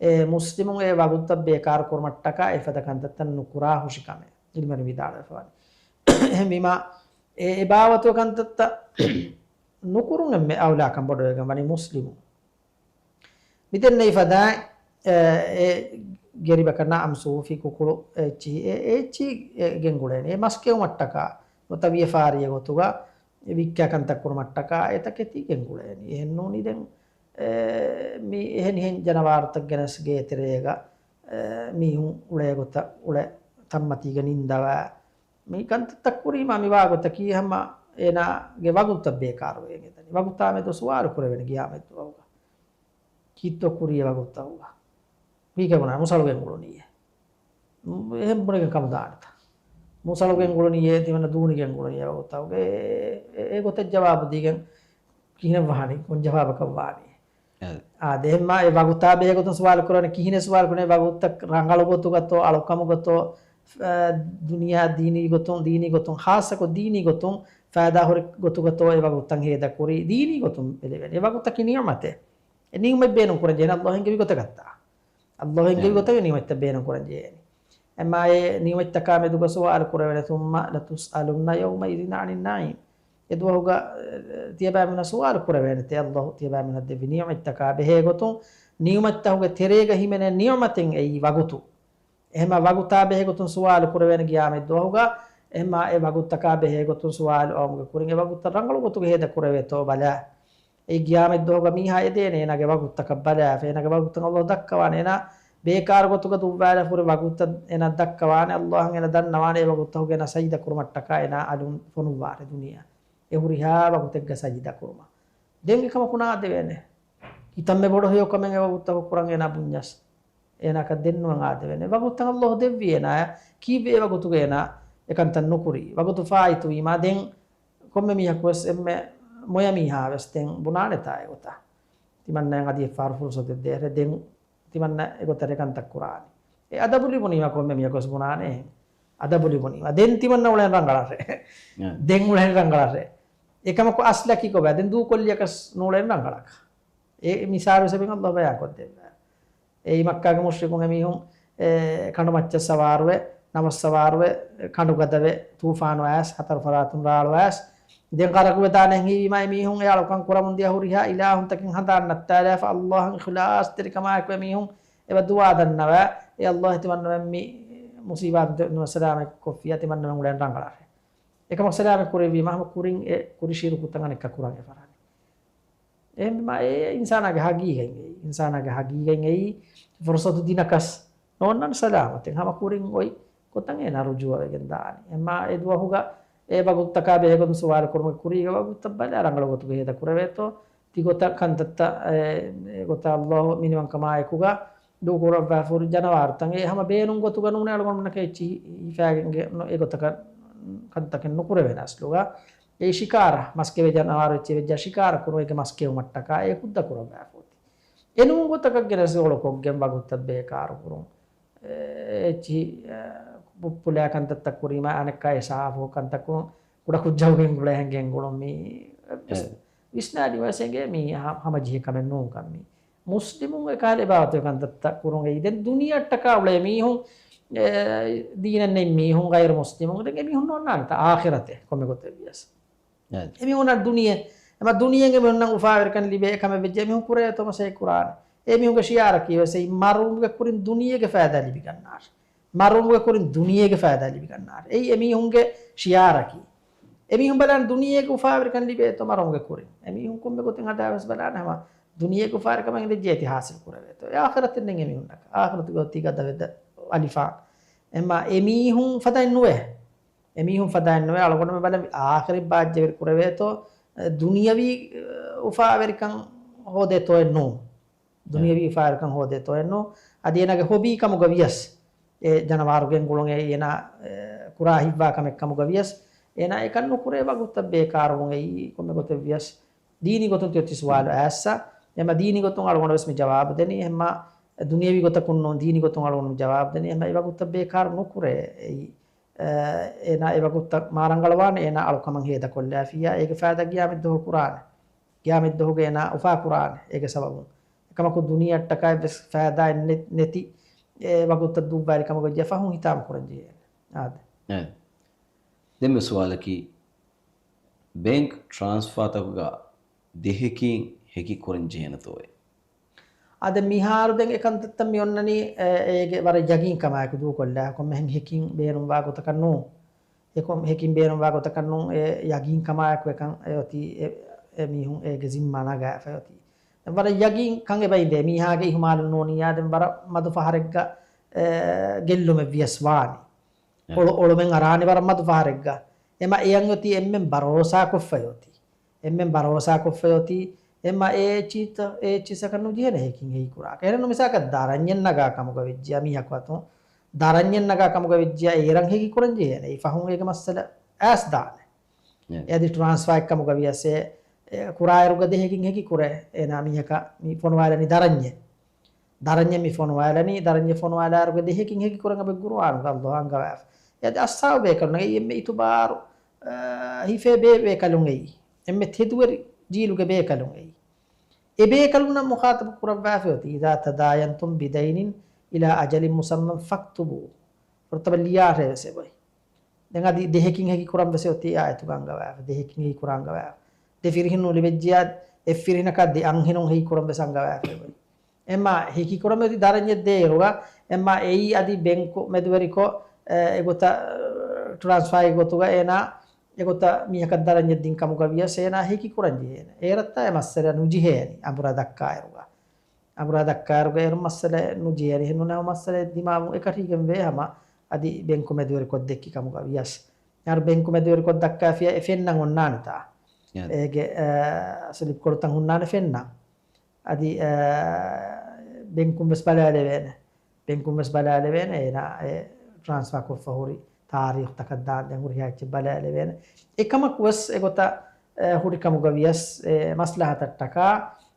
އެ މުސްލިމުން އެ ވަގުތަށް ބޭކާރު ކުރުމަށްޓަކާ އެފަދަ ކަންތައްތައް ނުކުރާ ހުށި ކަމެއް އިލްމުވެރިން ވިދާޅުވެފަ ވަނީ. އެހެންވީމާ އެ އެބާވަތު ކަންތައްތައް ނުކުރުން އެންމެ އައުލާކަން ބޮޑުވެގެން ވަނީ މުސްލިމުން. މިދެންނެވި ފަދައިން، އެ، އެ ގެރިބަކަށް ނަޢަމް ސޫފި ކުކުޅު އެއްޗި، އެ، އެ އެއްޗި ގެންގުޅޭނެ. އެ މަސް ކެއުމަށްޓަކާ ނުވަތަ ވިޔަފާރިއެއް ގޮތުގަ ވިއްކާ ކަންތައް ކުރުމަށްޓަކާ އެތަކެތި ގެންގުޅޭނީ. އެހެންނޫނީ ދެން، އެ، މި އެހެނިހެން ޖަނަވާރުތައް ގެނެސް ގޭތެރޭގަ، އެ، މީހުން އުޅޭ ގޮތަށް އުޅެ ތަންމަތީގަ ނިންދަވާ، މި ކަންތައްތައް ކުރީމާ މިވާ ގޮތަކީ ހަމަ އޭނާގެ ވަގުތަށް ބޭކާރުވެގެން އެދަނީ. ވަގުތާމެދު ސުވާލު ކުރެވޭނެ ގިޔާމަތްދުވަހުގަ. ކީއްތޯ ކުރީ އެ ވަގުތަކުގަ؟ ކީކޭ ބުނާ މުސަޅު ގެންގުޅުނީއޭ؟ އެހެން ބުނެގެން ކަމުދާނެތަ؟ މުސަޅު ގެންގުޅުނީއޭ، ތިމަންނަ ދޫނި ގެންގުޅުނީއޭ ވަގުތަކުގަ. އެ، އެ، އެ ގޮތަށް ޖަވާބު ދީގެން ކިހިނެއް ވާނީ؟ ކޮން ޖަވާބަކަށް ވާނީ؟ އަދި. އާ، ދެންމާ އެ ވަގުތާ ބެހޭ ގޮތުން ސުވާލު ކުރަނީ، ކިހިނެއް ސުވާލު ކުރަނީ؟ ވަގުތަށް ރަނގަޅު ގޮތުގަތޯ، އަޅުކަމުގަތޯ، އަ، ދުނިޔެއާ ދީނީ ގޮތުން، ދީނީ ގޮތުން، ޚާއްޞަކޮށް ދީނީ ގޮތުން ފައިދާ ހުރި ގޮތުގަތޯ އެ ވަގުތަށް ހޭދަ ކުރީ؟ ދީނީ ގޮތުން ބެލެވޭނެ. އެ ވަގުތަކީ ނިޢުމަތެއް. އެ ނިޢުމަތް ބޭނުން ކުރަން ޖެހޭނެ ﷲ އެންގެވި ގޮތަކަށްތާ؟ ﷲ އެންގެވި ގޮތަށް ނިޢުމަތްތައް ބޭނުން ކުރަން ޖެހޭނެ. އެމާ އެ ނިޢުމަތްތަކާ މެދުގަ ސުވާލު ކުރެވޭނެ، ثُمَّ لَتُسْأَلُنَّ يَوْمَئِذٍ عَنِ النَّعِيمِ. އެ ދުވަހުގަ، އެ، ތިޔަބައިމީހުންނަށް ސުވާލު ކުރެވޭނެތޭ ﷲ ތިޔަބައިމީހުންނަށް ދެއްވި ނިޢުމަތްތަކާ ބެހޭގޮތުން، ނިޢުމަތްތަކުގެ ތެރޭގަ ހިމެނޭ ނިޢުމަތެއް އެއީ ވަގުތު. އެހެމާ ވަގުތާ ބެހޭގޮތުން ސުވާލު ކުރެވޭނެ ގިޔާމަތްދުވަހުގަ، އެހެމާ އެ ވަގުތަކާ ބެހޭގޮތުން ސުވާލު އައުމުގެ ކުރިން އެ ވަގުތަށް ރަނގަޅު ގޮތުގަ ހޭދަ ކުރެވޭތޯ ބަލާ. އެ ގިޔާމަތްދުވަހުގަ މީހާ އެދޭނެ އޭނާގެ ވަގުތަކަށް ބަލާފަ، އޭނާގެ ވަގުތަށް ﷲ ދައްކަވާނެ، އޭނާ ބޭކާރު ގޮތުގަ ދުއްވާލާފަ ހުރި ވަގުތަށް އޭނާ ދައްކަވާނެ، ﷲ އަށް އޭނާ ދަންނަވާނެ އެ ވަގުތަކުގަ އޭނާ ސަޖިދަ ކުރުމަށްޓަކާ އޭނާ އަލުން ފޮނުއްވާނެ ދުނިޔެއަށް. އެ ހުރިހާ ވަގުތެއްގަ ސަޖިދަ ކުރުމަށް. ދެން އެކަމަކު ނާދެވޭނެ. ކިތަންމެ ބޮޑު ހެޔޮކަމެއް އެ ވަގުތަކު ކުރަން އޭނާ ބުންޏަސް. އޭނާއަކަށް ދެންނުވަން އާދެވޭނެ. ވަގުތަށް ﷲ ދެއްވި އޭނާއަށް. ކީއްވެ އެ ވަގުތުގަ އޭނާ އެކަންތައް ނުކުރީ؟ ވަގުތު ފާއިތުވީމާ ދެން ކޮންމެ މީހަކުވެސް އެންމެ މޮޔަ މީހާވެސް ދެން ބުނާނެތާ އެގޮތަށް. ތިމަންނައަށް އަދި އެއްފަހަރު ފުރުސަތެއް ދޭށޭ. ދެން ތިމަންނަ އެގޮތަށް ރޭ ކަންތައް ކުރާނީ. އެ އަދަބު ލިބުނީމާ ކޮންމެ މީހަކުވެސް ބުނާނެ. އަދަބު ލިބުނީމާ. ދެން ތިމަންނަ އުޅެން ރަނގަޅަށޭ. އެ. ދެން އުޅެން ރަނގަޅަށޭ. އެކަމަކު އަސްލަކީ ކޮބާ؟ ދެން ދޫކޮށްލިޔަކަސް ނޫޅެން ރަނގަޅަކަށް. އެ މިސާލު ސަބަބުން އައްލާހު ބަޔާންކޮށްދެއްވާ. އެއީ މައްކާގެ މުޝްރިކުން އެމީހުން އެ ކަނޑުމައްޗަށް ސަވާރުވެ، ނަމަސް ސަވާރުވެ، ކަނޑުގަދަވެ، ތޫފާނު އައިސް، ހަތަރު ފަރާތުން ރާޅު އައިސް، ދެން ޣަރަޤުވެދާނެހެން ހީވީމާ އެމީހުން އެ އަޅުކަން ކުރަމުން ދިޔަ ހުރިހާ އިލާހުންތަކެއް ހަނދާން ނައްތާލާފަ، އައްލާހަށް އިޚްލާޞްތެރިކަމާއެކު އެމީހުން އެބަ ދުޢާ ދަންނަވާ، އޭ އައްލާހު ތިމަންނަމެން މި މުޞީބާތުން ސަލާމަތްކޮށްފިޔާ ތިމަންނަމެން އުޅެން ރަނގަޅަށޭ. އެކަމަކު ސަލާމަތް ކުރެއްވީމަ ހަމަ ކުރިން އެ ކުރި ޝިރުކުތައް އަނެއްކާ ކުރަން އެ ފަރާނެ. އެހެންވީމަ އެ އިންސާނާގެ ހަގީގަތް އެއީ، އިންސާނާގެ ހަގީގަތް އެއީ ފުރުޞަތު ދިނަކަސް ނޯންނަން ސަލާމަތެއް. ހަމަ ކުރިން އޮތް ގޮތަށް އޭނާ ރުޖޫޢަވެގެން ދާނީ. އެމާ އެ ދުވަހުގަ އެ ވަގުތުތަކާ ބެހޭގޮތުން ސުވާލު ކުރުމުގެ ކުރީގަ ވަގުތަށް ބަލާ ރަނގަޅު ގޮތުގަ ހޭދަ ކުރެވޭތޯ. ތިގޮތަށް ކަންތައްތައް އެ، އެ ގޮތަށް އައްލާހު މިނިވަންކަމާއެކުގަ ދޫކުރައްވާފަ ހުރި ޖަނަވާރުތައް އެ ހަމަ ބޭނުން ގޮތުގަ ނޫނޭ އަޅުގަނޑުމެންނަކަށް އެއްޗިހި ހިފާގެން އެ ގޮތަކަށް ކަންތަކެއް ނުކުރެވޭނެ އަސްލުގަ. އެ ޝިކާރަ، މަސްކެވޭ ޖަނަވާރު އެއްޗެއް ވެއްޖާ ޝިކާރަ ކުރުން އޭގެ މަސް ކެއުމަށްޓަކާ އެ ހުއްދަ ކުރައްވާފަ އޮތީ. އެނޫން ގޮތަކަށް ގެނެސް އޮޅުކޮށްގެން ވަގުތަށް ބޭކާރު ކުރުން. އެ، އެއްޗިހި، އެ، ޕުއްޕުލާ ކަންތައްތައް ކުރީމާ އަނެއްކާ އެ ސާފު ކަންތައް ކުރުން ކުޑަކުއްޖާ ގެންގުޅޭ ހެން ގެންގުޅުން މީ އެ. ވިސްނާލީމަ ވެސް އެނގޭ މީ ހަ-، ހަމަޖެހޭ ކަމެއް ނޫންކަން މީ. މުސްލިމުން އެކަހަލަ އެބާވަތުގެ ކަންތައްތައް ކުރުން އެއީ. ދެން ދުނިޔެއަށްޓަކާ އުޅޭ މީހުން، އެ، ދީނެއް ނެތް މީހުން، ޣައިރު މުސްލިމުން، ދެން އެމީހުން ނޯންނާނެތާ އާޚިރަތެއް ކޮންމެ ގޮތެއް ވިޔަސް. އެމީހުންނަށް ދުނިޔެ، އެމަ ދުނިޔެގެ މީހުންނަށް އުފާވެރިކަން ލިބޭ ކަމެއް ވެއްޖެ އެމީހުން ކުރޭތޯ މަސައްކަތް ކުރާނެ. އެމީހުންގެ ޝިއާރަކީ ވެސް އެއީ މަރުވުމުގެ ކުރިން ދުނިޔޭގެ ފައިދާ ލިބިގަންނާށޭ. މަރުވުމުގެ ކުރިން ދުނިޔޭގެ ފައިދާ ލިބިގަންނާށޭ. އެއީ އެމީހުންގެ ޝިއާރަކީ. އެމީހުން ބަލާން ދުނިޔޭގެ އުފާވެރިކަން ލިބޭތޯ މަރުވުމުގެ ކުރިން. އެމީހުން ކޮންމެ ގޮތެއް ހަދާ ވެސް ބަލާނެ ހަމަ ދުނިޔޭގެ އުފާވެރިކަމަށް އިނދެއްޖެ އޭތި ހާސިލް ކުރެވޭތޯ. އެ އާޚިރަތެއް ނެތް އެމީހުންނަކަށް. އާޚިރަތުގެ އޮތީ ގަދަވެދަ އަލިފާން. އެމާ އެމީހުން ފަދައިން ނުވޭ. އެމީހުން ފަދައިން ނުވޭ. އަޅުގަނޑުމެން ބަލަން އާޚިރަތް ބާއްޖަވެރި ކުރެވޭތޯ، ދުނިޔަވީ އުފާވެރިކަން ހޯދޭތޯއެއް ނޫން. ދުނިޔަވީ އެ. އުފާވެރިކަން ހޯދޭތޯއެއް ނޫން. އަދި އޭނާގެ ހޮބީ ކަމުގަ ވިޔަސް، އެ ޖަނަވާރު ގެންގުޅުން އެ އޭނާ، އެ، ކުރާ ހިތްވާ ކަމެއް ކަމުގަ ވިޔަސް، އޭނާ އެކަން ނުކުރޭ ވަގުތަށް ބޭކާރުވުން އެއީ ކޮންމެ ގޮތެއް ވިޔަސް. ދީނީ ގޮތުން ތި އޮތީ ސުވާލު އައިއްސަ. އެމަ ދީނީ ގޮތުން އަޅުގަނޑު ވެސް މި ޖަވާބު ދެނީ. އެމަ ދުނިޔަވީ ގޮތަކުން ނޫން، ދީނީ ގޮތުން އަޅުގަނޑު މި ޖަވާބު ދެނީ. އެމަ އެ ވަގުތަށް ބޭކާރު ނުކުރޭ އެއީ. އެ، އޭނާ އެ ވަގުތަށް މާ ރަނގަޅަވާނެ، އޭނާ އަޅުކަމަށް ހޭދަކޮށްލާފިއްޔާ، އޭގެ ފައިދާ ގިޔާމަތްދުވަހު ކުރާނެ. ގިޔާމަތްދުވަހުގަ އޭނާ އުފާކުރާނެ އޭގެ ސަބަބުން. އެކަމަކު ދުނިޔެއަށްޓަކާ އެއްވެސް ފައިދާއެއް ނެ-، ނެތި އެ ވަގުތަށް ދޫއްވާލި ކަމަކު ވެއްޖެ ފަހުން ހިތާމަ ކުރަން ޖެހޭނެ. އާދެ. އެ. ދެންމެ ސުވާލަކީ، ބޭންކް ޓްރާންސްފާތަކުގަ ދެހެކިން ހެކި ކުރަން ޖެހޭނެތޯއޭ؟ އާދެ، މިހާރު ދެން އެކަންތައްތައް މި އޮންނަނީ، އެ، އޭގެ ވަރަށް ޔަގީންކަމާއެކު ދޫކޮށްލާ، ކޮންމެހެން ހެކިން ބޭނުންވާ ގޮތަކަށް ނޫން. އެކޮން ހެކިން ބޭނުންވާ ގޮތަކަށް ނޫން، އެ ޔަގީންކަމާއެކު އެކަން އެ އޮތީ، އެ، އެ މީހުން އޭގެ ޒިންމާ ނަގާފަ އޮތީ. ވަރަށް ޔަގީންކަން އެބައިނދޭ، މީހާގެ އިހުމާލުން ނޫނިއްޔާ ދެން ވަރަށް މަދު ފަހަރެއްގަ، އެ، ގެއްލުމެއް ވިޔަސް ވާނީ. އެ. އޮޅު-، އޮޅުމެއް އަރާނެ ވަރަށް މަދު ފަހަރެއްގަ. އެމަ އެޔަން އޮތީ އެންމެން ބަރޯސާކޮށްފަ އޮތީ. އެންމެން ބަރޯސާކޮށްފަ އޮތީ. އެމަ އެ އެއްޗިތަ-، އެ އެއްޗިސަކަށް ނުޖެހޭނެ ހެކިން ހެކި ކުރާކަށް. އެހެން މިސާކަށް ދަރަންޏެއް ނަގާ ކަމުގަ ވެއްޖިޔާ މީހަކު އަތުން ދަރަންޏެއް ނަގާ ކަމުގަ ވެއްޖިޔާ އޭރަށް ހެކި ކުރަން ޖެހޭނެ. އެ ފަހުން އޭގެ މައްސަލަ އައިސް ދާނެ. އެ. އެ އަދި ޓްރާންސްފާއެއް ކަމުގަ ވިޔަސް އެ، އެ، ކުރާއިރުގަ ދެހެކިން ހެކި ކުރޭ. އޭނާ މީހަކަށް މި ފޮނުވާލަނީ ދަރަންޏެއް. ދަރަންޏެއް މި ފޮނުވާލަނީ، ދަރަންޏެއް ފޮނުވާލާއިރުގަ ދެހެކިން ހެކި ކުރަން އަބެ ގުރުއާނުގަ އައްލާހު އަންގަވާފަ. އެ އަދި އަސްހާބު ބޭކަލުންނަކީ އެންމެ އިތުބާރު، އަ، ހިފޭ ބޭ ބޭކަލުން އެއީ. އެންމެ ތެދުވެރި ޖީލުގެ ބޭކަލުން އެއީ. އެ ބޭކަލުންނަށް މުޚާތަބު ކުރައްވާފަ އޮތީ، إذا تداينتم بدين إلى أجل مسمى فاكتبوه. ފުރަތަމަ ލިޔާށޭ ވެސް އެބައި. ދެން އަދި ދެހެކިން ހެކި ކުރަން ވެސް އޮތީ އާޔަތުގަ އަންގަވާފަ. ދެހެކިން ހެކި ކުރާ އަންގަވާފަ. ދެ ފިރިހެން ނުލިބެއްޖިޔާ، އެއް ފިރިހެނަކާ ދެ އަންހެނުން ހެކި ކުރަން ވެސް އަންގަވާފަ އެބައި. އެމާ ހެކި ކުރަން އޮތީ ދަރަންޏެއް ދޭއިރުގަ، އެމާ އެއީ އަދި ބެންކު މެދުވެރިކޮށް، އެ، އެގޮތަށް، ޓްރާންސްފާގެ ގޮތުގަ އޭނާ އެގޮތަށް މީހަކަށް ދަރަންޏެއް ދިން ކަމުގަ ވިޔަސް އޭނާ ހެކި ކުރަން ޖެހޭނެ. އޭރަށްތާ އެ މައްސަލަ ނުޖެހޭނީ އަނބުރާ ދައްކާއިރުގަ. އަނބުރާ ދައްކާއިރުގަ އޭރު މައްސަލަ ނުޖެހޭނީ. ހެންނޫން ހަމަ މައްސަލަ ދިމާވުން އެކަށީގެން ވޭ ހަމަ އަދި ބެންކު މެދުވެރިކޮށް ދެއްކި ކަމުގަ ވިޔަސް. އަހަރު ބެންކު މެދުވެރިކޮށް ދައްކާފިޔާ އެ ފެންނަން އޮންނާނެތާ. އެ. އޭގެ، އަ، ސްލިޕް ކޮޅުތައް ހުންނާނެ ފެންނަން. އަދި، އަ، ބެންކުން ވެސް ބަލާލެވޭނެ. ބެންކުން ވެސް ބަލާލެވޭނެ. އޭނާ އެ ޓްރާންސްފާ ކޮށްފަ ހުރި ތާރީޚުތަކަށް ދާން ދެން ހުރިހާ އެއްޗެއް ބަލާލެވޭނެ. އެކަމަކު ވެސް އެގޮތަށް، އެ، ހުރި ކަމުގަ ވިޔަސް އެ މަސްލަހަތަށްޓަކާ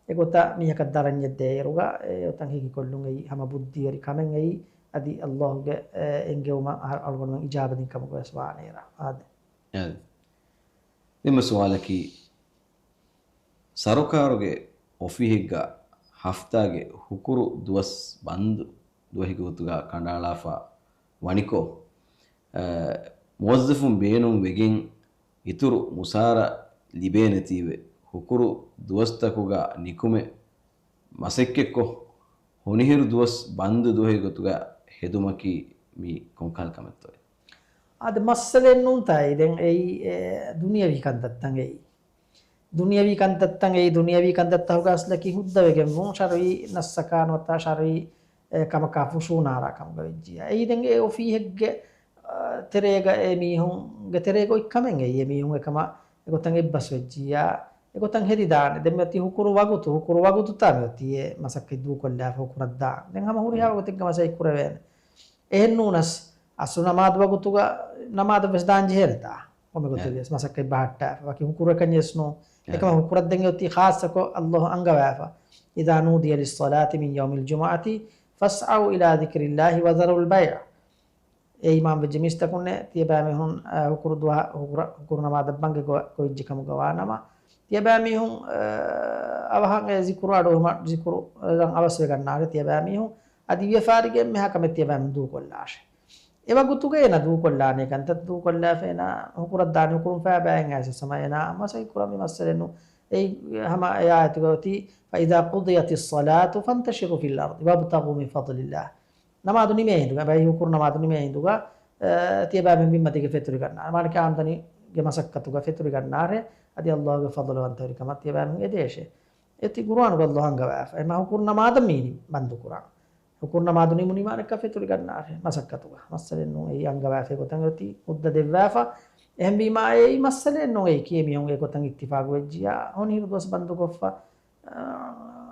އެގޮތަށް މީހަކަށް ދަރަންޏެއް ދޭއިރުގަ އެ އޮތަން ހެކިކޮށްލުން އެއީ ހަމަ ބުއްދީވެރި ކަމެއް އެއީ. އަދި އައްލާހުގެ، އެ، އެންގެވުމަށް އަ-، އަޅުގަނޑުމެން އިޖާބަ ދިން ކަމުގަ ވެސް ވާނެ އޭރަށް. އާދެ. އެ. ދެންމެ ސުވާލަކީ، ސަރުކާރުގެ އޮފީހެއްގަ ހަފްތާގެ ހުކުރު ދުވަސް ބަންދު ދުވަހެއްގެ ގޮތުގަ ކަނޑައަޅާފަ ވަނިކޮށް، އަ، މުވައްޒަފުން ބޭނުން ވެގެން އިތުރު މުސާރަ ލިބޭނެތީވެ، ހުކުރު ދުވަސްތަކުގަ ނިކުމެ މަސައްކަތްކޮށް، ހޮނިހިރު ދުވަސް ބަންދު ދުވަހެއް ގޮތުގަ ހެދުމަކީ މީ ކޮންކަހަލަ ކަމެއްތޯއޭ؟ އާދެ، މައްސަލައެއް ނޫންތާއޭ. ދެން އެއީ، އެ، ދުނިޔަވީ ކަންތައްތައް އެއީ. ދުނިޔަވީ ކަންތައްތައް އެއީ، ދުނިޔަވީ ކަންތައްތަކުގަ އަސްލަކީ ހުއްދަވެގެންވުން، ޝަރުއީ ނައްސަކާ ނުވަތަ ޝަރުއީ، އެ، ކަމަކާ ފުށޫނާރާ ކަމުގަ ވެއްޖިއްޔާ. އެއީ ދެން އެ އޮފީހެއްގެ، އަ، ތެރޭގަ އެ މީހުންގެ ތެރޭގަ އޮތް ކަމެއް އެއީ. އެ މީހުން އެކަމަށް އެގޮތަށް އެއްބަސްވެއްޖިއްޔާ، އެގޮތަށް ހެދިދާނެ. ދެން މިއޮތީ ހުކުރު ވަގުތު، ހުކުރު ވަގުތުތާ މިއޮތީ އެ މަސައްކަތް ދޫކޮށްލާފަ ހުކުރަށްދާން. ދެން ހަމަ ހުރިހާ ވަގުތެއްގަ މަސައްކަތް ކުރެވޭނެ. އެހެން ނޫނަސް، އަސްލު ނަމާދު ވަގުތުގަ ނަމާދަށް ވެސް ދާން ޖެހޭނެތާ؟ ކޮންމެ ގޮތެއް ވިޔަސް މަސައްކަތް ބަހައްޓާފަ. ވަކި ހުކުރު އެކަންޏެސް ނޫން. އެކަމަ ހުކުރަށް ދެން އޮތީ ޚާއްޞަކޮށް ﷲ އަންގަވާފަ، إذا نودي للصلاة من يوم الجمعة فاسعوا إلى ذكر الله وذروا البيع. އޭ އީމާންވެއްޖެ މީސްތަކުންނޭ، ތިޔަބައިމީހުން، އަ، ހުކުރު ދުވަހަށް ހުކުރަ-، ހުކުރު ނަމާދަށް ބަންގެ ގޮ-، ގޮވިއްޖެ ކަމުގަ ވާނަމަ، ތިޔަބައިމީހުން، އަ، އަވަހަށް އެ ޒިކުރު އަޑު އެހުމަ ޒިކުރު އަވަސްވެގަންނާށޭ ތިޔަބައިމީހުން. އަދި ވިޔަފާރިގެ އެންމެހާ ކަމެއް ތިޔަބައިމީހުން ދޫކޮށްލާށޭ. އެވަގުތުގަ އޭނަ ދޫކޮށްލާނޭ ކަންތައް ދޫކޮށްލާފަ އޭނަ ހުކުރަށްދާނެ. ހުކުރުން ފައިބައިން އައިސް ހަމަ އޭނަ މަސައްކަތް ކުރަން މި މައްސަލައެއް ނޫން. އެއީ ހަމަ އެ އާޔަތުގަ އޮތީ، فإذا قضيت الصلاة فانتشروا في الأرض وابتغوا من فضل الله. ނަމާދު ނިމޭ ހިނދުގަ، ބައި ހުކުރު ނަމާދު ނިމޭ ހިނދުގަ، އަ، ތިޔަބައިމީހުން ބިންމަތީގަ ފެތުރިގަންނާ. މާނަކީ އާމްދަނީގެ މަސައްކަތުގަ ފެތުރިގަންނާށޭ. އަދި ﷲގެ ފަޟުލުވަންތަވެރިކަމަށް ތިޔަބައިމީހުން އެދޭށޭ. އެއީ ޤުރުއާނުގަ ﷲ އަންގަވާފަ. އެމަ ހުކުރު ނަމާދަށް މީނީ ބަންދު ކުރާން. ހުކުރު ނަމާދު ނިމުނީމާ އަނެއްކާ ފެތުރިގަންނާށޭ މަސައްކަތުގަ. މައްސަލައެއް ނޫން. އެއީ އަންގަވާފަ އެގޮތަށް އޮތީ ހުއްދަ ދެއްވާފަ. އެހެންވީމާ އެއީ މައްސަލައެއް ނޫން. އެއީ ކިޔޭ މީހުން އެގޮތަށް އިއްތިފާގު ވެއްޖިއްޔާ ހޮނިހިރު ދުވަސް ބަންދުކޮށްފަ، އަ،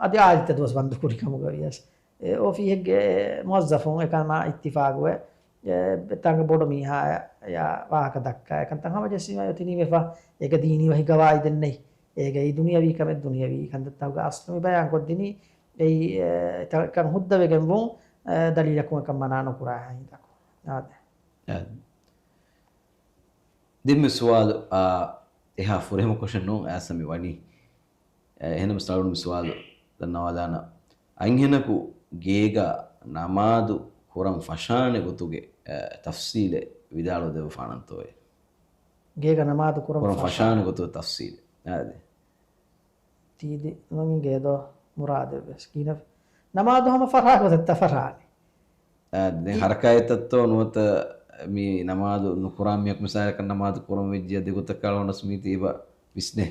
އަދި އާދިއްތަ ދުވަސް ބަންދު ކުރި ކަމުގަ ވިޔަސް. އެ އޮފީހެއްގެ މުވައްޒަފުން އެކަމާ އިއްތިފާގުވެ، އެ ތަނގަ ބޮޑު މީހާޔާ ވާހަކަ ދައްކާ އެކަންތައް ހަމަޖެއްސީމާ އޮތީ ނީމެފަ. އޭގަ ދީނީ ވަހި ގަވާއިދެއް ނެތް. އޭގައި ދުނިޔަވީ ކަމެއް ދުނިޔަވީ ކަންތައްތަކުގަ އަސްލު މި ބަޔާންކޮށްދިނީ. އެއީ، އެ، ތަކަން ހުއްދަވެގެންވުން، އެ، ދަލީލަކުން އެކަން މަނާ ނުކުރާ ހިނދަކު. އާދެ. އާދެ. ދެންމެ ސުވާލު، އާ، އެހާ ފުރިހަމަކޮށެއް ނޫން އާސަމި ވަނީ. އެ، އެހެންނަމަ ސްޓާޑުން މި ސުވާލު ދަންނަވާލާނަ. އަންހެނަކު ގޭގަ ނަމާދު ކުރަން ފަށާނެ ގޮތުގެ، އެ، ތަފްސީލެއް ވިދާޅުވެ ދެއްވަފާނަންތޯއޭ؟ ގޭގަ ނަމާދު ކުރަން ކުރަން ފަށާނެ ގޮތުގެ ތަފްސީލެއް. އާދެ. ތީދި ނުއިނގޭދޯ މުރާދެއްވެސް. ކިހިނެއް ނަމާދު ހަމަ ފަށާ ގޮތަށްތަ ފަށާނީ؟ އާ، ދެން ތި- ހަރަކާތްތައްތޯ ނުވަތަ މި ނަމާދު ނުކުރާ މީހަކު މިސާލަކަށް ނަމާދު ކުރަން ވެއްޖިއްޔާ ދެގޮތަކަށް އަޅުގަނޑަސް މީތި އެބަ ވިސްނޭ.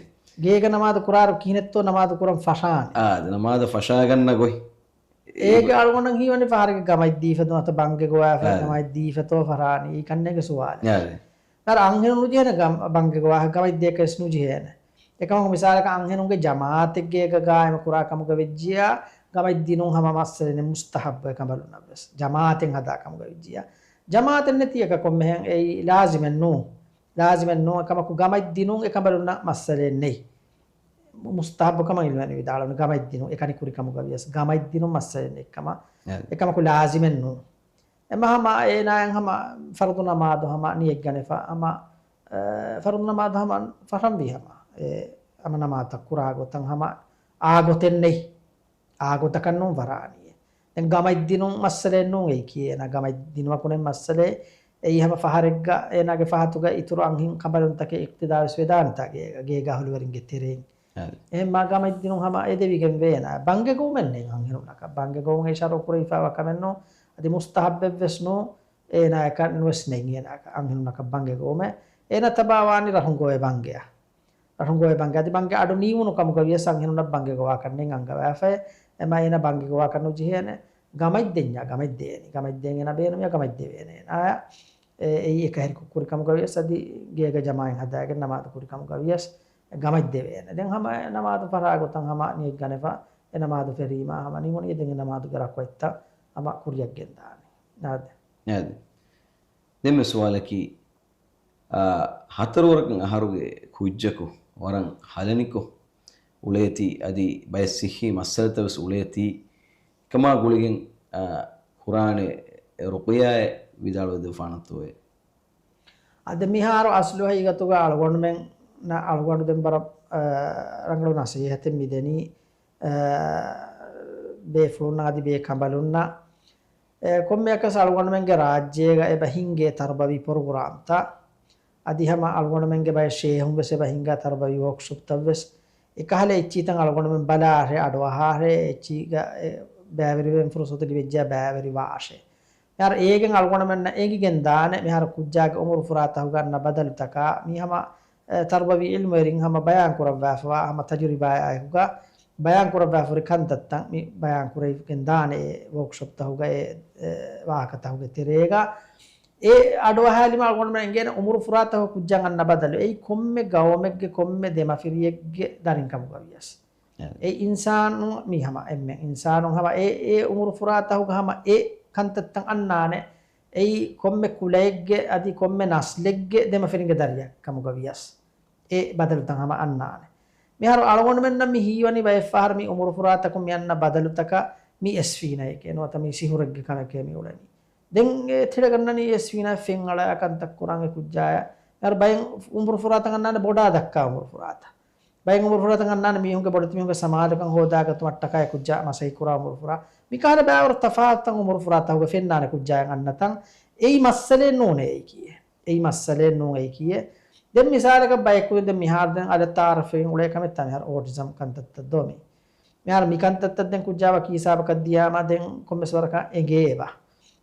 ގޭގަ ނަމާދު ކުރާއިރު ކިހިނެއްތޯ ނަމާދު ކުރަން ފަށާނެ؟ އާ، ދެން ނަމާދަށް ފަށާގަންނަ ގޮތް. އޭގެ އަޅުގަނޑަށް ހީވަނީ ފަހަރެއްގެ ގަމަތް ދީފަ ނުވަތަ ބަންގެ ގޮވާފަ އާ. ގަމަތް ދީފަތޯ ފަށާނީ؟ އީ ކަންނޭނގެ ސުވާލެއް. އާ. އަރަ އަންހެނުން ނުޖެހޭނެ ގަ-، ބަންގެ ގޮވާ ގަމަތް ދޭކަށް ނުޖެހޭނެ. އެކަމަކު މިސާލަކަށް އަންހެނުންގެ ޖަމާއަތެއްގޭގަ ގާއިމު ކުރާ ކަމުގަ ވެއްޖިއްޔާ، ގަމަތް ދިނުން ހަމަ މައްސަލައެއް ނެތް މުސްތަހައްބު އެކަނބަލުންނަށްވެސް. ޖަމާއަތެއް ހަދާ ކަމުގަ ވެއްޖިއްޔާ. ޖަމާއަތެއް ނެތިއަކަށް ކޮންމެހެން އެއީ ލާޒިމެއް ނޫން. ލާޒިމެއް ނޫން. އެކަމަކު ގަމަތް ދިނުން އެކަނބަލުންނަށް މައްސަލައެއް ނެތް. މުސްތަހައްބު ކަމަށް އިލްމުވެރިން ވިދާޅުވަނީ ގަމަތް ދިނުން އެކަނި ކުރި ކަމުގަ ވިޔަސް ގަމަތް ދިނުން މައްސަލައެއް ނެތް ކަމަށް. އެ. އެކަމަކު ލާޒިމެއް ނޫން. އެމަ ހަމަ އޭނާއަށް ހަމަ ފަރުޟު ނަމާދު ހަމަ ނިޔަތް ގަނެފަ ހަމަ، އެ، ފަރުޟު ނަމާދު ހަމަ ފަށަންވީ ހަމަ، އެ، ހަމަ ނަމާދުތައް ކުރާ ގޮތަށް ހަމަ އާ ގޮތެއް ނެތް. އާ ގޮތަކަށް ނޫން ފަށާނީ. ދެން ގަމަތް ދިނުން މައްސަލައެއް ނޫން އެއީ ކިޔޭ. އޭނާ ގަމަތް ދިނުމަކު ނެތް މައްސަލައެއް. އެއީ ހަމަ ފަހަރެއްގަ އޭނާގެ ފަހަތުގަ އިތުރު އަންހެން ކަނބަލުންތަކެއް އިޤްތިދާވެސް ވެދާނެތާ ގޭގަ، ގޭގަ އަހުލުވެރިންގެ ތެރެއިން. އެހެންމާ ގަމަތް ދިނުން ހަމަ އެދެވިގެން ވޭނާ. ބަންގެ ގޮވުމެއް ނެތް އަންހެނުންނަކަށް. ބަންގެ ގޮވުން އެ ޝަރުޢު ކުރެވިފައިވާ ކަމެއް ނޫން. އަދި މުސްތަހައްބެއްވެސް ނޫން. އޭނާއަކަށް ނުވެސް ނެތް އޭނާއަކަށް އަންހެނުންނަކަށް ބަންގެ ގޮވުމެއް. އޭނާ ތަބާވާނީ ރަށުން ގޮވޭ ބަންގެއަށް. ރަށުން ގޮވޭ ބަންގެ. އަދި ބަންގެ އަޑު ނީވުނު ކަމުގަ ވިޔަސް އަންހެނުންނަށް ބަންގެ ގޮވާކަށް ނެތް އަންގަވާފައި. އެމަ އޭނާ ބަންގެ ގޮވާކަށް ނުޖެހޭނެ. ގަމަތް ދެންޏާ ގަމަތް ދޭނީ. ގަމަތް ދޭން އޭނާ ބޭނުމިޔާ ގަމަތް ދެވޭނެ. އޭނާ އެ، އެއީ އެކަހެރިކޮށް ކުރި ކަމުގަ ވިޔަސް އަދި ގޭގަ ޖަމާއަތް ހަދާގެން ނަމާދު ކުރި ކަމުގަ ވިޔަސް ގަމަތް ދެވޭނެ. ދެން ހަމަ ނަމާދު ފަށާ ގޮތަށް ހަމަ ނިޔަތް ގަނެފަ އެ ނަމާދު ފެށީމާ ހަމަ ނިމުނީ ދެން އެ ނަމާދުގެ ރަކުޢަތްތައް ހަމަ ކުރިއަށް ގެންދާނެ. އާދެ. އާދެ. ދެންމެ ސުވާލަކީ، އާ، ހަތަރުވަރަކަށް އަހަރުގެ ކުއްޖަކު ވަރަށް ހަލަނިކޮށް އުޅޭތީ އަދި ބައެއް ސިއްހީ މައްސަލަތައް ވެސް އުޅޭތީ، އެކަމާ ގުޅިގެން، އާ، ކުރާނެ ރުޤުޔާއެއް ވިދާޅުވެދެއްވާނަތޯއޭ؟ އަދި މިހާރު އަސްލު ހަގީގަތުގަ އަޅުގަނޑުމެން ނަ-، އަޅުގަނޑު ދެން ވަރަށް، އާ، ރަނގަޅު ނަސޭހަތެއް މިދެނީ، އާ، ބޭފުޅުންނަށް އަދި ބޭކަނބަލުންނަށް. އެ، ކޮންމެއަކަސް އަޅުގަނޑުމެންގެ ރާއްޖޭގަ އެބަ ހިންގޭ ތަރުބަވީ ޕްރޮގްރާމްތައް. އަދި ހަމަ އަޅުގަނޑުމެންގެ ބައެއް ޝޭހުން ވެސް އެބަ ހިންގާ ތަރުބަވީ ވޯކްޝޮޕްތައް ވެސް. އެކަހަލަ އެއްޗިތައް އަޅުގަނޑުމެން ބަލާށޭ، އަޑުއަހާށޭ، އެއްޗީގަ އެ ބައިވެރިވެން ފުރުސަތު ލިބިއްޖެޔާ ބައިވެރިވާށޭ. މިހާރު އޭގެން އަޅުގަނޑުމެންނަށް އެނގިގެން ދާނެ، މިހާރު ކުއްޖާގެ އުމުރު ފުރާތަކުގަ އަންނަ ބަދަލުތަކާ، މީ ހަމަ، އެ، ތަރުބަވީ އިލްމުވެރިން ހަމަ ބަޔާން ކުރައްވާފަވާ ހަމަ ތަޖުރިބާއާއެކުގަ ބަޔާން ކުރައްވާފަހުރި ކަންތައްތައް މި ބަޔާން ކުރެވިގެން ދާނެ އެ ވޯކްޝޮޕްތަކުގަ އެ، އެ، ވާހަކަތަކުގެ ތެރޭގަ. އެ އަޑުއަހާލީމަ އަޅުގަނޑުމެން އެނގޭނެ އުމުރު ފުރާތަކު ކުއްޖާ އަންނަ ބަދަލު. އެއީ ކޮންމެ ގައުމެއްގެ ކޮންމެ ދެމަފިރިއެއްގެ ދަރިން ކަމުގަ ވިޔަސް. އެ އިންސާނު މީ ހަމަ އެންމެ އިންސާނު ހަމަ އެ، އެ އުމުރު ފުރާތަކުގަ ހަމަ އެ ކަންތައްތައް އަންނާނެ. އެއީ ކޮންމެ ކުލައެއްގެ އަދި ކޮންމެ ނަސްލެއްގެ ދެމަފިރިންގެ ދަރިއެއް ކަމުގަ ވިޔަސް. އެ ބަދަލުތައް ހަމަ އަންނާނެ. މިހާރު އަޅުގަނޑުމެންނަށް މި ހީވަނީ ބައެއްފަހަރު މި އުމުރު ފުރާތަކުން މި އަންނަ ބަދަލުތަކަށް މި އެސްފީނައެކޭ ނުވަތަ މި ސިހުރެއްގެ ކަމެކޭ މި އުޅެނީ. ދެން އެ ތިޅެގަންނަނީ އެސްފީނަ ފެންއަޅާ ކަންތައް ކުރާން އެ ކުއްޖާޔަށް. މިހާރު ބައެއް އުމުރު ފުރާތައް އަންނާނެ ބޮޑާ ދައްކާ އުމުރު ފުރާތައް. ބައެއް އުމުރު ފުރާތައް އަންނާނެ މީހުންގެ ބޮޑެތި މީހުންގެ ސަމާލުކަން ހޯދާގަތުމަށްޓަކާ އެ ކުއްޖާ މަސައްކަތް ކުރާ އުމުރު ފުރާ. މިކަހަލަ ބައިވަރު ތަފާތުތައް އުމުރު ފުރާތަކުގަ ފެންނާނެ ކުއްޖާއަށް އަންނަތަން. އެއީ މައްސަލައެއް ނޫނޭ އެއީކީއެއް. އެއީ މައްސަލައެއް ނޫން އެއީކީއެއް. ދެން މިސާލަކަށް ބަޔަކު ދެން މިހާރު ދެން އަލަށް ތައާރަފްވެގެން އުޅޭ ކަމެއްތާ މިހާރު އޯޓިޒަމް ކަންތައްތައް ދޯ މީ. މިހާރު މި ކަންތައްތައް ދެން ކުއްޖާ ވަކި ހިސާބަކަށް ދިޔާމަ ދެން ކޮންމެސް ވަރަކަށް އެނގޭ އެބަ.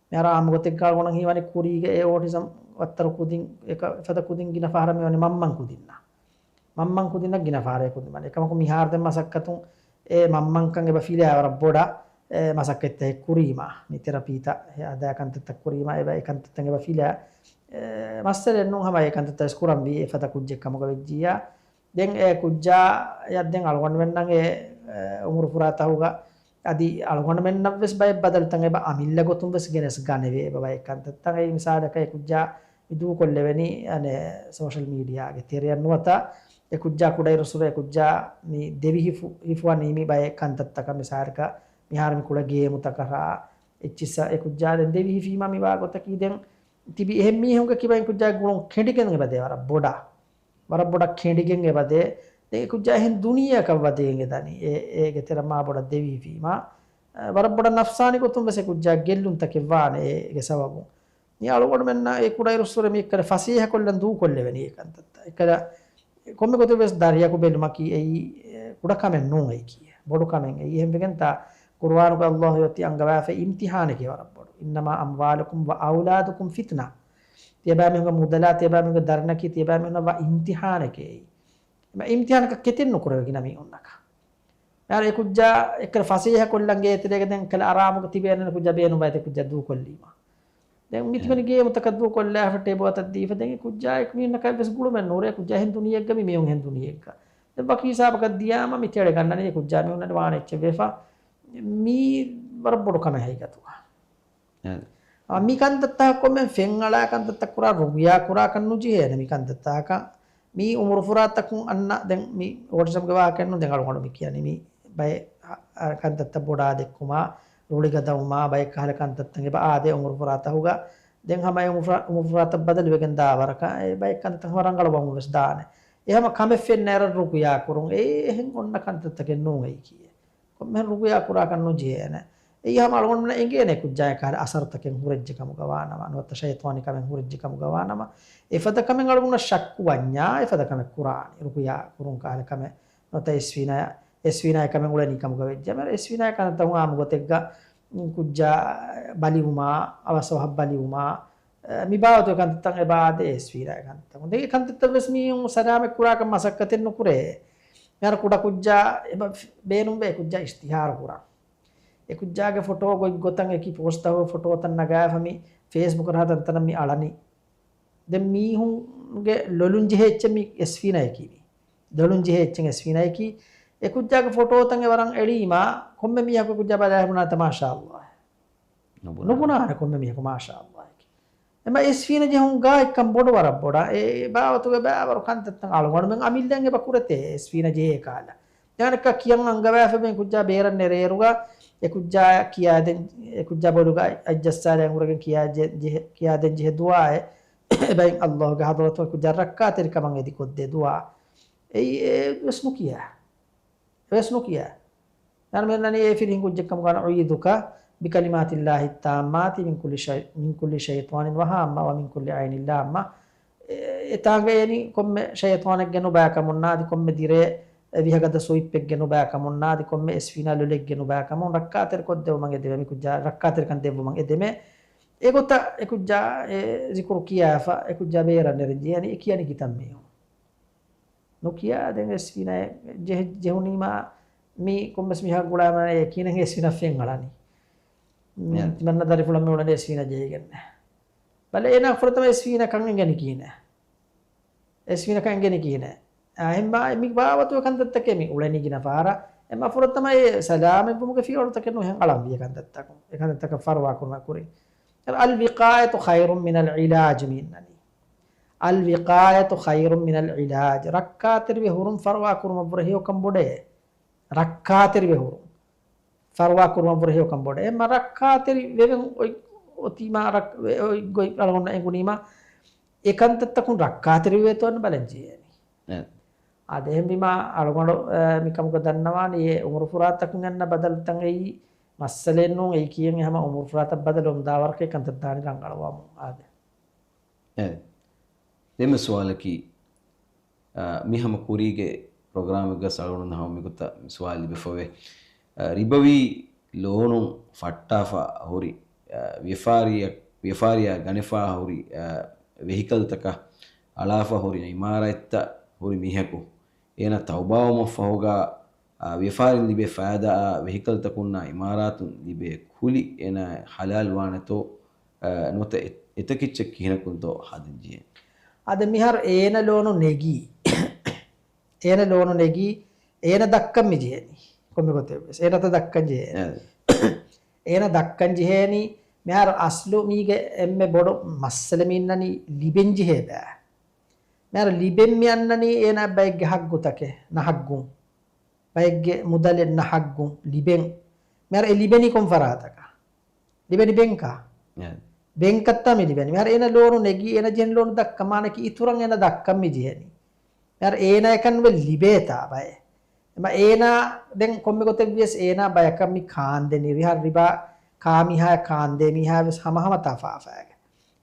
މިހާރު އާއްމު ގޮތެއްގަ އަޅުގަނޑަށް ހީވަނީ ކުރީގަ އެ އޯޓިޒަމް ވައްތަރު ކުދިން އެކަ-، އެފަދަ ކުދިން ގިނަ ފަހަރަށް މިވަނީ މަންމަން ކުދިންނަށް. މަންމަން ކުދިންނަށް ގިނަ ފަހަރެއް ކުދިން ވަނީ. އެކަމަކު މިހާރު ދެން މަސައްކަތުން އެ މަންމަންކަން އެބަ ފިލާ ވަރަށް ބޮޑަށް އެ މަސައްކަތްތައް ކުރީމަ. މި ތެރަޕީތައް އެ އަދާ ކަންތައްތައް ކުރީމަ އެބަ އެ ކަންތައްތައް އެބަ ފިލާ. އެ މައްސަލައެއް ނޫން ހަމަ އެ ކަންތައްތައް ވެސް ކުރަންވީ އެފަދަ ކުއްޖެއް ކަމުގަ ވެއްޖިއްޔާ. ދެން އެ ކުއްޖާ އެއަށް ދެން އަޅުގަނޑުމެންނަށް އެ، އެ، އުމުރު ފުރާތަކުގަ އަދި އަޅުގަނޑުމެންނަށް ވެސް ބައެއް ބަދަލުތައް އެބަ އަމިއްލަ ގޮތުން ވެސް ގެނެސް ގަނެވޭ އެބަ ބައެއް ކަންތައްތައް. އެއީ މިސާލަކަށް އެ ކުއްޖާ މި ދޫކޮށްލެވެނީ، އަނެއް، ސޯޝަލް މީޑިއާގެ ތެރެއަށް ނުވަތަ އެ ކުއްޖާ ކުޑައިރުއްސުރެ އެ ކުއްޖާ މި ދެވި ހިފު-، ހިފުވަނީ މި ބައެއް ކަންތައްތަކަށް މިސާލަކަށް މިހާރު މި ކުޑަ ގޭމުތަކަށާ އެއްޗިއްސަށް އެ ކުއްޖާ ދެން ދެވި ހިފީމާ މި ވާ ގޮތަކީ ދެން ތިބި އެހެން މީހުންގެ ކިބައިން ކުއްޖާ ގުޅުން ކެނޑިގެން އެބަދޭ ވަރަށް ބޮޑަށް. ވަރަށް ބޮޑަށް ކެނޑިގެން އެބަދޭ. ދެން އެ ކުއްޖާ އެހެން ދުނިޔެއަކަށް ވަދެގެން އެދަނީ. އެ، އޭގެ ތެރެ މާ ބޮޑަށް ދެވި ހިފީމާ. އަ، ވަރަށް ބޮޑަށް ނަފްސާނީ ގޮތުން ވެސް އެ ކުއްޖާ ގެއްލުންތަކެއް ވާނެ އޭގެ ސަބަބުން. މި އަޅުގަނޑުމެންނަށް އެ ކުޑައިރުއްސުރެ މި އެއްކަލަ ފަސޭހަކޮށްލަން ދޫކޮށްލެވެނީ އެ ކަންތައްތައް. އެއްކަލަ ކޮންމެ ގޮތެއް ވެސް ދަރިޔަކު ބެލުމަކީ އެއީ، އެ، ކުޑަ ކަމެއް ނޫން އެއީކީ. ބޮޑު ކަމެއް އެއީ. އެހެންވެގެންތާ ޤުރުއާނުގަ ﷲ އޮތީ އަންގަވާފަ އިމްތިހާނެކޭ ވަރަށް ބޮޑު. "إنما أموالكم وأولادكم فتنة." ތިޔަބައިމީހުންގެ މުދަލާ، ތިޔަބައިމީހުންގެ ދަރިންނަކީ، ތިޔަބައިމީހުންނަށް ވާ އިމްތިހާނެކޭ އެއީ. އެމަ އިމްތިހާނަކަށް ކެތެއް ނުކުރެވި ގިނަ މީހުންނަކަށް. މިހާރު އެ ކުއްޖާ އެއްކަލަ ފަސޭހަކޮށްލަން ގޭތެރޭގަ ދެން އެއްކަލަ އަރާމުގަ ތިބޭނެ ކުއްޖާ ބޭނުންވައި އެ ކުއްޖާ ދޫކޮށްލީމަ. ދެން މިތިބެނި ގޭމުތަކަށް ދޫކޮށްލާފަ ޓޭބު އަތަށް ދީފަ ދެން އެ ކުއްޖާއެކު މީހުންނަކަށް ވެސް ގުޅުމެއް ނޫރޭ. އެ ކުއްޖާ އެހެން ދުނިޔެއެއްގަ މި މީހުން އެހެން ދުނިޔެއެއްގަ. ދެން ވަކި ހިސާބަކަށް ދިޔާމަ މި ތެޅެގަންނަނީ އެ ކުއްޖާ މީހުންނަށް ވާނެ އެއްޗެއް ވެފަ. މީ ވަރަށް ބޮޑު ކަމެއް ހަގީގަތުގަ. އާ، މި ކަންތައްތަކަށް ކޮންމެ ފެންއަޅާ ކަންތައްތައް ކުރާ ރުގުޔާ ކުރާކަށް ނުޖެހޭނެ މި ކަންތައްތަކަށް. މީ އުމުރު ފުރާތަކުން އަންނަ ދެން މި އޯޓިޒަމްގެ ވާހަކައެއްނު ދެން އަޅުގަނޑު މި ކިޔަނީ މި ބައެއް އަ، އަ، ކަންތައްތައް ބޮޑާ ދެއްކުމާ، ރުޅިގަދަވުމާ، ބައެއް ކަހަލަ ކަންތައްތައް އެބަ އާދޭ އުމުރު ފުރާތަކުގަ. ދެން ހަމަ އެ އުމުރު ފުރާ-، އުމުރު ފުރާތައް ބަދަލުވެގެން ދާ ވަރަކަށް އެ ބައެއް ކަންތައްތައް ހަމަ ރަނގަޅުވަމުން ވެސް ދާނެ. އެ ހަމަ ކަމެއް ފެންނައިރަށް ރުގުޔާ ކުރުން އެ އެހެން އޮންނަ ކަންތައްތަކެއް ނޫން އެއީކީ. ކޮންމެހެން ރުގުޔާ ކުރާކަށް ނުޖެހޭނެ. އެއީ ހަމަ އަޅުގަނޑުމެންނަށް އެނގޭނެ ކުއްޖާއަށް ކަހަލަ އަސަރުތަކެއް ހުރެއްޖެ ކަމުގަ ވާނަމަ، ނުވަތަ ޝައިޠާނީ ކަމެއް ހުރެއްޖެ ކަމުގަ ވާނަމަ، އެފަދަ ކަމެއް އަޅުގަނޑަށް ޝައްކު ވަންޏާ، އެފަދަ ކަމެއް ކުރާނެ. ރުގުޔާ ކުރުން ކަހަލަ ކަމެއް ނުވަތަ އެސްފީނާ، އެސްފީނާ އެ ކަމެއް އުޅެނީ ކަމުގަ ވެއްޖެ. މި އެސްފީނާ ކަންތައް އާއްމު ގޮތެއްގަ ކުއްޖާ ބަލިވުމާ، އަވަސް އަވަހަށް ބަލިވުމާ، މި ބާވަތުގެ ކަންތައްތައް އެބަ އާދޭ އެސްފީނާގެ ކަންތައްތަކުން. ދެން އެ ކަންތައްތައް ވެސް މީހުން ސަލާމަތް ކުރާކަށް މަސައްކަތެއް ނުކުރޭ. މިހާރު ކުޑަ ކުއްޖާ އެބަ ބޭނުންވޭ އެ ކުއްޖާ އިޝްތިހާރު ކުރާ. އެ ކުއްޖާގެ ފޮޓޯ ގޮތްގޮތަށް އެކި ޕޯސްޓްތަކުގެ ފޮޓޯތައް ނަގާފަ މި ފޭސްބުކަށް ހަދަން ތަނަށް މި އަޅަނީ. ދެން މީހުންގެ ލޮލުން ޖެހޭ އެއްޗެއް މި އެސްފީނާއެކީ މީ. ލޮލުން ޖެހޭ އެއްޗެއް އެސްފީނާއެކީ. އެ ކުއްޖާގެ ފޮޓޯތައް އެ ވަރަށް އެޅީމާ ކޮންމެ މީހަކު އެ ކުއްޖާ ބަލާ ބުނާތަ މާޝާﷲ. ނުބުނާނެ. ނުބުނާނެ ކޮންމެ މީހަކު މާޝާﷲ އެކި. އެމަ އެސްފީނަ ޖެހުން ގާތްކަން ބޮޑު ވަރަށް ބޮޑަށް. އެ ބާވަތުގެ ބައިވަރު ކަންތައްތައް އަޅުގަނޑުމެން އަމިއްލައިން އެބަ ކުރެތޭ އެސްފީނަ ޖެހޭ ކަހަލަ. ޔާނި ކަ ކިޔަން އަންގަވާފަ މި ކުއްޖާ ބޭރަށް ނެރޭއިރުގަ އެ ކުއްޖާ ކިޔާދޭން، އެ ކުއްޖާ ބޮލުގަ އަތްޖައްސާލައި އަނގުރަގެން ކިޔާ ޖެ-، ޖެހެ-، ކިޔާދޭން ޖެހޭ ދުޢާއެއް. އެބައިން ﷲ ގެ ޙަޟްރަތުގަ ކުއްޖާ ރައްކާތެރިކަމަށް އެދި ކޮށްދޭ ދުޢާ. އެއީ އެ ވެސް ނުކިޔާ. އެ ވެސް ނުކިޔާ. ދާން މި އޮންނަނީ އެ ފިރިހެން ކުއްޖެއް ކަމުގަ، "أعيذك بكلمات الله التامات من كل شيء، من كل شيطان وهامة ومن كل عين لامة." އެ، އެތާނގައި އެނީ ކޮންމެ ޝައިޠާނެއްގެ ނުބައިކަމުންނާ އަދި ކޮންމެ ދިރޭ ވިހަގަދަ ސުއިޕެއްގެ ނުބައިކަމުންނާ އަދި ކޮންމެ އެސްފީނާ ލޮލެއްގެ ނުބައިކަމުން ރައްކާތެރި ކޮށްދެވުމަށް އެދެމޭ. މި ކުއްޖާ ރައްކާތެރިކަން ދެއްވުމަށް އެދެމޭ. އެގޮތަށް އެ ކުއްޖާ އެ ޒިކުރު ކިޔާފަ އެ ކުއްޖާ ބޭރަށް ނެރެން ޖެހޭނީ އެ ކިޔަނީ ކިތަންމެ. ނުކިޔާ ދެން އެސްފީނާ ޖެހެ-، ޖެހުނީމާ މީ ކޮންމެސް މީހާ ގުޅާމަނާ އެ ކިޔަނީ އެސްފީނާ ފެން އަޅަނީ. މި ތިމަންނަ ދަރިފުޅަށް މި އުޅެނީ އެސްފީނާ ޖެހިގެން. ބަލަ އޭނާ ފުރަތަމަ އެސްފީނާ ކަން އެނގެނީ ކިހިނެއް؟ އެސްފީނާ ކަން އެނގެނީ ކިހިނެއް؟ އާ، އެހެން ބާ، މި ބާވަތު ކަންތައްތަކެއް މި އުޅެނީ ގިނަ ފަހަރަށް. އެމަ ފުރަތަމަ އެ ސަލާމަތްވުމުގެ ފިޔަވަޅުތަކެއް ނޫން އެހެން އަޅަން ވިޔަ ކަންތައްތަކުން. އެ ކަންތައްތަކަށް ފަރުވާ ކުރުމާ ކުރިން. الوقاية خير من العلاج މި އިންނަނީ. الوقاية خير من العلاج. ރައްކާތެރިވެ ހުރުން ފަރުވާ ކުރުމަށްވުރެ ހެޔޮކަން ބޮޑޭ. ރައްކާތެރިވެ ހުރުން ފަރުވާ ކުރުމަށްވުރެ ހެޔޮކަން ބޮޑޭ. އެމަ ރައްކާތެރި ވެވެން އޮތް އޮތީމާ ރައް-، އޮތް ގޮތް އަޅުގަނޑު އެނގުނީމާ އެ ކަންތައްތަކުން ރައްކާތެރިވެވޭތޯ އަންނަ ބަލަން ޖެހޭނީ. އެ. އާދެ، އެހެންވީމާ އަޅުގަނޑު، އެ، މިކަމުގަ ދަންނަވާނީ އެ އުމުރު ފުރާތަކުން އަންނަ ބަދަލުތައް އެއީ މައްސަލައެއް ނޫން. އެއީ ކިޔަން ހަމަ އުމުރު ފުރާތައް ބަދަލުވުން ދާ ވަރަކަށް ކަންތައް ދާނީ ރަނގަޅުވާމުން. އާދެ. އެ. ދެންމެ ސުވާލަކީ، އާ، މި ހަމަ ކުރީގެ ޕްރޮގްރާމެއްގަ އަޅުގަނޑު ހަމަ މިގޮތަށް މި ސުވާލު ލިބިފަވޭ. އާ، ރިބަވީ ލޯނުން ފައްޓާފަ ހުރި، އާ، ވިޔަފާރިއަށް، ވިޔަފާރިއާ ގަނެފާ ހުރި، އާ، ވެހިކަލްތަކަށް އަޅާފަ ހުރި އިމާރާތްތައް ހުރި މީހަކު އޭނާ ތައުބާވުމަށްފަހުގަ، އާ، ވިޔަފާރިން ލިބޭ ފައިދާއާ ވެހިކަލްތަކުންނާ އިމާރާތުން ލިބޭ ކުލި އޭނާ ޙަލާލު ވާނެތޯ، އާ، ނުވަތަ އެ-، އެތަކެއްޗެއް ކިހިނަކުންތޯ ހަދަން ޖެހޭ. އާދެ، މިހާރު އޭނަ ލޯނު ނެގީ، އޭނަ ލޯނު ނެގީ، އޭނަ ދައްކަން މި ޖެހޭނީ. ކޮންމެ ގޮތެއް ވެސް އޭނަތަ ދައްކަން ޖެހޭ. އާ. އޭނަ ދައްކަން ޖެހޭނީ، މިހާރު އަސްލު މީގެ އެންމެ ބޮޑު މައްސަލަ މި އިންނަނީ ލިބެން ޖެހޭ ބައި. މިހާރު ލިބެން މި އަންނަނީ އޭނާ ބައެއްގެ ހައްގުތަކެއް ނަހައްގުން. ބައެއްގެ މުދަލެއް ނަހައްގުން ލިބެން. މިހާރު އެ ލިބެނީ ކޮން ފަރާތަކަށް؟ ލިބެނީ ބެންކާ. އެ. ބެންކަށްތާ މި ލިބެނީ. މިހާރު އޭނަ ލޯނު ނެގީ، އޭނަ ޖެހެން ލޯނު ދައްކަން، މާނަކީ އިތުރަށް އޭނަ ދައްކަން މި ޖެހެނީ. މިހާރު އޭނަޔަކަށް ނުވެ ލިބޭތާ ބައެއް. އެމަ އޭނާ ދެން ކޮންމެ ގޮތެއް ވިޔަސް އޭނާ ބަޔަކަށް މި ކާންދެނީ. މިހާރު ރިބާ ކާ މީހާ ކާންދޭ މީހާ ވެސް ހަމަހަމަތާ ފާފައިގެ.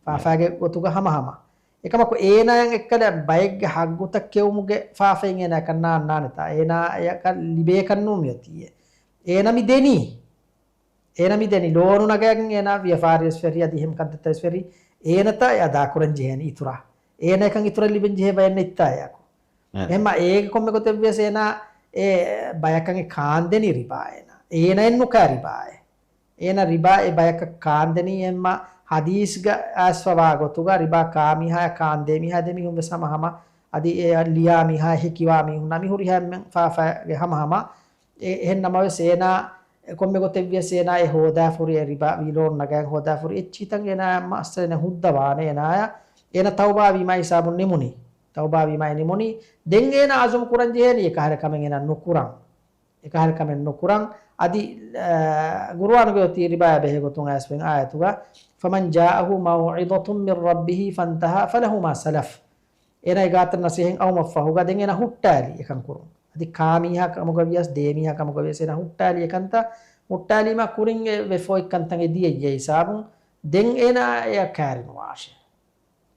ފާފައިގެ ގޮތުގަ ހަމަހަމަ. އެކަމަކު އޭނާޔަށް އެއްކަލަ ބައެއްގެ ހައްގުތައް ކެއުމުގެ ފާފައިން އޭނާޔަކަށް ނާންނާނެތާ. އޭނާޔަކަށް ލިބޭކަށް ނޫން މިއޮތީ. އޭނަ މި ދެނީ. އޭނަ މި ދެނީ ލޯނު ނަގައިގެން އޭނާ ވިޔަފާރިވެސް ފެށި އަދި އެހެން ކަންތައްތައް ވެސް ފެށި އޭނަތާ އެ އަދާކުރަން ޖެހޭނީ އިތުރާ. އޭނަޔަކަށް އިތުރަށް ލިބެން ޖެހޭ ބައެއް ނެތްތާ އެއަކު. އެ. އެހެންމަ އޭގެ ކޮންމެ ގޮތެއް ވިޔަސް އޭނާ އެ ބަޔަކަށް އެ ކާންދެނީ ރިބާ އޭނާ. އޭނައެއް ނުކާ ރިބާއެއް. އޭނަ ރިބާ އެ ބަޔަކަށް ކާންދެނީ އެހެންމަ ހަދީސްގަ އައިސްފަވާ ގޮތުގަ ރިބާ ކާ މީހާ ކާންދޭ މީހާ ދެ މީހުން ވެސް ހަމަހަމަ އަދި އެ ލިޔާ މީހާ ހެކިވާ މީހުންނާ މި ހުރިހާ އެންމެން ފާފައިގެ ހަމަހަމަ. އެ-، އެހެން ނަމަވެސް އޭނާ ކޮންމެ ގޮތެއް ވިޔަސް އޭނާ އެ ހޯދާފަ ހުރި އެ ރިބާ ވީ ލޯން ނަގައި ހޯދާފަ ހުރި އެއްޗިތަން އޭނާ މައްސަލަ ހުއްދަވާނެ އޭނާޔަށް. އޭނަ ތައުބާވީމާ ހިސާބުން ނިމުނީ. ތައުބާވީމާ ނިމުނީ. ދެން އޭނާ އަޒުމް ކުރަން ޖެހޭނީ އެކަހަލަ ކަމެއް އޭނާ ނުކުރަން. އެކަހަލަ ކަމެއް ނުކުރަން. އަދި، އަ، ގުރުއާނުގެ އޮތީ ރިބާޔާ ބެހޭ ގޮތުން އައިސްފައި އާޔަތުގަ، فمن جاءه موعظة من ربه فانتهى فله ما سلف. އޭނާގެ ގާތަށް ނަސޭހަތް އައުމަށްފަހުގަ ދެން އޭނާ ހުއްޓާލީ އެކަން ކުރުން. އަދި ކާ މީހާ ކަމުގަ ވިޔަސް ދޭ މީހާ ކަމުގަ ވިޔަސް އޭނާ ހުއްޓާލީ އެކަންތައް ހުއްޓާލީމާ ކުރިން އެ ވެފަ އޮތް ކަންތައް އެ ދިޔައީ އެ ހިސާބުން. ދެން އޭނާ އެއަށް ކައިރި ނުވާށޭ.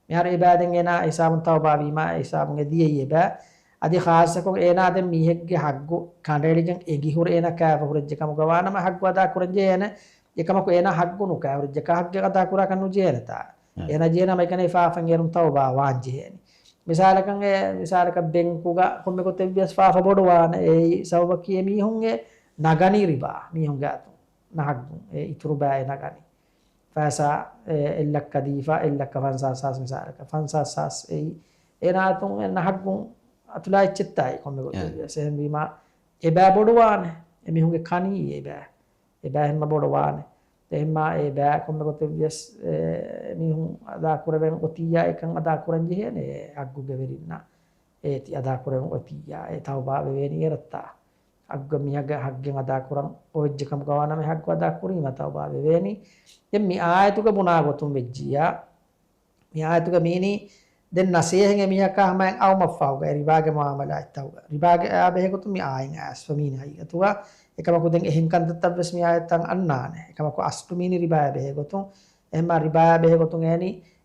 މިހާރު އެބައި ދެން އޭނާ ހިސާބުން ތައުބާވީމާ އެ ހިސާބުން އެ ދިޔައީ އެބައި. އަދި ޚާއްޞަކޮށް އޭނާ ދެން މީހެއްގެ ހައްގު ކަނޑައެޅިގެން އެނގި ހުރެ އޭނާ ކާފަ ހުރެއްޖެ ކަމުގަ ވާނަމަ ހައްގު އަދާ ކުރަން ޖެހޭނެ. އެކަމަކު އޭނާ ހައްގު ނުކާ ހުރެއްޖެ ކާ ހައްގެއް އަދާ ކުރާކަށް ނުޖެހޭނެތާ. އެ. އޭނާ ޖެހޭނަމަ އެކަނި ފާފައިން އޭރުން ތައުބާ ވާން ޖެހޭނެ. މިސާލަކަށް އެ، މިސާލަކަށް ބެންކުގަ ކޮންމެ ގޮތެއް ވިޔަސް ފާފަ ބޮޑުވާނެ. އެއީ ސަބަބަކީ އެ މީހުން އެ ނަގަނީ ރިބާ މީހުންގެ އަތުން. ނަހައްގުން އެ އިތުރު ބައި އެ ނަގަނީ. ފައިސާ އެ އެއް ލައްކަ ދީފަ، އެއް ލައްކަ ފަންސާސް ހާސް މިސާލަކަށް. ފަންސާސް ހާސް އެއީ އޭނާ އަތުން އެ ނަހައްގުން އަތުލާ އެއްޗެއްތާއި ކޮންމެ ގޮތެއް އެ. ވިޔަސް. އެހެންވީމާ އެބައި ބޮޑުވާނެ. އެމީހުންގެ ކަނީ އެބައި. އެބައި ހެންމަ ބޮޑުވާނެ. އެހެންމާ އެބައި ކޮންމެ ގޮތެއް ވިޔަސް އެ މީހުން އަދާ ކުރެވެން އޮތިއްޔާ އެކަން އަދާ ކުރަން ޖެހޭނެ އެ ހައްގުގެ ވެރިންނަށް. އޭތި އަދާ ކުރެވެން އޮތިއްޔާ އެ ތައުބާ ވެވޭނީ އޭރަށްތާ. ހައްގަށް މީހަކަށް ހައްގެއް އަދާ ކުރަން އޮވެއްޖެ ކަމުގަ ވާނަމަ ހައްގު އަދާ ކުރީމަ ތައުބާ ވެވޭނީ. ދެން މި އާޔަތުގަ ބުނާ ގޮތުން ވެއްޖިއްޔާ. މި އާޔަތުގަ މީނީ ދެން ނަސޭހަތް އެމީހަކާ ހަމައިން އައުމަށްފަހުގަ އެ ރިބާގެ މުއާމަލާތްތަކުގަ ރިބާގެ އާ ބެހޭގޮތުން މި އާއިން އައިސްފަ މީނަ ހަގީގަތުގަ އެކަމަކު ދެން އެހެން ކަންތައްތައްވެސް މި އާޔަތްތައް އަންނާނެ. އެކަމަކު އަސްލު މީނި ރިބާއާ ބެހޭގޮތުން، އެހެންމާ ރިބާއާ ބެހޭގޮތުން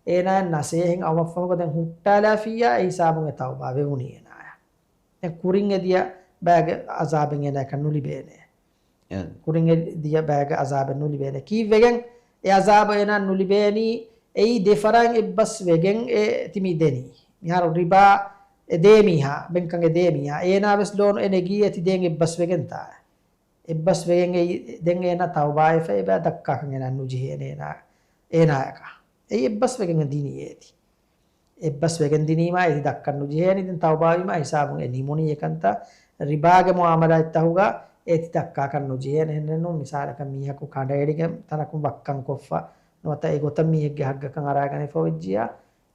އޭނާ ނަސޭހަތް އައުމަށްފަހުގަ ދެން ހުއްޓާލާފިއްޔާ އެ ހިސާބުން އެ ތައުބާ ވެވުނީ އޭނާޔަށް. ދެން ކުރިން އެދިޔަ ބައިގެ އަޒާބެއް އޭނާއަކަށް ނުލިބޭނެ. އެ. ކުރިން އެދިޔަ ބައިގެ އަޒާބެއް ނުލިބޭނެ. ކީއްވެގެން އެ އަޒާބު އޭނާ ނުލިބޭނީ؟ އެއީ ދެ ފަރާތް އެއްބަސް ވެގެން އެ ތި މި ދެނީ. މިހާރު ރިބާ އެ ދޭ މީހާ، ބެންކަން އެ ދޭ މީހާ، އޭނާ ވެސް ލޯނު އެ ނެގީ އެ ތި ދޭން އެއްބަސް ވެގެންތާ. އެއްބަސް ވެގެން އެއީ، ދެން އޭނާ ތައުބާވެފަ އެބަ ދައްކާކަށް އޭނާ ނުޖެހޭނެ އޭނާ، އޭނާޔަކަށް. އެއީ އެއްބަސް ވެގެން ދިނީ އޭތި. އެއްބަސް ވެގެން ދިނީމާ އެތި ދައްކަން ނުޖެހޭނެ. ދެން ތައުބާވީމާ ހިސާބުން އެ ނިމުނީ އެކަންތައް. ރިބާގެ މުއާމަލާތްތަކުގަ އޭތި ދައްކާކަށް ނުޖެހޭނެ. އެހެންނޫން މިސާލަކަށް މީހަކު ކަނޑައެޅިގެން ތަނަކުން ވައްކަން ކޮށްފަ ނުވަތަ އެގޮތަށް މީހެއްގެ ހައްގަކަށް އަރާގަނެފަ ވެއްޖިއްޔާ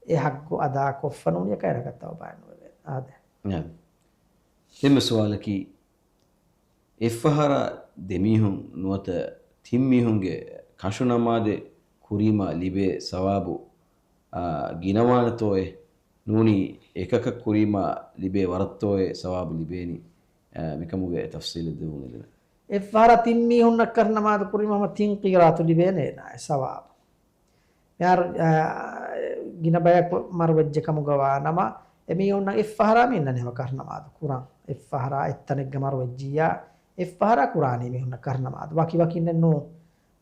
އެ ހައްގު އަދާ ކޮށްފަ ނޫނީ އެކަން އޭނަކަށް ތައުބާއެއް ނުވެވޭނެ. އާދެ. އެންމެ ސުވާލަކީ، އެއްފަހަރާ ދެމީހުން ނުވަތަ ތިން މީހުންގެ ކަށު ނަމާދެއް ކުރީމާ ލިބޭ ސަވާބު، އާ، ގިނަވާނެތޯއޭ؟ ނޫނީ އެކަކަށް ކުރީމާ ލިބޭ ވަރަށްތޯއޭ ސަވާބު ލިބޭނީ؟ އާ، މިކަމުގެ ތަފްސީލެއް ދެވުން އެދެމެ. އެއްފަހަރާ ތިން މީހުންނަށް ކަށު ނަމާދު ކުރީމަ ހަމަ ތިން ޤީރާތު ލިބޭނެ އޭނާއަށް ސަވާބު. މިހާރު، އާ، ގިނަ ބަޔަކު މަރުވެއްޖެ ކަމުގަ ވާނަމަ، އެމީހުންނަށް އެއްފަހަރާ މި އިންނަނީ ހަމަ ކަށު ނަމާދު ކުރަން. އެއްފަހަރާ އެއްތަނެއްގަ މަރުވެއްޖިއްޔާ، އެއްފަހަރާ ކުރާނީ މީހުންނަށް ކަށު ނަމާދު. ވަކިވަކިންނެއް ނޫން.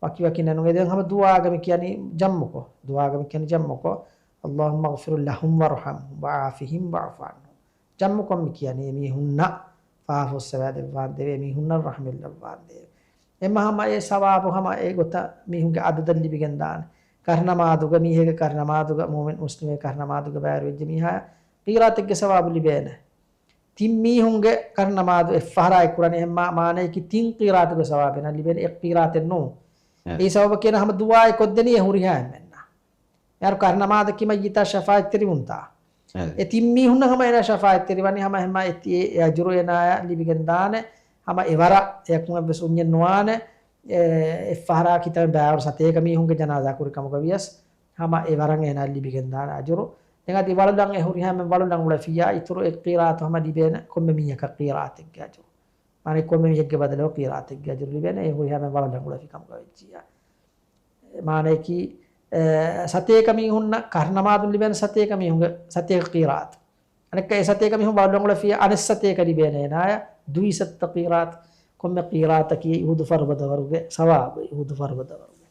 ވަކިވަކިންނެއް ނޫން. އެދެން ހަމަ ދުޢާގަ މި ކިޔަނީ ޖަމްޢުކޮށް. ދުޢާގަ މި ކިޔަނީ ޖަމްޢުކޮށް، اللهم اغفر لهم وارحمهم وعافهم واعف عنهم. ޖަމްޢުކޮށް މި ކިޔަނީ އެމީހުންނަށް ފާފަ ފުއްސަވާ ދެއްވާނދޭވެ، އެމީހުންނަށް ރަޙްމަތް ލައްވާނދޭވެ. އެމަ ހަމަ އެ ސަވާބު ހަމަ އެ ގޮތަށް މީހުންގެ އަދަދަށް ލިބިގެންދާނެ. ކަށު ނަމާދުގަ، މީހެއްގެ ކަށު ނަމާދުގަ، މުއުމިން މުސްލިމެއްގެ ކަށު ނަމާދުގަ ބައިވެރިވެއްޖެ މީހާ ޤީރާތެއްގެ ސަވާބު ލިބޭނެ. ތިން މީހުންގެ ކަށު ނަމާދު އެއްފަހަރާއެއް ކުރަނީ އެހެންމާ، މާނަޔަކީ ތިން ޤީރާތުގެ ސަވާބެއް ނަ ލިބޭނެ، އެއް ޤީރާތެއް ނޫން. އެ. އެއީ ސަބަބަކީ އޭނާ ހަމަ ދުޢާއެއް ކޮށްދެނީ އެ ހުރިހާ އެންމެންނަށް. އޭރު ކަށު ނަމާދަކީ މައްޔިތާ ޝަފާޢަތްތެރިވުންތާ. އެ. އެ ތިން މީހުންނަށް ހަމަ އޭނާ ޝަފާޢަތްތެރިވަނީ ހަމަ އެހެންމާ އެ ތި-، އެ އަޖުރު އޭނާޔަށް ލިބިގެންދާނެ. ހަމަ އެވަރަށް އެއަކުން އެއްވެސް އުންޏެއް ނުވާނެ. އެ، އެއްފަހަރާ ކިތަންމެ ބައިވަރު ސަތޭކަ މީހުންގެ ޖަނާޒާ ކުރި ކަމުގަ ވިޔަސް ހަމަ އެވަރަށް އޭނާ ލިބިގެންދާނެ އަޖުރު. ދެން އަދި ވަޅުލަން އެ ހުރިހާ އެންމެން ވަޅުލަން އުޅެފިއްޔާ އިތުރު އެއް ޤީރާތު ހަމަ ލިބޭނެ ކޮންމެ މީހަކަށް ޤީރާތެއްގެ އަޖުރު. މާނަ ކޮންމެ މީހެއްގެ ބަދަލު ޤީރާތެއްގެ އަޖުރު ލިބޭނެ އެ ހުރިހާ އެންމެން ވަޅުލަން އުޅެފި ކަމުގަ ވެއްޖިއްޔާ. މާނަޔަކީ، އެ، ސަތޭކަ މީހުންނަށް ކަށު ނަމާދުން ލިބޭނެ ސަތޭކަ މީހުންގެ ސަތޭކަ ޤީރާތު. އަނެއްކާ އެ ސަތޭކަ މީހުން ވަޅުލަން އުޅެފިއްޔާ އަނެއް ސަތޭކަ ލިބޭނެ އޭނާޔަށް ދުއިސައްތަ ޤީރާތު. ކޮންމެ ޤީރާތަކީ އުހުދު ފަރުބަދަވަރުގެ ސަވާބު، އުހުދު ފަރުބަދަވަރުގެ.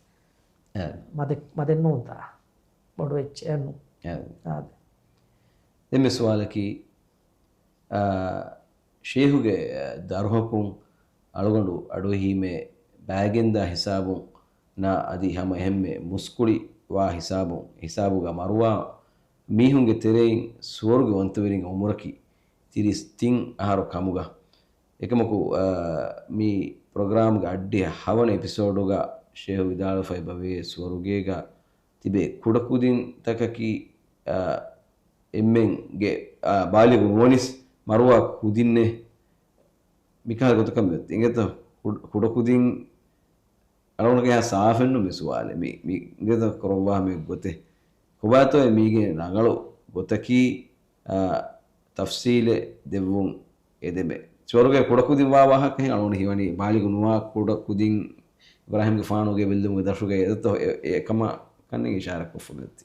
އެ. މަދެއް، މަދެއް ނޫންތާ. ބޮޑު އެއްޗެއް ނޫން. އެ. އާދެ. ދެންމެ ސުވާލަކީ، އާ، ޝޭހުގެ ދަރުހަކުން އަޅުގަނޑު އަޑުއެހީމޭ ބައިގެންދާ ހިސާބުން ނާ އަދި ހަމަ އެހެންމެ މުސްކުޅި ވާ ހިސާބުން، ހިސާބުގަ މަރުވާ މީހުންގެ ތެރެއިން ސުވަރުގެ ވަންތަވެރިންގެ އުމުރަކީ ތިރީސް ތިން އަހަރު ކަމުގަ. އެކަމަކު، އާ، މި ޕްރޮގްރާމްގެ އައްޑިހަ ހަވަނަ އެޕިސޯޑުގަ ޝޭހު ވިދާޅުވެފައި ބަވޭ ސުވަރުގޭގަ ތިބޭ ކުޑަކުދިންތަކަކީ، އާ، އެންމެންގެ، އާ، ބާލިޣު ނުވަނިސް މަރުވާ ކުދިންނޭ. މިކަހަލަ ގޮތަކަށް މި އޮތީ. އިނގޭތޯ؟ ކުޑަ-، ކުޑަކުދިން އަޅުގަނޑުގެ ހާ ސާފެއްނު މި ސުވާލެއް. މި، މި އިނގޭތޯ ކުރައްވާ މި ގޮތެއް. ކޮބާތޯ މީގެ ރަނގަޅު ގޮތަކީ، އާ، ތަފްސީލެއް ދެއްވުން އެދެމެ. ސުވަރުގެ ކުޑަކުދިން ވާ ވާހަކަ ހެން އަޅުގަނޑު ހީވަނީ ބާލިޣު ނުވާ ކުޑަކުދިން އިބްރާހީމްގެފާނުގެ ބެއްލުމުގެ ދަށުގައި އެދަތޯ އެ-، އެ ކަމަށް ކަންނެން އިޝާރާތް ކޮށްފަ މިއޮތީ.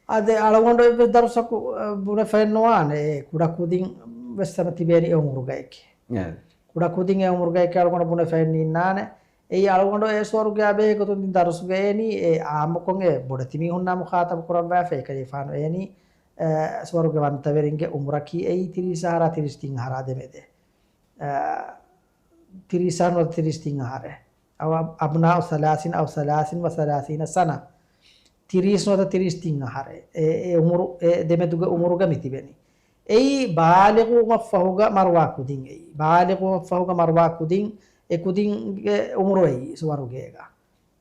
އާދެ، އަޅުގަނޑު އެއްވެސް ދަރުސަކު، އަ، ބުނެފައެއް ނުވާނެ. އެ ކުޑަކުދިން ވެސް ހަމަ ތިބޭނީ އެ އުމުރުގައެކޭ. އެ. ކުޑަކުދިން އެ އުމުރުގައެކޭ އަޅުގަނޑު ބުނެފައެއް ނީންނާނެ. އެއީ އަޅުގަނޑު އެ ސުވަރުގެއާ ބެހޭ ގޮތުން ދިން ދަރުސުގަ އޭނީ އެ އާއްމުކޮށް އެ ބޮޑެތި މީހުންނާ މުޚާޠަބު ކުރައްވާފަ އެކަލޭފާނު އޭނީ، އެ، ސުވަރުގެ ވަންތަވެރިންގެ އުމުރަކީ އެއީ ތިރީސް އަހަރާ ތިރީސް ތިން އަހަރާ ދެމެދޭ. އެ، ތިރީސް އަހަރު ނުވަތަ ތިރީސް ތިން އަހަރެއް. އަވަ-، أبناء ثلاث أو ثلاث وثلاثين سنة. ތިރީސް ނުވަތަ ތިރީސް ތިން އަހަރެއް. އެ، އެ އުމުރު، އެ ދެމެދުގެ އުމުރުގަ މި ތިބެނީ. އެއީ ބާލިޣުވުމަށްފަހުގަ މަރުވާ ކުދިން އެއީ. ބާލިޣުވުމަށްފަހުގަ މަރުވާ ކުދިން، އެ ކުދިންގެ އުމުރު އެއީ ސުވަރުގޭގަ.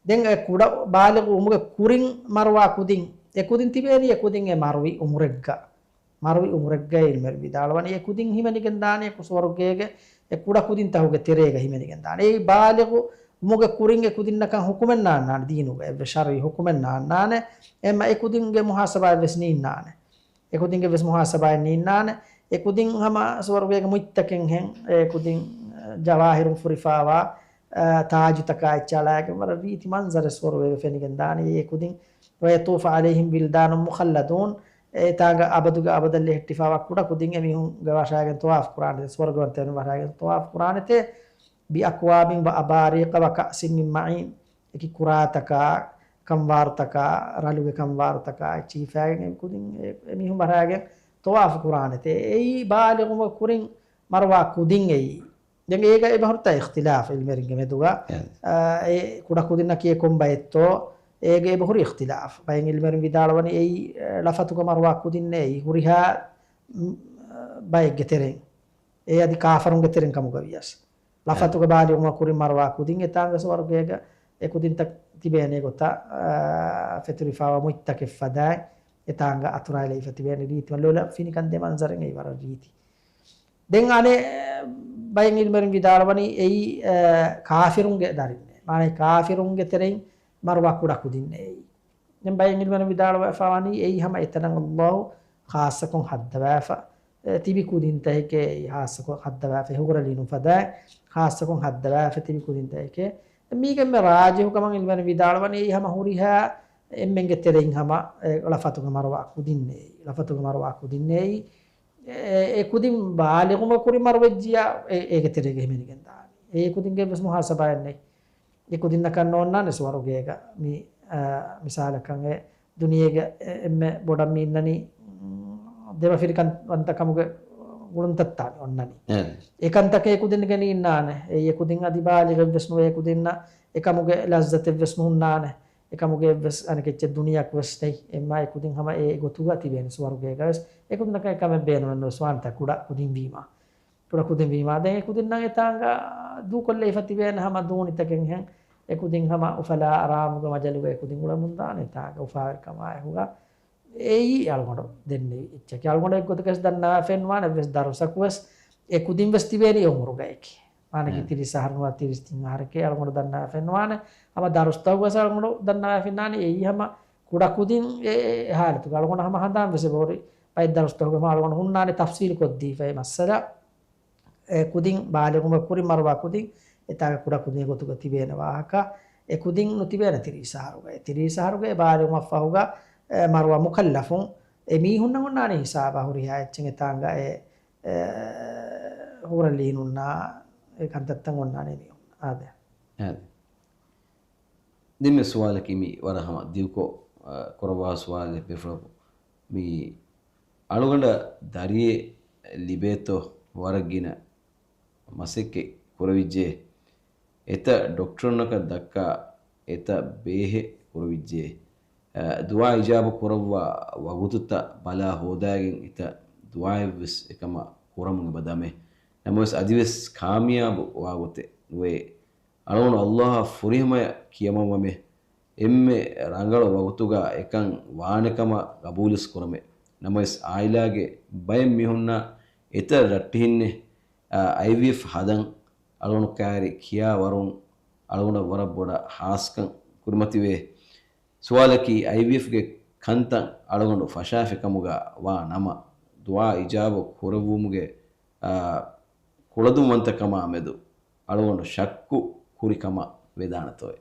ދެން އެ ކުޑަ ބާލިޣުވުމުގެ ކުރިން މަރުވާ ކުދިން، އެ ކުދިން ތިބޭނީ އެ ކުދިން އެ މަރުވި އުމުރެއްގަ. މަރުވި އުމުރެއްގައި އިލްމުވެރިން ވިދާޅުވަނީ، އެ ކުދިން ހިމެނިގެން ދާނީ އެކު ސުވަރުގޭގެ އެ ކުޑަ ކުދިންތަކުގެ ތެރޭގަ ހިމެނިގެން ދާނީ. އެއީ ބާލިޣުވުމުގެ ކުރިން އެ ކުދިންނަކަށް ހުކުމެއް ނާންނާނެ ދީނުގަ، އެއްވެސް ޝަރުޢީ ހުކުމެއް ނާންނާނެ. އެމަ އެ ކުދިންގެ މުހާސަބާއެއް ވެސް ނީންނާނެ. އެކުދިންގެ ވެސް މުހާސަބާއެއް ނީންނާނެ. އެކުދިން ހަމަ ސުވަރުގޭގެ މުއްތަކެއްހެން، އެކުދިން ޖަވާހިރުން ފުރިފާވާ، އާ، ތާޖުތަކާ އެއްޗާލާގެން ވަރަށް ރީތި މަންޒަރެއް ސުވަރުގޭގެ ފެނިގެން ދާނެ. އެކުދިން، وَيَطُوفُ عَلَيْهِمْ وِلْدَانٌ مُخَلَّدُونَ، އެތާނގަ އަބަދުގެ އަބަދަށް ލެހެއްޓިފާވާ ކުޑަކުދިން އެމީހުންގެ ވަށާގެން ތަވާފު ކުރާނެ، ސުވަރުގަވަންތައިން ވަށާގެން ތަވާފު ކުރާނެތޭ. بِأَكْوَابٍ وَأَبَارِيقَ وَكَأْسٍ مِّن مَّعِينٍ. އެކި ކުރާތަކާ، ކަންވާރުތަކާ، ރަލުގެ ކަންވާރުތަކާ އެއްޗިހިފައިގެން އެ ކުދިން އެ، އެމީހުން ވަށާގެން ތަވާފު ކުރާނެތޭ. އެއީ ބާލިޣުވުމަށް ކުރިން މަރުވާ ކުދިން އެއީ. ދެން އޭގަ އެބަހުރިތާ އިޚްތިލާފް އިލްމެރިންގެ މެދުގަ. އެ. އާ، އެ ކުޑަ ކުދިންނަކީ އެ ކޮން ބައެއްތޯ، އޭގަ އެބަހުރި އިޚްތިލާފް. ބައެއް އިލްމެރިން ވިދާޅުވަނީ އެއީ، އެ، ޅަފަތުގަ މަރުވާ ކުދިންނޭ އެއީ ހުރިހާ، މް، ބައެއްގެ ތެރެއިން. އެ އަދި ކާފަރުންގެ ތެރެއިން ކަމުގަ ވިޔަސް. ޅަފަތުގަ ބާލިޣުވުމަށް ކުރިން މަރުވާ ކުދިން އެތާނގަ ސުވަރުގޭގަ އެ ކުދިންތައް ތިބޭނެ ގޮތަށް، އާ، ފެތުރިފާވާ މުއްތަކެއް ފަދައިން އެތާނގަ އަތުރާލައިފަ ތިބޭނެ ރީތި ލޮލަށް ފިނިކަން ދޭ މަންޒަރެއް އެއީ ވަރަށް ރީތި. ދެން އަނެއް ބައެއް އިލްމެރިން ވިދާޅުވަނީ އެއީ، އާ، ކާފިރުންގެ ދަރިންނޭ. މާނައީ ކާފިރުންގެ ތެރެއިން މަރުވާ ކުޑަ ކުދިންނޭ އެއީ. ދެން ބައެއް އިލްމެރުން ވިދާޅުވެފަ ވަނީ އެއީ ހަމަ އެތަނަށް ﷲ ޚާއްޞަކޮށް ހައްދަވާފަ، އެ، ތިބި ކުދިންތަކެކޭ އެއީ ޚާއްޞަކޮށް ހައްދަވާފަ، ހުރަލީނު ފަދައިން ޚާއްޞަކޮށް ހައްދަވާފަ ތިބި ކުދިންތަކެކޭ. މީގެ އެންމެ ރާޖިޙު ކަމަށް އިލްމެރުން ވިދާޅުވަނީ އެއީ ހަމަ ހުރިހާ އެންމެންގެ ތެރެއިން ހަމަ، އެ، ޅަފަތުގަ މަރުވާ ކުދިންނޭ އެއީ. ޅަފަތުގަ މަރުވާ ކުދިންނޭ އެއީ. އެ، އެ ކުދިން ބާލިޣުވުމަށް ކުރިން މަރުވެއްޖިޔާ އެ، އޭގެ ތެރޭގަ ހިމެނިގެން ދާނީ. އެ ކުދިންގެ ވެސް މުހާސަބާއެއް ނެތް. އެ ކުދިންނަކަށް ނޯންނާނެ ސުވަރުގޭގަ މި، އާ، މިސާލަކަށް އެ ދުނިޔޭގަ އެ، އެންމެ ބޮޑަށް މި އިންނަނީ، މް، ދެމަފިރިކަން ވަންތަކަމުގެ ގުޅުންތައްތާ މި އޮންނަނީ. އެ. އެ ކަންތަކެއް އެ ކުދިންގެ ނީންނާނެ. އެ، އެ ކުދިން އަދި ބާލިޣެއް ވެސް ނުވޭ އެ ކުދިންނަށް އެކަމުގެ ލައްޒަތެއް ވެސް ނުހުންނާނެ. އެކަމުގެ އެއްވެސް އަނެކެއްޗެއް ދުނިޔެއަކު ވެސް ނެތް. އެއްމާ އެ ކުދިން ހަމަ އެ ގޮތުގަ ތިބޭނެ ސުވަރުގޭގަ ވެސް. އެ ކުދިންނަކަށް އެކަމެއް ބޭނުމެއް ނުވެސް ވާނެތާ ކުޑަ ކުދިން ވީމާ. ކުޑަ ކުދިން ވީމާ ދެން އެ ކުދިންނަށް އެތާނގަ ދޫކޮށްލައިފަ ތިބޭނެ ހަމަ ދޫނިތަކެއްހެން. އެ ކުދިން ހަމަ އުފަލާ އަރާމުގަ މަޖަލުގަ އެ ކުދިން އުޅެމުންދާނެ އެތާނގަ އުފާވެރިކަމާ އެކުގަ. އެއީ އަޅުގަނޑު ދެންނެވި އެއްޗަކީ. އަޅުގަނޑު އެއްގޮތަކަށް ދަންނަވާފައެއް ނުވާނެ އެއްވެސް ދަރުސަކު ވެސް އެ ކުދިން ވެސް ތިބޭނީ އެ އުމުރުގައެކޭ. މާނައަކީ އެ. ތިރީސް އަހަރު ނުވާ ތިރީސް ތިން އަހަރެކޭ. އަޅުގަނޑު ދަންނަވާފައެއް ނުވާނެ. ހަމަ ދަރުސްތަކުގަ ވެސް އަޅުގަނޑު ދަންނަވާފައިންނާނީ އެއީ ހަމަ ކުޑަ ކުދިން އެ، އެ، އެ ހާލަތުގަ. އަޅުގަނޑު ހަމަ ހަނދާން ވެސް އެބަހުރި. ބައެއް ދަރުސްތަކުގަ ހަމަ އަޅުގަނޑު ހުންނާނެ ތަފްސީލު ކޮށްދީފައި މައްސަލަ. އެ ކުދިން ބާލިޣުވުމަށް ކުރިން މަރުވާ ކުދިން އެތާގަ ކުޑަ ކުދިން ގޮތުގަ ތިބޭނެ ވާހަކަ، އެ ކުދިން ނުތިބޭނެ ތިރީސް އަހަރުގަ. އެ ތިރީސް އަހަރުގަ އެ ބާލިޣުވުމަށްފަހުގަ، އެ، މަރުވާ މުކައްލަފުން އެ މީހުންނަށް އޮންނާނެ ހިސާބަށް ހުރިހާ އެއްޗެއް އެތާނގަ އެ، އެ، ހުރަލީނުންނާ އެ ކަންތައްތައް އޮންނާނެ މީހުން. އާދެ. އާދެ. ދެންމެ ސުވާލަކީ މި ވަރަށް ހަމަ ދިގުކޮށް، އަ، ކުރައްވާ ސުވާލެއް ބޭފުޅަކު. މި އަޅުގަނޑަށް ދަރިއެއް ލިބޭތޯ ވަރަށް ގިނަ މަސައްކަތް ކުރެވިއްޖެ. އެތައް ޑޮކްޓަރުންނަކަށް ދައްކާ އެތައް ބޭހެއް ކުރެވިއްޖެ. އަ، ދުޢާ އިޖާބަ ކުރައްވާ ވަގުތުތައް ބަލާ ހޯދާގެން އެތައް ދުޢާއެއްވެސް އެކަމަށް ކުރަމުން އެބަ ދަމޭ. ނަމަވެސް އަދިވެސް ކާމިޔާބު ވާގޮތެއް ނުވޭ. އަޅުގަނޑު ﷲ އަށް ފުރިހަމަޔަށް ކިޔަމަންވަމޭ. އެންމެ ރަނގަޅު ވަގުތުގަ އެކަން ވާނެކަމަށް ގަބޫލުވެސް ކުރަމޭ. ނަމަވެސް އާއިލާގެ ބައެއް މީހުންނަށް އެތައް ރައްޓެހިންނެއް، އަ، އައިވީއެފް ހަދަން އަޅުގަނޑު ކައިރި ކިޔާ ވަރުން އަޅުގަނޑަށް ވަރަށް ބޮޑަށް ހާސްކަން ކުރިމަތިވޭ. ސުވާލަކީ، އައިވީއެފްގެ ކަންތައް އަޅުގަނޑު ފަށާފިކަމުގަ ވާ ނަމަ، ދުޢާ އިޖާބަ ކުރެއްވުމުގެ، އާ، ކުޅަދުންވަންތަކަމާ މެދު އަޅުގަނޑު ޝައްކު ކުރި ކަމަށް ވެދާނެތޯއޭ؟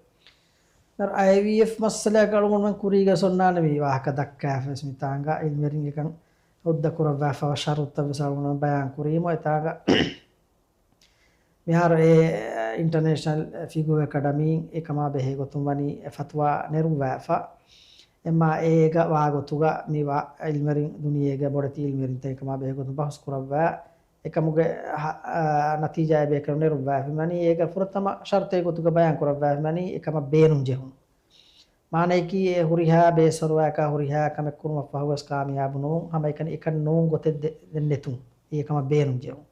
އައިވީއެފް މައްސަލައަކަށް އަޅުގަނޑުމެން ކުރީގަ އޮންނާނެ މި ވާހަކަ ދައްކާފަވެސް މިތާނގަ އިލްމެރިން އެކަން ހުއްދަ ކުރައްވާފަވާ ޝަރުތުތައް ވެސް އަޅުގަނޑުމެން ބަޔާން ކުރީމު އެތާނގަ މިހާރު އެ އިންޓަރނޭޝަނަލް ފިގު އެކަޑަމީން އެކަމާ ބެހޭ ގޮތުން ވަނީ އެ ފަތުވާ ނެރުއްވާފަ. އެމާ އޭގަ ވާގޮތުގަ މި ވާ އިލްމެރިން ދުނިޔޭގެ ބޮޑެތި އިލްމެރިންތައް އެކަމާ ބެހޭ ގޮތުން ބަހުސް ކުރައްވާ. އެކަމުގެ ހަ-، އާ، ނަތީޖާއެއް ބޭކަލުން ނެރުއްވާފިމަނީ އޭގަ ފުރަތަމަ ޝަރުތެއް ގޮތުގަ ބަޔާން ކުރައްވާފިމަނީ އެކަމަށް ބޭނުން ޖެހުން. މާނައަކީ އެ ހުރިހާ ބޭސްފަރުވާއަކާ ހުރިހާ ކަމެއް ކުރުމަށްފަހުވެސް ކާމިޔާބު ނުވުން، ހަމައެކަނި އެކަން ނޫން ގޮތެއް ދެ-، ދެން ނެތުން. އެ ކަމަށް ބޭނުން ޖެހުން.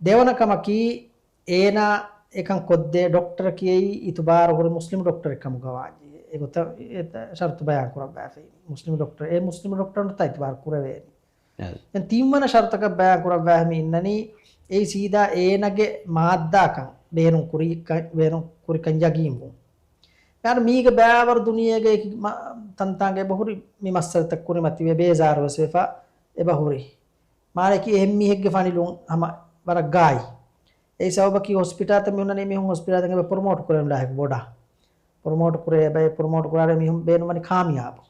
ދެވަނަ ކަމަކީ، އޭނާ އެކަން ކޮށްދޭ ޑޮކްޓަރަކީ އެއީ އިތުބާރު ހުރި މުސްލިމް ޑޮކްޓަރެއް ކަމުގަ ވާންޖެހޭ. އެގޮތަށް އެ ޝަރުތު ބަޔާން ކުރައްވާފައި. މުސްލިމް ޑޮކްޓަރ، އެ މުސްލިމް ޑޮކްޓަރުންނަށް އިތުބާރު ކުރެވޭނީ. އެ. ދެން ތިންވަނަ ޝަރުތަކަށް ބަޔާން ކުރައްވާފަ މި އިންނަނީ، އެއީ ސީދާ އޭނަގެ މާއްދާކަން ބޭނުން ކުރި ކަ-، ބޭނުން ކުރިކަން ޔަގީންވުން. މިހާރު މީގެ ބައިވަރު ދުނިޔޭގައި މަ-، ތަންތާނގެ އެބަހުރި މި މައްސަލަތައް ކުރިމަތިވެ ބޭޒާރުވެސް ވެފަ، އެބަ ހުރި. މާނައަކީ އެހެން މީހެއްގެ ފަނިލުން ހަމަ ވަރަށް ގާތް. އެއީ ސަބަބަކީ ހޮސްޕިޓާލްތައް މި ހުންނަނީ މީހުން ހޮސްޕިޓާލްތައް އެބަ ޕްރޮމޯޓް ކުރެވެން ލާހިކު ބޮޑަށް. ޕްރޮމޯޓް ކުރޭ އެބަ ޕްރޮމޯޓް ކުރާރޭ މީހުން ބޭނުންވަނީ ކާމިޔާބު.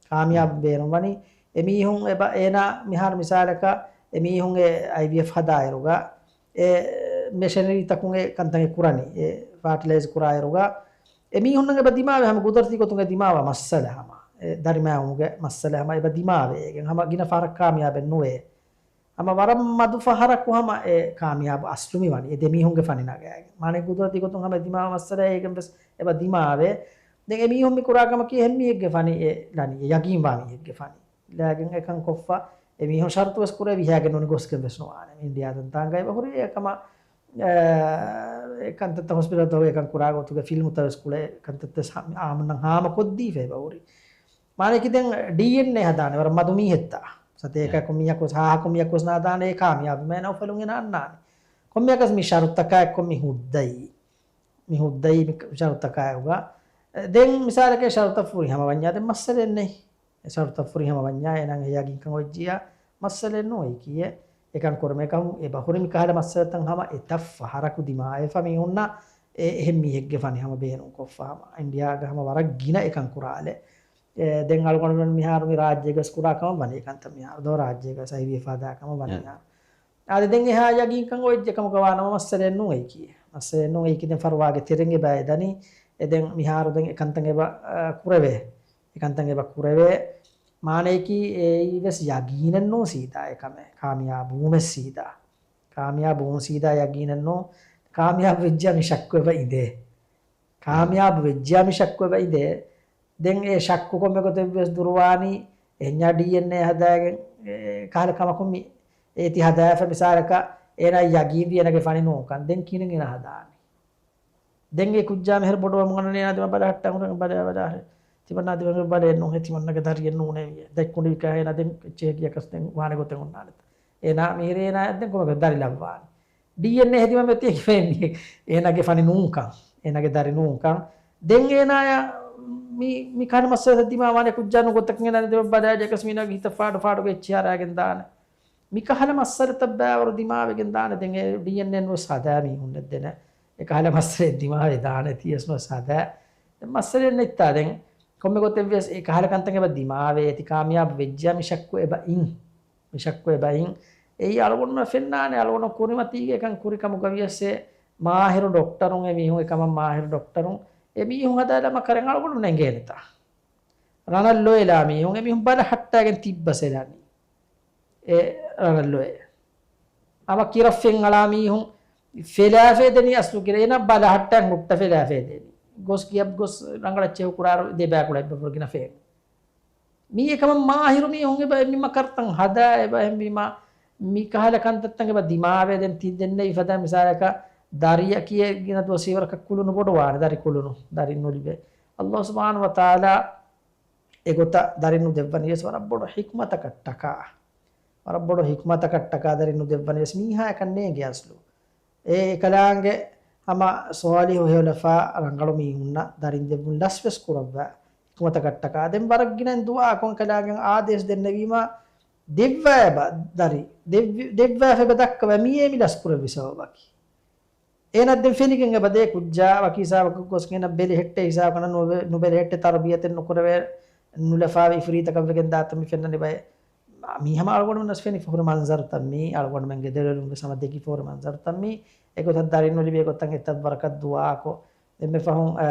ކާމިޔާބު ބޭނުންވަނީ. އެމީހުން އެބަ އޭނާ މިހާރު މިސާލަކަށް އެމީހުން އެ އައިވީއެފް ހަދާއިރުގަ އެ މެޝިނަރީތަކުން އެ ކަންތައް އެ ކުރަނީ. އެ ފާޓިލައިޒް ކުރާއިރުގަ އެމީހުންނަށް އެބަ ދިމާވޭ ހަމަ ގުދުރަތީ ގޮތުން އެ ދިމާވާ މައްސަލަ ހަމަ. އެ ދަރިމައިމުގެ މައްސަލަ ހަމަ އެބަ ދިމާވޭ. އޭގެން ހަމަ ގިނަ ފަހަރަށް ކާމިޔާބެއް ނުވޭ. ހަމަ ވަރަށް މަދު ފަހަރަކު ހަމަ އެ ކާމިޔާބު އަސްލު މިވަނީ އެ ދެމީހުންގެ ފަނި ނަގައިގެން. މާނަ ގުދުރަތީ ގޮތުން ހަމަ ދިމާވާ މައްސަލަ އޭގެން ވެސް އެބަ ދިމާވޭ. ދެން އެމީހުން މި ކުރާ ކަމަކީ އެހެން މީހެއްގެ ފަނި އެ ލަނީ އެ ޔަގީންވާ މީހެއްގެ ފަނި. ލައިގެން އެކަން ކޮށްފަ އެމީހުން ޝަރުތު ވެސް ކުރޭ ވިހާގެ ނޫނީ ގޮސްގެން ވެސް ނުވާނެ. އިންޑިއާ ދަންތާނގަ އެބަ ހުރީ އެކަމަށް އެ، އެ ކަންތައްތައް ހޮސްޕިޓަލްތަކުގަ އެކަން ކުރާ ގޮތުގެ ފިލްމުތައް ވެސް ކުޅެ ކަންތައްތައް ސަ-، އާމުންނަށް ހާމަކޮށްދީފަ އެބަ ހުރި. މާނައަކީ ދެން ޑީއެންއޭ ހަދާނެ ވަރަށް މަދު މީހެއްތާ. ސަތޭކަ ކޮންމެއަކު ހާހަކު މިޔަކު ވެސް ނާދާނެ އެ ކާމިޔާބު މޭ ނައުފަލުން އޭނާ އަންނާނެ. ކޮންމެއަކަސް މި ޝަރުތަކާ އެއްކޮށް މި ހުއްދައީ. މި ހުއްދައީ މި ޝަރުތަކާ އެއުގަ. ދެން މިސާލަކަށް ޝަރުތައް ފުރި ހަމަ ވަންޏާ ދެން މައްސަލައެއް ނެތް. އެ ޝަރުތައް ފުރި ހަމަ ވަންޏާ އޭނާ އެ ޔަގީންކަން އޮތްޖިޔާ މައްސަލައެއް ނޫން އެކީ. އެކަން ކުރުމޭ ކަމު އެބަ ހުރި މި ކަހަލަ މައްސަލަތައް ހަމަ އެތައް ފަހަރަކު ދިމާވެފަ މީހުންނަށް އެ އެހެން މީހެއްގެ ފަނި ހަމަ ބޭނުންކޮށްފަ ހަމަ އިންޑިއާގަ ހަމަ ވަރަށް ގިނަ އެކަން ކުރާލެ. އެ، ދެން އަޅުގަނޑުމެން މިހާރު މި ރާއްޖޭގަސް ކުރާ ކަމަށް ވަނީ އެކަންތައް މިހާރު ދޯ ރާއްޖޭގަސް އައިވީ ފަދާ ކަމަށް ވަނީ އެ. މިހާރު. އާދެ، ދެން އެހާ ޔަގީންކަން އޮތްޖެ ކަމުގަ ވާނަމަ މައްސަލައެއް ނޫން އެކީ. މައްސަލައެއް ނޫން އެކީ ދެން ފަރުވާގެ ތެރެއިން އެބަ އެ ދަނީ. އެ ދެން މިހާރު ދެން އެކަންތައް އެބަ، އަ، ކުރެވޭ. އެކަންތައް އެބަ ކުރެވޭ. މާނައަކީ އެއީ ވެސް ޔަގީނެއް ނޫން ސީދާ އެކަމެއް. ކާމިޔާބުވުމެއް ސީދާ. ކާމިޔާބުވުން ސީދާ ޔަގީނެއް ނޫން. ކާމިޔާބު ވެއްޖެ މި ޝައްކު އެބަ އިނދޭ. ކާމިޔާބު ވެއްޖެ މި ޝައްކު އެބަ އިނދޭ. ދެން އެ ޝައްކު ކޮންމެ ގޮތެއް ވެސް ދުރުވާނީ. އެހެންޏާ ޑީއެންއޭ ހަދާގެން އެ ކަހަލަ ކަމަކުން މި އޭތި ހަދާފަ މިސާލަކަށް އޭނާ ޔަގީންވީ އޭނާގެ ފަނި ނޫންކަން. ދެން ކިހިނެއް އޭނާ ހަދާނީ؟ ދެން އެ ކުއްޖާ މިހިރަ ބޮޑުވަމުން އަންނަނީ އޭނާ ދެމަ ބަލަހައްޓާ ހުރެން ބަލަ ބަލަ ތިމަންނާ ދެމަ ބަލައެއް ނޫން ހޭ ތިމަންނަގެ ދަރިއެއް ނޫނޭ ވިޔަ. ދެއްކުނޑި ވިކާ އޭނާ ދެން އެއްޗެހި ކިޔަކަސް ދެން ވާނެ ގޮތެއް އޮންނާނެތަ؟ އޭނާ މިހިރޭ އޭނާ ދެން ކޮމެކަ ދަރި ލައްވާނެ. ޑީއެންއޭ ހެދިމަ މެތި ކިފޭނީ އޭނާގެ ފަނި ނޫންކަން، އޭނާގެ ދަރި ނޫންކަން. ދެން އޭނާޔަ މި، މި ކަނި މައްސަލަ ދިމާވާނެ ކުއްޖާ ނުގޮތަކަށް އޭނާ ދެމަ ބަލާޖަކަސް މީނާގެ ހިތަށް ފާޑު ފާޑުގެ އެއްޗިހާރާގެން ދާނެ. މި ކަހަލަ މައްސަލަތައް ބާވަރު ދިމާވެގެން ދާނެ. ދެން އެ ޑީއެންއޭ ނުވެސް ހަދާ މީހުންނެއް ދެނެ. އެ ކަހަލަ މައްސަލަ ދިމާވެ ދާނެ ތިޔަސް ނުވެސް ހަދާ. ދެން މައްސަލަ ނެއްތާ ދެން. ކޮންމެ ގޮތެއް ވިޔަސް އެ ކަހަލަ ކަންތައް އެބަ ދިމާވޭ އޭތި ކާމިޔާބު ވެއްޖެޔާ މި ޝައްކު އެބަ އިން. މި ޝައްކު އެބައިން. އެއީ އަޅުގަނޑުމެން ފެންނާނެ އަޅުގަނޑު ކުރިމަތީގެ އެކަން ކުރި ކަމުގަ ވިޔަސް އެ މާހިރު ޑޮކްޓަރުން އެ މީހުން އެކަމަށް މާހިރު ޑޮކްޓަރުން އެ މީހުން ހަދާލަމަ ކަރެން އަޅުގަނޑުމެން އެނގޭނެތާ. ރަނަށް ލޮއެލާ މީހުން އެ މީހުން ބަލަ ހައްޓާގެން ތިއްބަސް އެލަނީ. އެ ރަނަށް ލޮއެ. އަމަ ކިރަށް ފެން އަޅާ މީހުން ފެލާފޭ ދެނީ އަސްލު ކިރަ. އޭނަ ބަލަ ހައްޓާ ހުއްޓަ ފެލާފޭ ދެނީ. ގޮސް ކިޔަ ގޮސް ރަނގަޅަށް ޗެހު ކުރާރު ދެބާކުޅަ އެއްބަފުރ ގިނަ ފޭން. މީ އެކަމަށް މާހިރު މީހުން އެބަ އެ މި މަކަރުތައް ހަދާ އެބަ އެ މި މާ މި ކަހަލަ ކަންތައްތައް އެބަ ދިމާވޭ ދެން ތި ދެންނެވި ފަދަ މިސާލަކަށް ދަރިއަކީ ގިނަ ދުވަސް ވީވަރަކަށް ކުލުނު ބޮޑުވާނެ ދަރި ކުލުނު ދަރި ނުލިބޭ. ﷲ ސުބްޙާނަހޫ ވަތަޢާލާ އެގޮތަށް ދަރި ނުދެއްވަނީ ވެސް ވަރަށް ބޮޑު ޙިކްމަތަކަށްޓަކާ. ވަރަށް ބޮޑު ޙިކްމަތަކަށްޓަކާ ދަރި ނުދެއްވަނީ ވެސް މީހާ އެކަން ނޭނގޭ އަސްލު. އެ އެކަލާނގެ ހަމަ ޞާލިޙު ހެޔޮލަފާ ރަނގަޅު މީހުންނަށް ދަރިން ދެއްވުން ލަސްވެސް ކުރައްވާ ޙިކްމަތަކަށްޓަކާ. ދެން ވަރަށް ގިނައިން ދުޢާކޮށް އެކަލާނގެ އާދޭސް ދެންނެވީމަ ދެއްވާ އެބަ ދަރި. ދެއްވި-، ދެއްވާފަ އެބަ ދައްކަވާ މިއޭ މި ލަސްކުރެއްވި ސަބަބަކީ. އޭނަ ދެން ފެނިގެން އެބަ ދޭ ކުއްޖާ ވަކި ހިސާބަކަށް ގޮސްގެން ބެލެ ހެއްޓެ ހިސާބަކަން ނުބެ-، ނުބެލެ ހެއްޓެ ތަރުބިޔަތެއް ނުކުރެވޭ ނުލަފާވެ އިފްރީތަކަށް ވެގެން ދާތަ މި ފެންނަނީ ބައެއް. މީ ހަމަ އަޅުގަނޑުމެންނަސް ފެނި ފަހުރި މަންޒަރުތައް މީ، އަޅުގަނޑުމެންގެ ދެލޮލުން ވެސް ހަމަ ދެކި ފަހުރި މަންޒަރުތައް މީ. އެގޮތަށް ދަރިން ނުލިބޭ ގޮތަށް އެތައް ވަރަކަށް ދުޢާކޮށް، އެންމެ ފަހުން، އާ،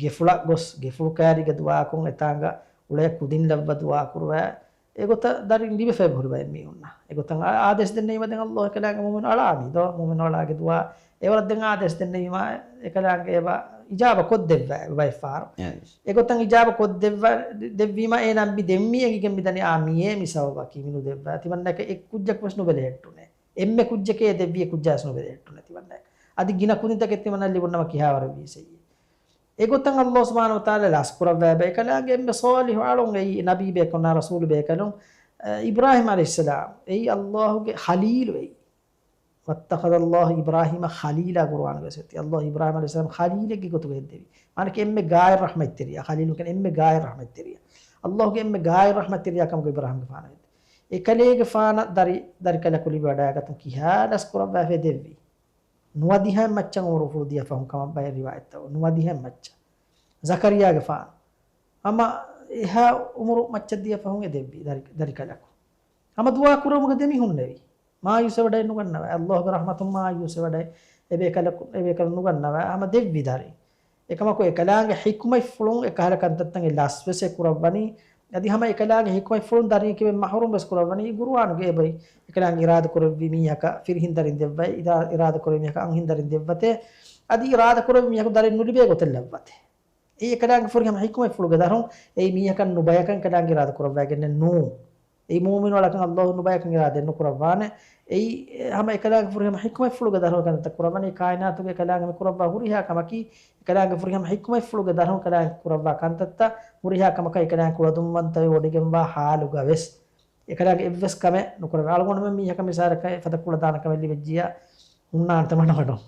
ގެފުޅަށް ގޮސް، ގެފުޅު ކައިރީގަ ދުޢާކޮށް، އެތާނގަ އުޅޭ ކުދިން ލައްވާ ދުޢާ ކުރުވާ، އެގޮތަށް ދަރިން ލިބިފައި ހުރި ބައެއް މީހުންނަށް. އެގޮތަށް އާ-، އާދޭސް ދެންނެވީމަ ދެން ﷲ އެކަލާނގެ މުއުމިނު އަޅާ މީ ދޯ، މުއުމިނު އަޅާގެ ދުޢާ އެވަރަށް ދެން އާދޭސް ދެންނެވީމަ އެކަލާނގެ އެބަ އިޖާބަ ކޮށްދެއްވާ ބައެއް ފަހަރު. އެ. އެގޮތަށް އިޖާބަ ކޮށްދެއްވާ، ދެއްވީމަ އޭނާ މި ދެން މި އެނގިގެން މިދަނީ އާ މިއޭ މި ސަބަބަކީ މި ނުދެއްވާ. ތިމަންނައަކަށް އެއް ކުއްޖަކު ވެސް ނުބެލެ ހެއްޓުނޭ. އެންމެ ކުއްޖެކޭ ދެއްވި އެއް ކުއްޖާ ވެސް ނުބެލެ ހެއްޓުނޭ ތިމަންނައަކަށް. އަދި ގިނަ ކުދިންތަކެއް ތިމަންނަ ލިބުން ނަމަ ކިހާވަރެއް ވީސެއްޔޭ. އެގޮތަށް ﷲ ސުބްޙާނަހޫ ވަތަޢާލާ ލަސްކުރައްވާ ބައެކަލާނގެ އެންމެ ޞާލިޙު އަޅުން އެއީ ނަބީ ބޭކަލުން ރަސޫލު ބޭކަލުން، އަ، އިބްރާހީމް ޢަލައިހިއްސަލާމް އެއީ ﷲގެ ޚަލީލު އެއީ. واتخذ الله إبراهيم خليلا ޤުރުއާނުގައި ވެސް އޮތީ. ﷲ އިބްރާހީމް ޢަލައިހިއްސަލާމް ޚަލީލެއްގެ ގޮތުގައި ހެއްދެވި. މާނައަކީ އެންމެ ގާތް ރަޙްމަތްތެރިޔާ، ޚަލީލު ކިޔަނީ އެންމެ ގާތް ރަޙްމަތްތެރިޔާ. ﷲގެ އެންމެ ގާތް ރަޙްމަތްތެރިޔާ ކަމުގައި އިބްރާހީމްގެފާނު ހެއްދެވި. އެކަލޭގެފާނަށް ދަރި، ދަރިކަލަކު ލިބިވަޑައިގަތުން ކިހާ ލަސްކުރައްވާފައި ދެއްވީ؟ ނުވަދިހައެއް މައްޗަށް އުމުރު ފުރުދިޔަ ފަހުން ކަމަށް ބައެއް ރިވާޔަތްތައް، ނުވަދިހައެއް މައްޗަށް. ޒަކަރިޔާގެފާނު ހަމަ އެހާ އުމުރު މައްޗަށް ދިޔަ ފަހުން އެ ދެއްވީ ދަރި، ދަރިކަލަކު. ހަމަ ދުޢާ ކުރުމުގަ ދެމިހުންނެވި. މާޔޫސްވެވަޑައެއް ނުގަންނަވާ. ﷲ ގެ ރަޙްމަތުން މާޔޫސްވެވަޑައެއް އެބޭކަލަކު، އެބޭކަލުން ނުގަންނަވާ. ހަމަ ދެއްވި ދަރި. އެކަމަކު އެކަލާނގެ ޙިކުމަތްފުޅުން އެކަހަލަ ކަންތައްތައް އެ ލަސްވެސް އެ ކުރައްވަނީ. އަދި ހަމަ އެކަލާނގެ ޙިކުމަތްފުޅުން ދަރިން ކިބެން މަޙްރޫމް ވެސް ކުރައްވަނީ. ޤުރުއާނުގައި އެބައި އެކަލާނގެ އިރާދަ ކުރެއްވި މީހަކަށް ފިރިހިން ދަރިން ދެއްވައި، އިރާ-، އިރާދަ ކުރެއްވި މީހަކަށް އަންހެން ދަރިން ދެއްވަތޭ. އަދި އިރާދަ ކުރެއްވި މީހަކު ދަރިން ނުލިބޭ ގޮތެއް ލައްވަތޭ. އެއީ އެކަލާނގެ ފުރިހަމަ ޙިކުމަތްފުޅުގެ ދަށުން. އެއީ މީހަކަށް ނުބަޔަކަށް އެކަލާނގެ އިރާދަ ކުރައްވައިގެންނެއް ނޫން. އެއީ މުއުމިނު އަޅަކަށް ﷲ ނުބަޔަކަށް އިރާދައެއް ނުކުރައްވާނެ. އެއީ ހަމަ އެކަލާނގެ ފުރިހަމަ ޙިކުމަތްފުޅުގެ ދަށުން ކަންތައް ކުރައްވަނީ. ކާއިނާތުގެ އެކަލާނގެ މި ކުރައްވާ ހުރިހާ ކަމަކީ، އެކަލާނގެ ފުރިހަމަ ޙިކުމަތްފުޅުގެ ދަށުން އެކަލާނގެ ކުރައްވާ ކަންތައްތައް ހުރިހާ ކަމަކަށް އެކަލާނގެ ކުޅަދުންވަންތަވެ ވޮޑިގެންވާ ޙާލުގަވެސް. އެކަލާނގެ އެއްވެސް ކަމެއް ނުކުރެވޭ. އަޅުގަނޑުމެން މީހަކަށް މިސާލަކަށް އެފަދަ ކުޅަދާނަ ކަމެއް ލިބެއްޖިއްޔާ ހުންނާނެތަ މަޑުމަޑުން.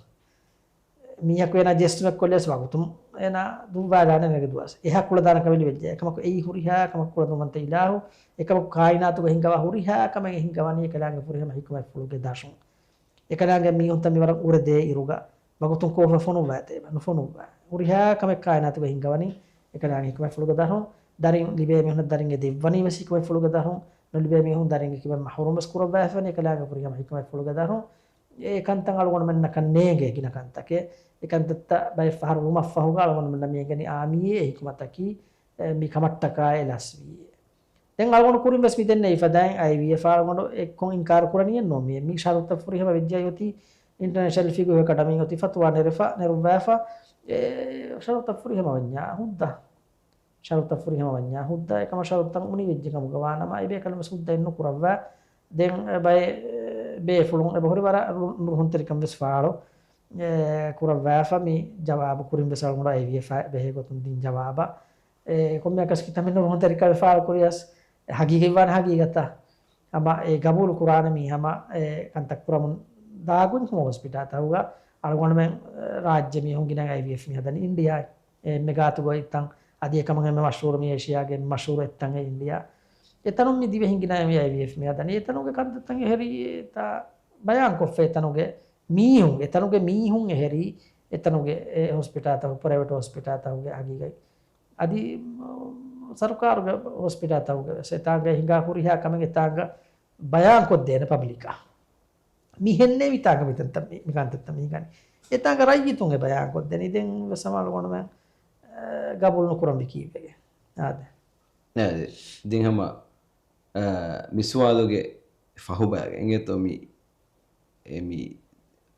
މީހަކު އޭނާ ޖެއްސުމެއް ކޮށްލިޔަސް ވަގުތުން އޭނާ ދުއްވާލާނެ އޭނާގެ ދުވަސް. އެހާ ކުޅަދާނަ ކަމެއް ލިބެއްޖެ. އެކަމަކު އެއީ ހުރިހާ ކަމަކު ކުޅަދުންވަންތަ އިލާހު. އެކަމަކު ކާއިނާތުގަ ހިންގަވާ ހުރިހާ ކަމެއް ހިންގަވަނީ އެކަލާނގެ ފުރިހަމަ ޙިކުމަތްފުޅުގެ ދަށުން. އެކަލާނގެ މީހުންތައް މިވަރަށް އުރެދޭ އިރުގަ ވަގުތުން ކޯފަ ފޮނުއްވާތޭ ނުފޮނުއްވާ. ހުރިހާ ކަމެއް ކާއިނާތުގަ ހިންގަވަނީ އެކަލާނގެ ޙިކުމަތްފުޅުގެ ދަށުން. ދަރިން ލިބޭ މީހުންނަށް ދަރިން އެ ދެއްވަނީ ވެސް ޙިކުމަތްފުޅުގެ ދަށުން. ނުލިބޭ މީހުން ދަރިން ކިބެން މަޙްރޫމް ވެސް ކުރައްވާފަވަނީ އެކަލާނގެ ފުރިހަމަ ޙިކުމަތްފުޅުގެ ދަށުން. އެ ކަންތައް އަޅުގަނޑުމެންނަކަށް ނޭނގޭ ގިނަ ކަންތަކެއް. އެ ކަންތައްތައް ބައެއް ފަހަރު ވުމަށްފަހުގަ އަޅުގަނޑުމެންނަށް މި އެނގެނީ އާ މިއީ އެ ޙިކުމަތަކީ، އެ، މި ކަމަށްޓަކާ އެ ލަސްވީ. ދެން އަޅުގަނޑު ކުރިން ވެސް މި ދެންނެވި ފަދައިން އައިވީއެފް އަޅުގަނޑު އެއްކޮށް އިންކާރު ކުރަނީއެއް ނޫން. މި، މި ޝަރުތައް ފުރިހަމަ ވެއްޖެ އޮތީ އިންޓަރނޭޝަނަލް ފިގުހު އެކަޑަމީން އޮތީ ފަތުވާ ނެރެފަ، ނެރުއްވާފަ، އެ، ޝަރުތައް ފުރިހަމަ ވަންޏާ ހުއްދަ. ޝަރުތައް ފުރިހަމަ ވަންޏާ ހުއްދަ. އެކަމަށް ޝަރުތައް އުނިވެއްޖެ ކަމުގަ ވާނަމަ، އެބޭކަލުން ވެސް ހުއްދައެއް ނުކުރައްވާ. ދެން ބައެއް ބޭފުޅުން އެބަހުރި ވަރަށް ނު-، ނުރުހުންތެރިކަން ވެސް ފާޅު، އެ، ކުރައްވާފަ. މި ޖަވާބު ކުރިން ވެސް އަޅުގަނޑު އައިވީއެފް ބެހޭ ގޮތުން ދިން ޖަވާބަށް. އެ، ކޮންމެއަކަސް ކިތަންމެ ނުރުހުންތެރިކަން ފާޅު ކުރިޔަސް، އެ، ހަގީގަތް ވާނެ ހަގީގަތަށް. ހަމަ އެ ގަބޫލު ކުރާނެ މީ ހަމަ އެ ކަންތައް ކުރަމުން ދާގުން ހުމަ ހޮސްޕިޓާލްތަކުގަ އަޅުގަނޑުމެން، އެ، ރާއްޖެ މީހުން ގިނަ އައިވީއެފް މި ހަދަނީ އިންޑިޔާ. އެ، އެންމެ ގާތުގައި ތަން އަދި އެކަމަށް އެންމެ މަޝްހޫރު މި އޭޝިޔާގެ އެންމެ މަޝްހޫރު އެއްތަން އެ އިންޑިޔާ. އެތަނުން މި ދިވެހިން ގިނަ މި އައިވީއެފް މި ހަދަނީ. އެތަނުގެ ކަންތައްތައް އެހެރީ އެތާ ބަޔާންކޮށްފަ އެތަނުގެ މީހުން، އެތަނުގެ މީހުން އެހެރީ އެތަނުގެ އެ ހޮސްޕިޓާލްތަކު، ޕްރައިވެޓް ހޮސްޕިޓާލްތަކުގެ ހަގީގަތް. އަދި، މް، ސަރުކާރުގެ ހޮސްޕިޓާލްތަކުގެ ވެސް އެތާނގަ ހިނގާ ހުރިހާ ކަމެއް އެތާނގަ ބަޔާންކޮށްދޭނެ ޕަބްލިކަށް. މި ހެންނޭ މިތާނގަ މިތަންތައް މި، މި ކަންތައްތައް މި ހިނގަނީ. އެތާނގަ ރައްޔިތުން އެ ބަޔާންކޮށްދެނީ. ދެން ވެސް ހަމަ އަޅުގަނޑުމެން، އަ، ގަބޫލު ނުކުރަން ވީ ކީއްވެގެން؟ އާދެ. އާދެ. ދެން ހަމަ، އަ، މި ސުވާލުގެ ފަހުބަޔަކަށް އިނގޭތޯ މި، އެ މި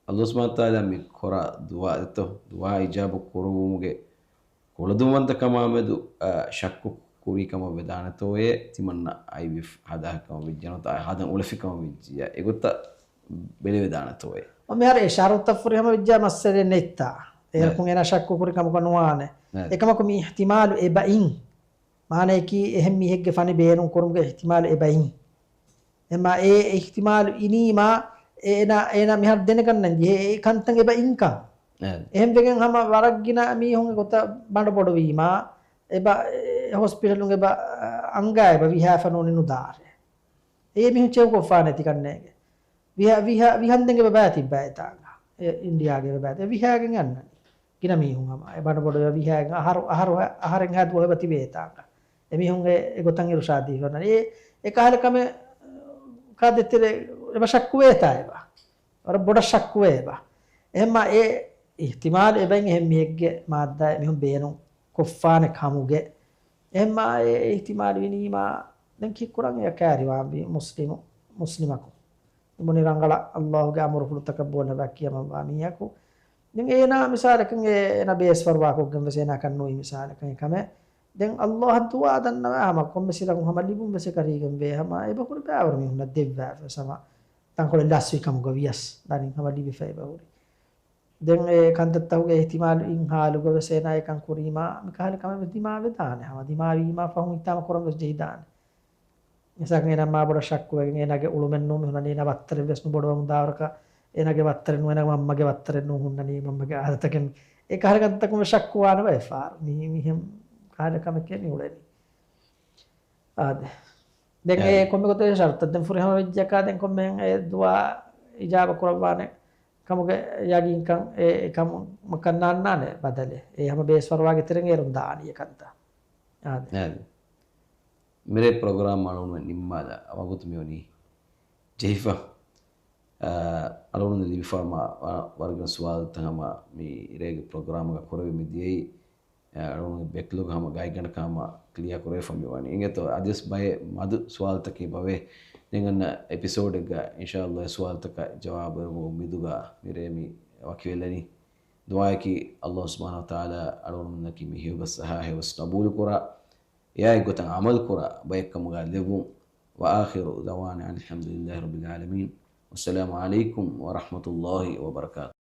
އަﷲ ސުބްޙާނަހޫ ވަތަޢާލާ މި ކުރާ ދުޢާ ދެއްތޯ، ދުޢާ އިޖާބަ ކުރުވުމުގެ ކުޅަދުންވަންތަ ކަމާމެދު، އަ، ޝައްކު ކުރި ކަމަށް ވެދާނެތޯއޭ، ތިމަންނަ އައިވިއެފް ހަދާ ކަމަށް ވެއްޖެނުތަ، އަ، ހަދަން އުޅެފި ކަމަށް ވެއްޖިއްޔާ، އެގޮތަށް ބެލެވެދާނެތޯއޭ. އޮ، މިހާރު އެ ޝަރުތައް ފުރިހަމަ ވެއްޖާ މައްސަލައެއް ނެތްތާ. އެ ނައި. އެކުން އޭނާ ޝައްކު ކުރި ކަމަކަށް ނުވާނެ. ނައި. އެކަމަކު މި އިޙްތިމާލު އެބައިން. މާނަޔަކީ އެހެން މީހެއްގެ ފަނި ބޭނުން ކުރުމުގެ އިޙްތިމާލު އެބައިން. އެމާ އެ އިޙްތިމާލު އިނީމާ، އޭނާ، އޭނާ މިހާރު ދެނެގަންނަން ޖެހޭ އެ ކަންތައް އެބަ އިންކަން. އެ. އެހެން ވެގެން ހަމަ ވަރަށް ގިނަ މީހުން އެގޮތަށް ބަނޑުބޮޑުވީމާ، އެބަ، އެ ހޮސްޕިޓަލުން އެބަ އަންގާ އެބަ ވިހާފަ ނޫނީ ނުދާށޭ. އެ މީހުން ޗެކް ކޮށްފާނެ ތިކަންނޭގެ. ވިހަ-، ވިހަ-، ވިހަންދެން އެބަ ބައި ތިއްބާ އެތާނގަ. އެ އިންޑިޔާގެ އެބަ ބައި ތި-، ވިހާގެން އަންނަނީ. ގިނަ މީހުން ހަމަ އެ ބަނޑުބޮޑު ވިހާގެން އަހަރު، އަހަރު، އަހަރެން ހަ ދުވަހު އެބަ ތިބޭ އެތާނގަ. އެމީހުން އެ، އެ ގޮތަށް އިރުޝާދީ ފެންނަނީ. އެ، އެ ކަހަލަ ކަމެއް ކާ ދޭތެރޭ އެބަ ޝައްކުވޭތާ އެބަ. ވަރަށް ބޮޑަށް ޝައްކުވޭ އެބަ. އެހެންމާ އެ އިޙްތިމާލު އެބައިން އެހެން މީހެއްގެ މާއްދާއެއް މީހުން ބޭނުން ކޮށްފާނެ ކަމުގެ. އެހެންމާ އެ އިޙްތިމާލު އިނީމާ ދެން ކީއްކުރަން އެއަކާ ރިވާންވީ މުސްލިމު، މުސްލިމަކު. ބުނި ރަނގަޅަށް ﷲ ގެ އަމުރުފުޅުތަކަށް ބޯ ނަބާ ކިޔަމަންވާ މީހަކު. ދެން އޭނާ މިސާލަކަށް އޭ، އޭނާ ބޭސްފަރުވާކޮށްގެން ވެސް އޭނާކަށް ނުވި މިސާލަކަށް އެކަމެއް. ދެން ﷲ އަށް ދުޢާ ދަންނަވާ ހަމަ ކޮންމެ ސިލަކުން ހަމަ ލިބުން ވެސް އެކަރީގެން ވޭ ހަމަ އެބަ ހުރި ބައިވަރު މީހުންނަށް ދެއްވާފަ ވެސް ހަމަ ތަންކޮޅެއް ލަސްވި ކަމުގަ ވިޔަސް ދަނީ ހަމަ ލިބިފަ އެބަ ހުރި. ދެން އެ ކަންތައްތަކުގެ އިޙްތިމާލު އިން ހާލުގަ ވެސް އޭނާ އެކަން ކުރީމާ މިކަހަލަ ކަމެއް ވެސް ދިމާވެދާނެ. ހަމަ ދިމާވީމާ ފަހުން ހިތާމަ ކުރަން ވެސް ޖެހިދާނެ. މިސާލަކަށް އޭނާ މާ ބޮޑަށް ޝައްކުވެގެން އޭނާގެ އުޅުމެއް ނޫން މި ހުންނަނީ އޭނާ ބައްތަރެއް ވެސް ނުބޮޑުވަމުން ދާވަރަކަށް އޭނާގެ ބައްތަރެއް ނޫން އޭނާގެ މަންމަގެ ބައްތަރެއް ނޫން ހުންނަނީ މަންމަގެ އާދަތަކެއް. އެ ކަހަލަ ކަންތައްތަކުން ވެސް ޝައްކުވާނެ ބައެއް ފަހަރު. މި، މިހެން ކަހަލަ ކަމެކޭ މި އުޅެނީ. އާދެ. ދެން އެ ކޮންމެ ގޮތެއް ޝަރުތައް ދެން ފުރިހަމަ ވެއްޖެއްޔާ ދެން ކޮންމެހެން އެ ދުޢާ އިޖާބަ ކުރައްވާނެ ކަމުގެ ޔަގީންކަން އެ ކަމަކަށް ނާންނާނެ ބަދަލެއް. އެ ހަމަ ބޭސްފަރުވާގެ ތެރެއިން އޭރުން ދާނީ އެ ކަންތައް. އާދެ. އާދެ. މިރޭ ޕްރޮގްރާމް އަޅުގަނޑުމެން ނިންމާލާ ވަގުތު މިވަނީ ޖެހިފަ. އާ، އަޅުގަނޑު ލިބިފާ މާ ވަ-، ވަރަށް ގިނަ ސުވާލުތައް ހަމަ މި ރޭގެ ޕްރޮގްރާމްގަ ކުރެވި މި ދިޔައީ، އަޅުގަނޑު ބެކްލޮގް ހަމަ ގާތްގަނޑަކަށް ހަމަ ކްލިއާ ކުރެވިފަ މި ވަނީ. އިނގޭތޯ، އަދިވެސް ބައެއް މަދު ސުވާލުތަކެއް އެބަވޭ. ދެން އަންނަ އެޕިސޯޑެއްގަ އިންޝާﷲ އެ ސުވާލުތަކަށް ޖަވާބު ދެއްވުމުގެ އުއްމީދުގަ މިރޭ މި ވަކިވެލަނީ. ދުޢާއަކީ ﷲ ސުބްޙާނަހޫ ވަތަޢާލާ އަޅުގަނޑުމެންނަކީ މި ހެޔޮ ބަސް އަހާ ހެޔޮ ބަސް ޤަބޫލު ކުރާ، އެއާއެއްގޮތަށް ޢަމަލު ކުރާ ބައެއްކަމުގަ ލެއްވުން. وآخر دعوانا أن الحمد لله رب العالمين. والسلام عليكم ورحمة الله وبركاته.